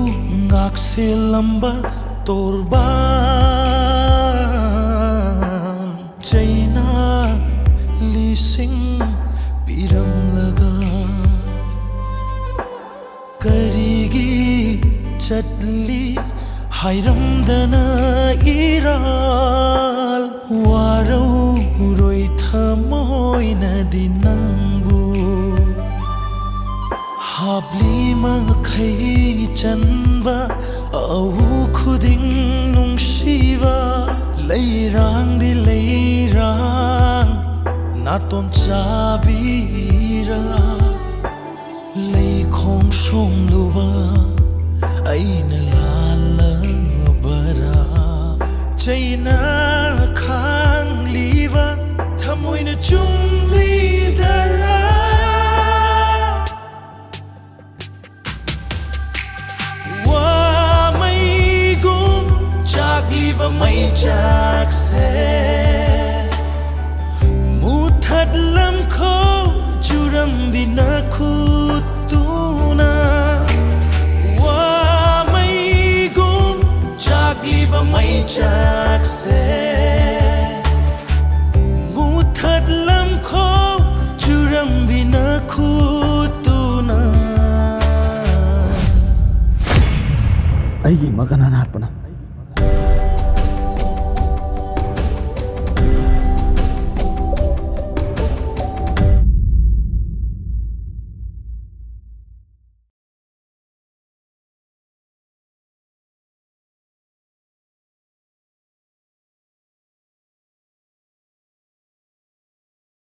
ꯉꯥꯛꯁꯦꯜꯂꯝꯕ ꯇꯣꯔꯕꯥꯟ ꯆꯩꯅ ꯂꯤꯁꯤꯡ ꯄꯤꯔꯝꯂꯒ ꯀꯔꯤꯒꯤ ꯆꯠꯂꯤ ꯍꯥꯏꯔꯝꯗꯅ ꯏꯔꯥꯜ? ꯋꯥꯔꯧꯔꯣꯏ ꯊꯃꯣꯏꯅꯗꯤ ꯅꯪꯕꯨ꯫ ꯍꯥꯞꯂꯤ ꯃꯈꯩ ꯆꯟꯕ ꯑꯎ ꯈꯨꯗꯤꯡ ꯅꯨꯡꯁꯤꯕ ꯂꯩꯔꯥꯡꯗꯤ ꯂꯩꯔꯥꯡ ꯅꯥꯇꯣꯟ ꯆꯥꯕꯤꯔ ꯂꯩꯈꯣꯡ ꯁꯣꯝꯂꯨꯕ ꯑꯩꯅ ꯂꯥꯜꯂꯕꯔꯥ? ꯆꯩꯅ ꯈꯥꯡꯂꯤꯕ ꯊꯃꯣꯏꯅ ꯆꯨꯝꯂꯤꯗꯔꯥ? ꯋꯥꯃꯩꯒꯨꯝ ꯆꯥꯛꯂꯤꯕ ꯃꯩꯆꯥꯛꯁꯦ ꯃꯨꯊꯠꯂꯝꯈꯣ ꯆꯨꯔꯝꯕꯤꯅ ꯈꯨꯠꯇꯨꯅ꯫ ꯋꯥꯃꯩꯒꯨꯝ ꯆꯥꯛꯂꯤꯕ ꯃꯩꯆꯥꯛꯁꯦ ꯃꯨꯊꯠꯂꯝꯈꯣ ꯆꯨꯔꯝꯕꯤꯅ ꯈꯨꯠꯇꯨꯅ꯫ ꯑꯩꯒꯤ ꯏꯃꯥ ꯀꯅꯥꯅ ꯍꯥꯠꯄꯅꯣ?